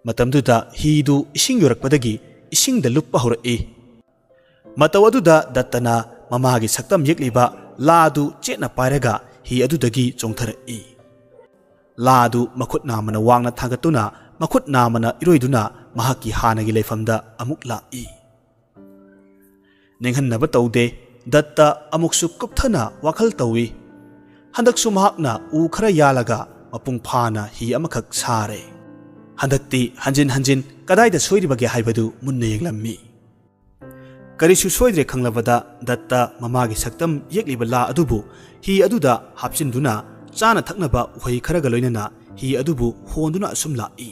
ꯃꯇꯝꯗꯨꯗ ꯍꯤꯗꯨ ꯏꯁꯤꯡ ꯌꯧꯔꯛꯄꯗꯒꯤ ꯏꯁꯤꯡꯗ ꯂꯨꯞꯄ ꯍꯧꯔꯛꯏ꯫ ꯃꯇꯧ ꯑꯗꯨꯗ ꯗꯠꯇꯅ ꯃꯃꯥꯒꯤ ꯁꯛꯇꯝ ꯌꯦꯛꯂꯤꯕ ꯂꯥꯗꯨ ꯆꯦꯠꯅ ꯄꯥꯏꯔꯒ ꯍꯤ ꯑꯗꯨꯗꯒꯤ ꯆꯣꯡꯊꯔꯛꯏ꯫ ꯂꯥꯗꯨ ꯃꯈꯨꯠ ꯅꯥꯝꯃꯅ ꯋꯥꯡꯅ ꯊꯥꯡꯒꯠꯇꯨꯅ ꯃꯈꯨꯠ ꯅꯥꯝꯃꯅ ꯏꯔꯣꯏꯗꯨꯅ ꯃꯍꯥꯛꯀꯤ ꯍꯥꯟꯅꯒꯤ ꯂꯩꯐꯝꯗ ꯑꯃꯨꯛ ꯂꯥꯛꯏ꯫ ꯅꯤꯡꯍꯟꯅꯕ ꯇꯧꯗꯦ, ꯗꯠꯇ ꯑꯃꯨꯛꯁꯨ ꯀꯨꯞꯊꯅ ꯋꯥꯈꯜ ꯇꯧꯏ꯫ ꯍꯟꯗꯛꯁꯨ ꯃꯍꯥꯛꯅ ꯎ ꯈꯔ ꯌꯥꯜꯂꯒ ꯃꯄꯨꯡ ꯐꯥꯅ ꯍꯤ ꯑꯃꯈꯛ ꯁꯥꯔꯦ꯫ ꯍꯟꯗꯛꯇꯤ ꯍꯟꯖꯤꯟ ꯍꯟꯖꯤꯟ ꯀꯗꯥꯏꯗ ꯁꯣꯏꯔꯤꯕꯒꯦ ꯍꯥꯏꯕꯗꯨ ꯃꯨꯟꯅ ꯌꯦꯡꯂꯝꯃꯤ꯫ ꯀꯔꯤꯁꯨ ꯁꯣꯏꯗ꯭ꯔꯦ ꯈꯪꯂꯕꯗ ꯗꯠꯇ ꯃꯃꯥꯒꯤ ꯁꯛꯇꯝ ꯌꯦꯛꯂꯤꯕ ꯂꯥ ꯑꯗꯨꯕꯨ ꯍꯤ ꯑꯗꯨꯗ ꯍꯥꯞꯆꯤꯟꯗꯨꯅ ꯆꯥꯅ ꯊꯛꯅꯕ ꯎꯍꯩ ꯈꯔꯒ ꯂꯣꯏꯅꯅ ꯍꯤ ꯑꯗꯨꯕꯨ ꯍꯣꯟꯗꯨꯅ ꯑꯁꯨꯝ ꯂꯥꯛꯏ꯫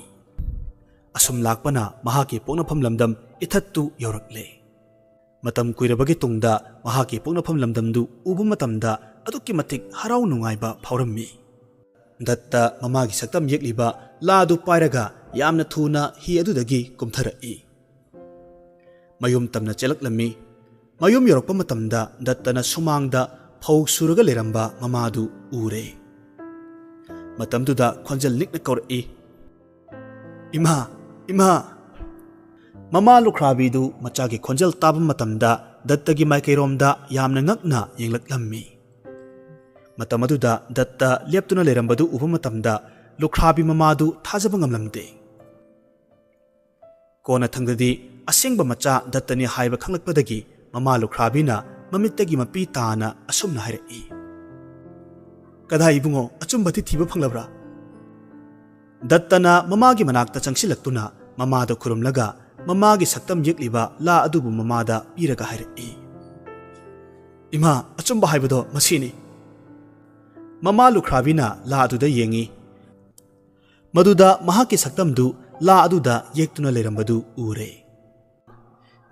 ꯑꯁꯨꯝ ꯂꯥꯛꯄꯅ ꯃꯍꯥꯛꯀꯤ ꯄꯣꯛꯅꯐꯝ ꯂꯝꯗꯝ ꯏꯊꯠꯇꯨ ꯌꯧꯔꯛꯂꯦ꯫ ꯃꯇꯝ ꯀꯨꯏꯔꯕꯒꯤ ꯇꯨꯡꯗ ꯃꯍꯥꯛꯀꯤ ꯄꯣꯛꯅꯐꯝ ꯂꯝꯗꯝꯗꯨ ꯎꯕ ꯃꯇꯝꯗ ꯑꯗꯨꯛꯀꯤ ꯃꯇꯤꯛ ꯍꯔꯥꯎ ꯅꯨꯡꯉꯥꯏꯕ ꯐꯥꯎꯔꯝꯃꯤ꯫ ꯗꯠꯇ ꯃꯃꯥꯒꯤ ꯁꯛꯇꯝ ꯌꯦꯛꯂꯤꯕ ꯂꯥꯗꯨ ꯄꯥꯏꯔꯒ ꯌꯥꯝꯅ ꯊꯨꯅ ꯍꯤ ꯑꯗꯨꯗꯒꯤ ꯀꯨꯝꯊꯔꯛꯏ꯫ ꯃꯌꯨꯝ ꯇꯝꯅ ꯆꯦꯜꯂꯛꯂꯝꯃꯤ꯫ ꯃꯌꯨꯝ ꯌꯧꯔꯛꯄ ꯃꯇꯝꯗ ꯗꯠꯇꯅ ꯁꯨꯃꯥꯡꯗ ꯐꯧ ꯁꯨꯔꯒ ꯂꯩꯔꯝꯕ ꯃꯃꯥꯗꯨ ꯎꯔꯦ꯫ ꯃꯇꯝꯗꯨꯗ ꯈꯣꯟꯖꯦꯜ ꯅꯤꯛꯅ ꯀꯧꯔꯛꯏ, "ꯏꯃꯥ, ꯏꯃꯥ!" ꯃꯃꯥ ꯂꯨꯈ꯭ꯔꯥꯕꯤꯗꯨ ꯃꯆꯥꯒꯤ ꯈꯣꯟꯖꯦꯜ ꯇꯥꯕ ꯃꯇꯝꯗ ꯗꯠꯇꯒꯤ ꯃꯥꯏꯀꯩꯔꯣꯝꯗ ꯌꯥꯝꯅ ꯉꯛꯅ ꯌꯦꯡꯂꯛꯂꯝꯃꯤ꯫ ꯃꯇꯝ ꯑꯗꯨꯗ ꯗꯠꯇ ꯂꯦꯞꯇꯨꯅ ꯂꯩꯔꯝꯕꯗꯨ ꯎꯕ ꯃꯇꯝꯗ ꯂꯨꯈ꯭ꯔꯥꯕꯤ ꯃꯃꯥꯗꯨ ꯊꯥꯖꯕ ꯉꯝꯂꯝꯗꯦ꯫ ꯀꯣꯟꯅꯊꯪꯗꯗꯤ ꯑꯁꯦꯡꯕ ꯃꯆꯥ ꯗꯠꯇꯅꯤ ꯍꯥꯏꯕ ꯈꯪꯂꯛꯄꯗꯒꯤ ꯃꯃꯥ ꯂꯨꯈ꯭ꯔꯥꯕꯤꯅ ꯃꯃꯤꯠꯇꯒꯤ ꯃꯄꯤ ꯇꯥꯅ ꯑꯁꯨꯝꯅ ꯍꯥꯏꯔꯛꯏ, "ꯀꯗꯥꯏ ꯏꯕꯨꯡꯉꯣ, ꯑꯆꯨꯝꯕꯗꯤ ꯊꯤꯕ ꯐꯪꯂꯕ꯭ꯔꯥ?" ꯗꯠꯇꯅ ꯃꯃꯥꯒꯤ ꯃꯅꯥꯛꯇ ꯆꯪꯁꯤꯜꯂꯛꯇꯨꯅ ꯃꯃꯥꯗ ꯈꯨꯔꯨꯝꯂꯒ ꯃꯃꯥꯒꯤ ꯁꯛꯇꯝ ꯌꯦꯛꯂꯤꯕ ꯂꯥ ꯑꯗꯨꯕꯨ ꯃꯃꯥꯗ ꯄꯤꯔꯒ ꯍꯥꯏꯔꯛꯏ, "ꯏꯃꯥ, ꯑꯆꯨꯝꯕ ꯍꯥꯏꯕꯗꯣ ꯃꯁꯤꯅꯤ꯫" ꯃꯃꯥ ꯂꯨꯈ꯭ꯔꯥꯕꯤꯅ ꯂꯥ ꯑꯗꯨꯗ ꯌꯦꯡꯉꯤ꯫ ꯃꯗꯨꯗ ꯃꯍꯥꯛꯀꯤ ꯁꯛꯇꯝꯗꯨ ꯂꯥ ꯑꯗꯨꯗ ꯌꯦꯛꯇꯨꯅ ꯂꯩꯔꯝꯕꯗꯨ ꯎꯔꯦ꯫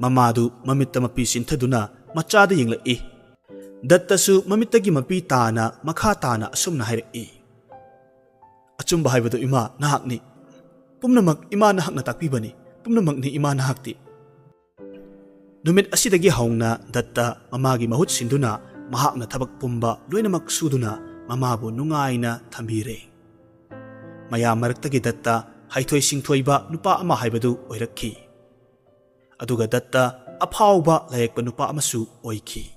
ꯃꯃꯥꯗꯨ ꯃꯃꯤꯠꯇ ꯃꯄꯤ ꯆꯤꯟꯊꯗꯨꯅ ꯃꯆꯥꯗ ꯌꯦꯡꯂꯛꯏ꯫ ꯗꯠꯇꯁꯨ ꯃꯃꯤꯠꯇꯒꯤ ꯃꯄꯤ ꯇꯥꯅ ꯃꯈꯥ ꯇꯥꯅ ꯑꯁꯨꯝꯅ ꯍꯥꯏꯔꯛꯏ, "ꯑꯆꯨꯝꯕ ꯍꯥꯏꯕꯗꯨ ꯏꯃꯥ ꯅꯍꯥꯛꯅꯤ꯫ ꯄꯨꯝꯅꯃꯛ ꯏꯃꯥ ꯅꯍꯥꯛꯅ ꯇꯥꯛꯄꯤꯕꯅꯤ꯫ ꯄꯨꯝꯅꯃꯛꯅꯤ ꯏꯃꯥ ꯅꯍꯥꯛꯇꯤ꯫" ꯅꯨꯃꯤꯠ ꯑꯁꯤꯗꯒꯤ ꯍꯧꯅ ꯗꯠꯇ ꯃꯃꯥꯒꯤ ꯃꯍꯨꯠ ꯁꯤꯟꯗꯨꯅ ꯃꯍꯥꯛꯅ ꯊꯕꯛ ꯄꯨꯝꯕ ꯂꯣꯏꯅꯃꯛ ꯁꯨꯗꯨꯅ ꯃꯃꯥꯕꯨ ꯅꯨꯡꯉꯥꯏꯅ ꯊꯝꯕꯤꯔꯦ꯫ ꯃꯌꯥꯝ ꯃꯔꯛꯇꯒꯤ ꯗꯠꯇ ꯍꯩꯊꯣꯏ ꯁꯤꯡꯊꯣꯏꯕ ꯅꯨꯄꯥ ꯑꯃ ꯍꯥꯏꯕꯗꯨ ꯑꯣꯏꯔꯛꯈꯤ꯫ ꯑꯗꯨꯒ ꯗꯠꯇ ꯑꯐꯥꯎꯕ ꯂꯥꯏꯌꯦꯛꯄ ꯅꯨꯄꯥ ꯑꯃꯁꯨ ꯑꯣꯏꯈꯤ꯫